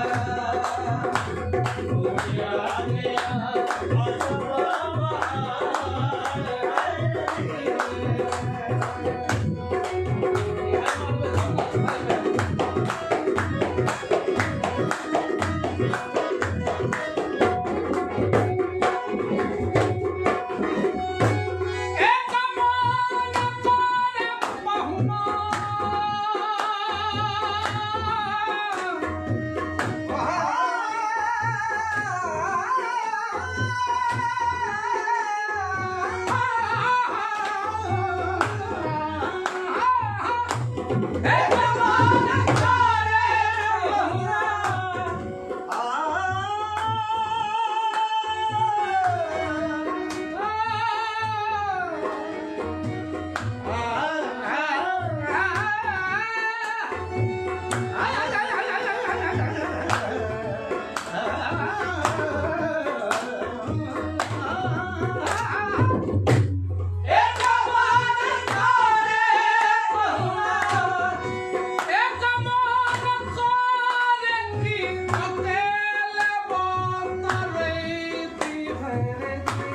मोरिया के एक मन करे पहुना एक मन करे पहुना एक मन करे पहुना एक मन करे कि अकेले बतरैती है एक मन करे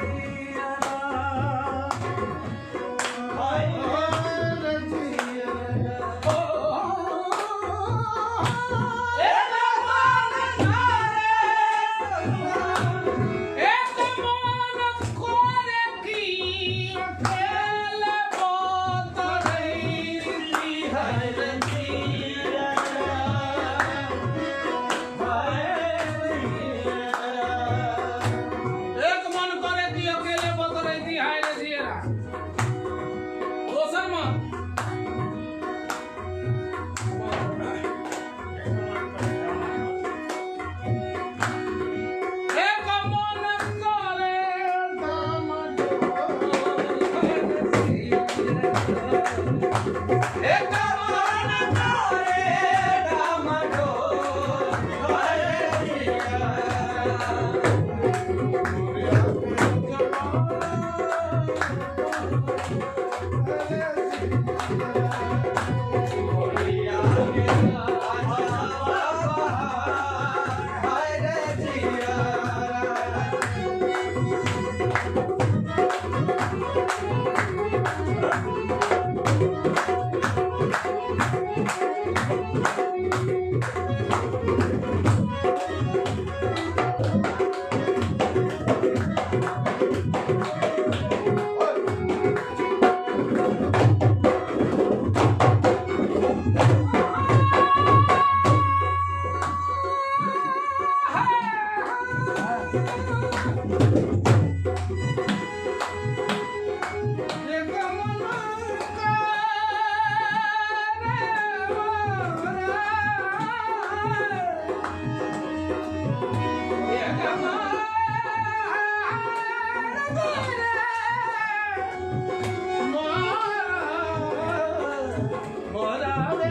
एक मन करे कि अकेले बतरैती है एक मन करे कि अकेले बतरैती हाय रे जियरा दोसर मन एक मन करे दाम एक मन करे डामडोल हाय रे जिया मोरिया के हाय रे जिया एक मन करे एक मन करे मोरा रे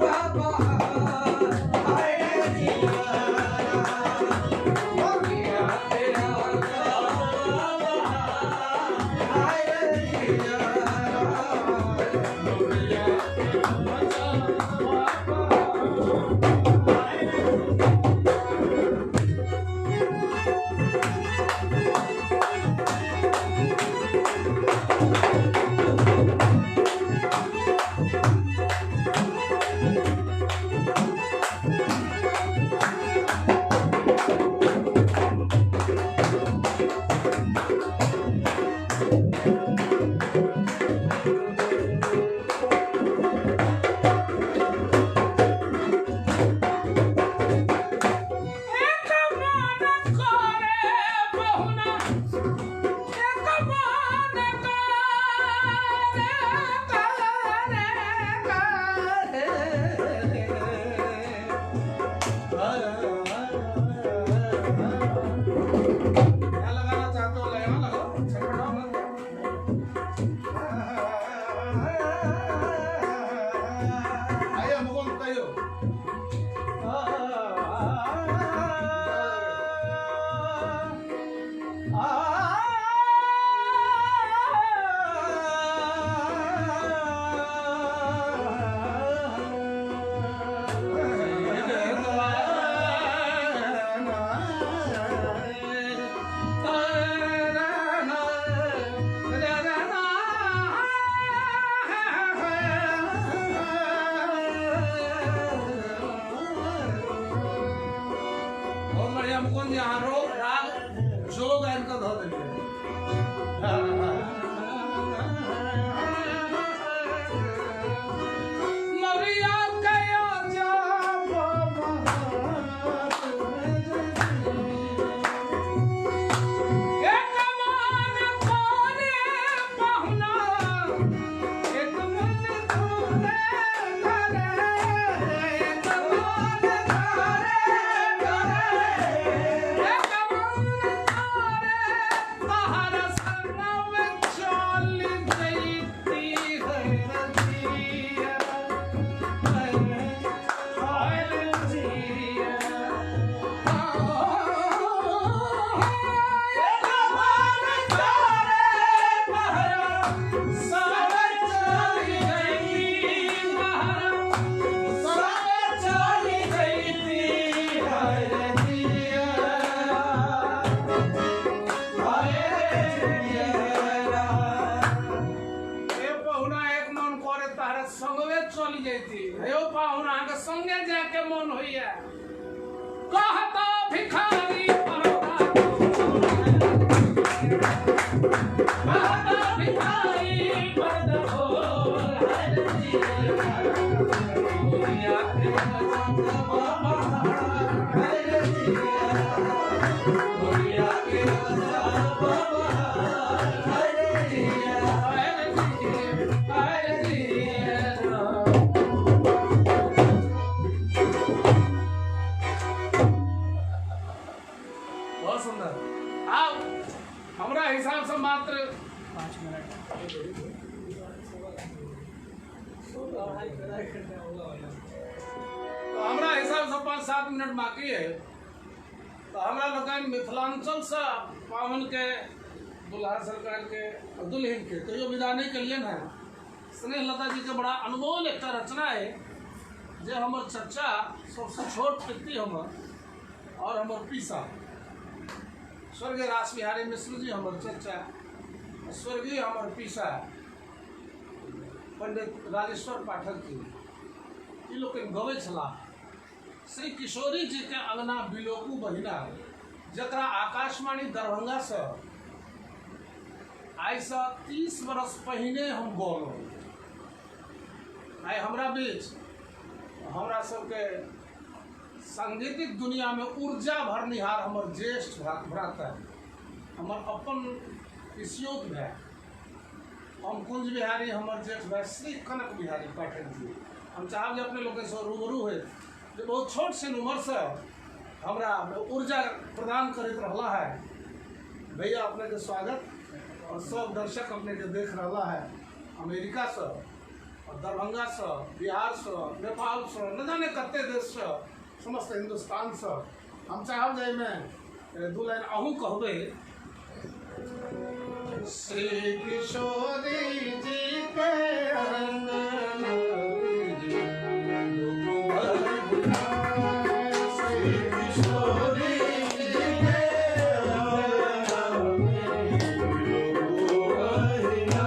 बाबा आए जिया। यहाँ लगाना चाहते हो यहाँ लगाओ, छटपटाओ मत। आइए मुकुंद कहियो। बहुत बढ़िया मुकुंद जी, यहाँ रोग राग जोग आनि कऽ धऽ देलियै। मरिया कया जा बाबा एक मन करे पहुना, एक मन तोरे करे, एक मन करे करे, एक मन करे तहर संगम चल जैती है रजिया, हाय रजिया। संगवे चली जैती हे पाहुना, अहाँके संगे जाके मन होइया। कहता भिखारी परदा, कहता भिखारी परदा हो दुनिया के बाबा, दुनिया के बाबा। बहुत सुंदर। आब हमरा हिसाब से मात्र 5 मिनट। तो हमरा हिसाब से 5-7 मिनट बाकी है। तो हमरा लोकनि मिथिलांचल से पाहुन के, दुल्हा सरकार के और दुल्हन के कहियो विदा नहीं कलियन है। स्नेहलता जी के बड़ा अनमोल एक रचना है जे हमर चचा सबसे छोट पित्ती हमर और हमर पीसा स्वर्गीय रास बिहारी मिश्र जी हमर चचा, स्वर्गीय हमर पीसा पंडित राजेश्वर पाठक जी, ई लोकनि गबै छलाह श्री किशोरी जी के अंगना बिलोकू बहिना, जकरा आकाशवाणी दरभंगा से आइ से 30 बरस पहिने हम गौलहुँ। आइ हमरा बीच हमरा सबके सांगीतिक दुनिया में ऊर्जा भरनिहार हमर ज्येष्ठ भ्राता, हमर अपन पिसियोत भाई हम कुंज बिहारी, हमर जेठ भाई श्री कनक बिहारी पाठक जी। हम चाहब जे अपने लोग से रूबरू होय जे बहुत छोट सन उम्र से हमरा ऊर्जा प्रदान करैत रहला है। भैया अपने के स्वागत, और सब दर्शक अपने के देख रहा है अमेरिका से और दरभंगा से, बिहार से, नेपाल से, न जाने कते देश से, समस्त हिंदुस्तान से। हम चाहब जे एहिमे 2 लाइन अहूँ कहबै। श्री किशोरी जी के अंगना श्री किशोरी जी के अंगना,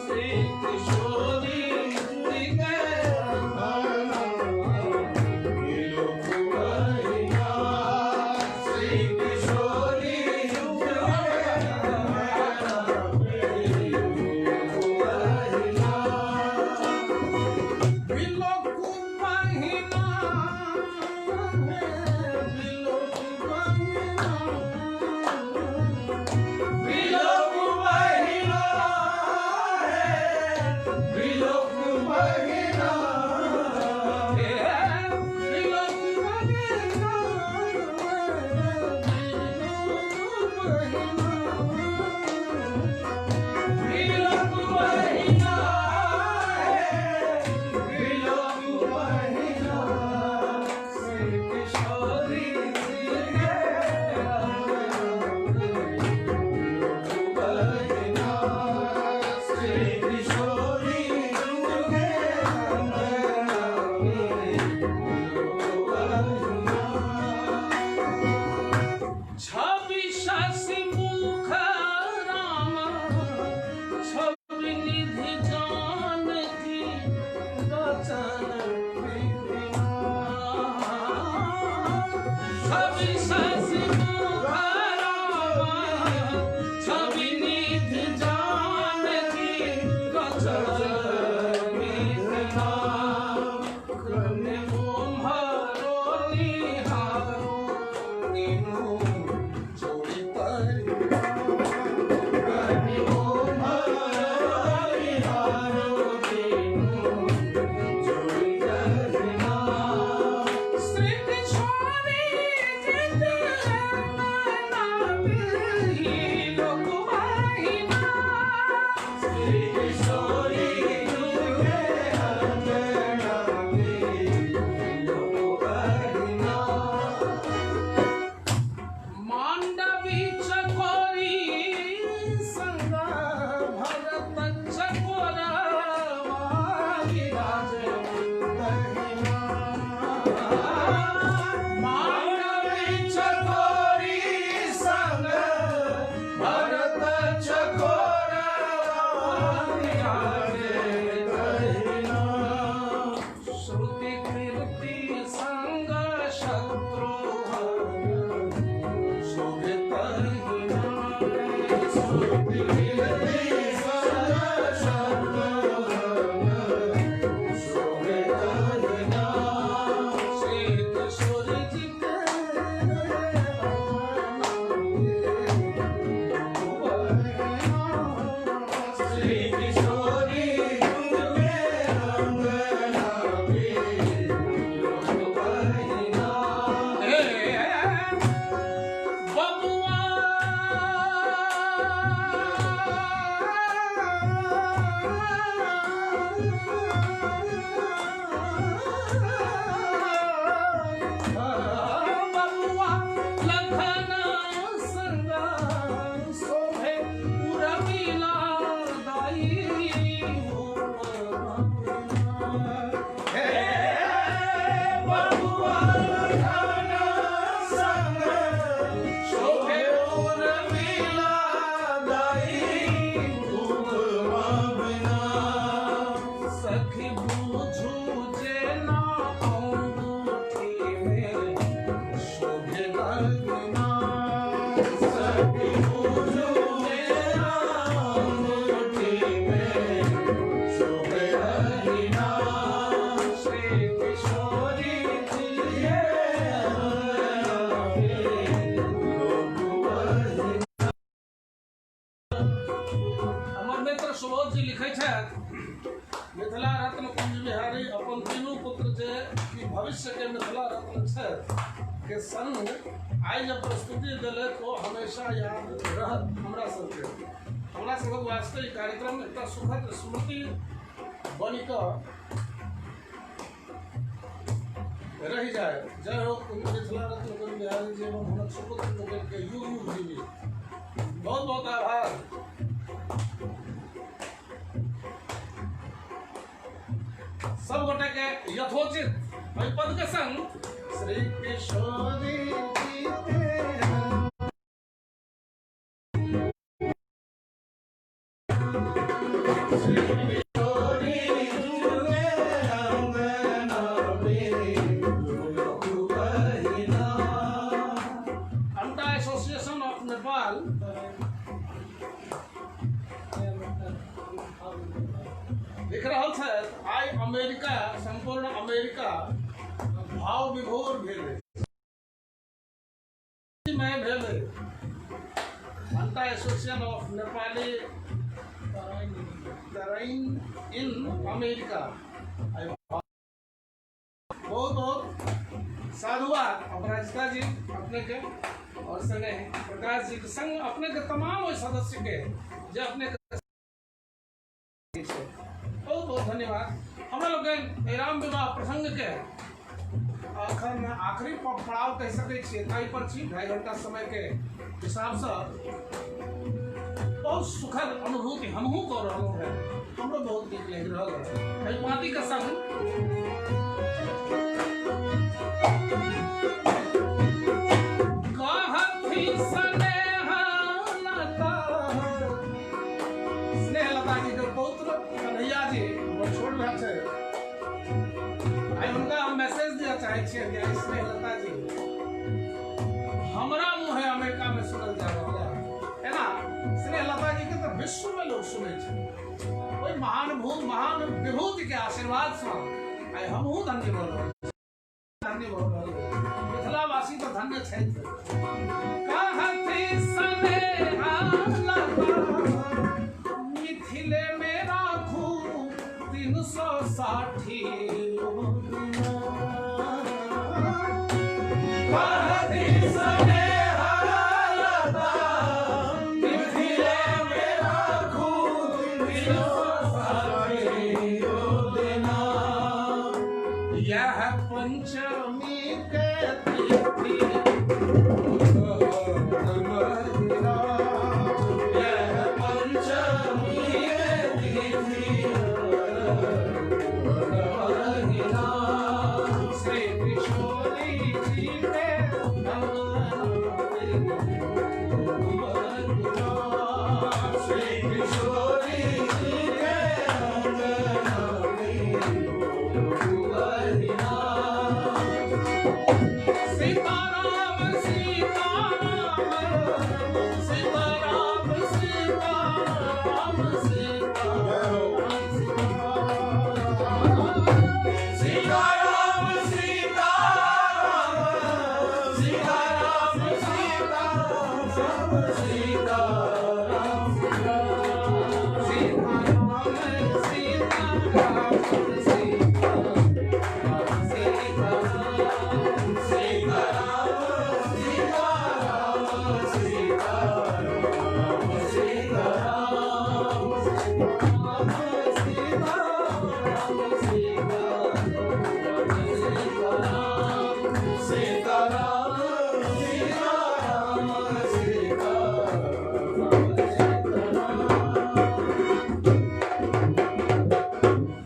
श्री किशोरी जी के अंगना, श्री किशोरी जी के अंगना। मांडवी चकोरी संग भरत चकोर श्रुति कीर्ति संग शत्रुघ्न शोभित श्रुति कीर्ति संग शत्रुघ्न शोभित श्री किशोर जी के श्री किशोरी कुंज के अंगना में लोक बहिना। बबुआ बबुआ लखन संग शोभे उर्मिला दाई हे बबुआ लखन संग शोभे उर्मिला दाई उपमा बिना। सखी बूझू जे ना अंगूठी में शोभे लगना सखी बूझू मेरा अंगूठी में शोभे रहीना। श्री किशोरी जी ये अंगना में लोक बहिना। हमर मित्र सुबोध जी लिखै छथि, मिथिला रत्न कुंज बिहारी अपन तीनू पुत्र जे कि भविष्य के मिथिला रत्न छथि के संग आइ जब प्रस्तुति देलथि ओ हमेशा याद रहत। हमरा सबके हमरा सबक वास्ते ई कार्यक्रम एकटा सुखद स्मृति बनि कऽ रहि जाय। जय हो मिथिला रत्न कुंज बिहारी जी एवं हुनक सुपुत्र लोकनि के युग युग जीवी। बहुत बहुत आभार। सब गोटे के यथोचित एहि पद के संग श्री किशोरी जी के श्री किशोरी कुंज के अंगना में लोक बहिना। अंटा एसोसिएशन ऑफ नेपाल लिख रहल छथि, आइ अमेरिका संपूर्ण अमेरिका भाव विभोर भेल में भेल अंटा association of Nepali Tarain in America. आइ बहुत बहुत साधुवाद अपराजिता जी अपने के और संगे प्रकाश जी के संग अपने के तमाम ओहि सदस्य के जे अपने के बहुत बहुत धन्यवाद। हमरा लोकनि एहि राम विवाह प्रसंग के अखन आखिरी पड़ाव कहि सकै छियै ताहि पर छी। 2.5 घंटा समय के हिसाबसँ बहुत सुखद अनुभूति हमहूँ कऽ रहलहुँ हेँ, हमरो बहुत नीक लागि रहल है। एहि पाँति के संग कहथि स्नेह लता, स्नेह लता जी के पौत्र कन्हैया जी हमर छोट भाई छै। आइ हुनका हम मैसेज दिअ चाहै छियै कि आइ स्नेह लता जी हमरा मुँहे अमेरिका में सुनल जा रहल है। एना स्नेह लता जी के तऽ विश्व में लोग सुनै छै। ओहि महान भूत महान विभूति के आशीर्वाद सँ आइ हमहूँ धन्य भऽ रहल छी, धन्य भऽ रहल छी। मिथिलावासी तऽ धन्य छथि। कहथि स्नेह लता मिथिले में राखू 360 कहथि स्नेह लता मिथिले में राखू 360 योजना। यह पंचमी के तिथि यह पंचमी के तिथि बहिना। श्री कृष्ण किशोरी जी के श्री किशोरी जी के अंगना में गोकुल सीताराम सीताराम सीताराम सीताराम सीताराम सीताराम सीताराम सीताराम सीताराम सीताराम सीताराम सीताराम सीताराम सीताराम सीताराम सीताराम सीताराम सीताराम सीताराम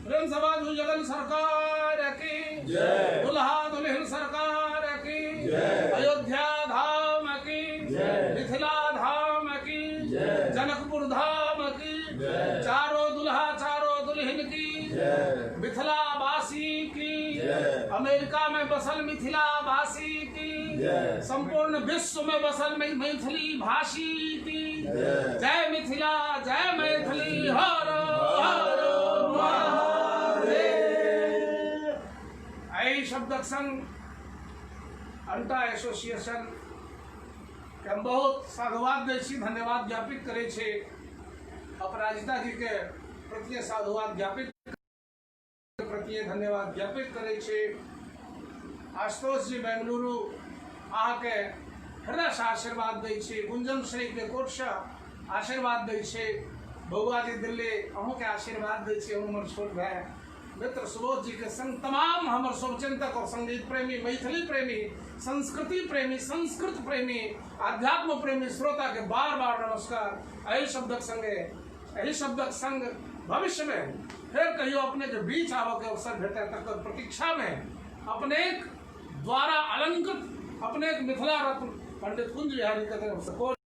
प्रेम समाज जगन सरकार की जय। दुल्हा दुल्हन सरकार की जय। अयोध्या धाम की जय। मिथिला धाम की जय। जनकपुर धाम की जय। चारों दुल्हा चारों दुल्हन की जय। मिथिला वासी की जय। अमेरिका में बसल मिथिला वासी की जय। संपूर्ण विश्व में बसल मैथिली भाषी की जय। जय मिथिला जय मैथिली हर हर महादेव। एहि शब्दक संग अंटा एसोसिएशन के हम बहुत साधुवाद दै छी, धन्यवाद ज्ञापित करै छी। अपराजिता जी के प्रति साधुवाद ज्ञापित प्रति धन्यवाद ज्ञापित करै छी। आशुतोष जी बेंगलुरु अहाँके हृदयसँ आशीर्वाद दै छी। गुंजन श्रीके कोटसँ आशीर्वाद दै छी। बौआ जी दिल्ली अहूँके आशीर्वाद दै छी। हमर छोट भाय मित्र सुबोध जी के संग तमाम हमर शुभचिंतक और संगीत प्रेमी, मैथिली प्रेमी, संस्कृति प्रेमी, संस्कृत प्रेमी, आध्यात्म प्रेमी श्रोता के बार बार नमस्कार। एहि शब्दक संगे, एहि शब्दक संग भविष्य में फेर कहियो अपने के बीच आबऽ के अवसर भेटै तकर प्रतीक्षा में अपने द्वारा अलंकृत अपने मिथिला रत्न पंडित कुंज बिहारी के तरफ से।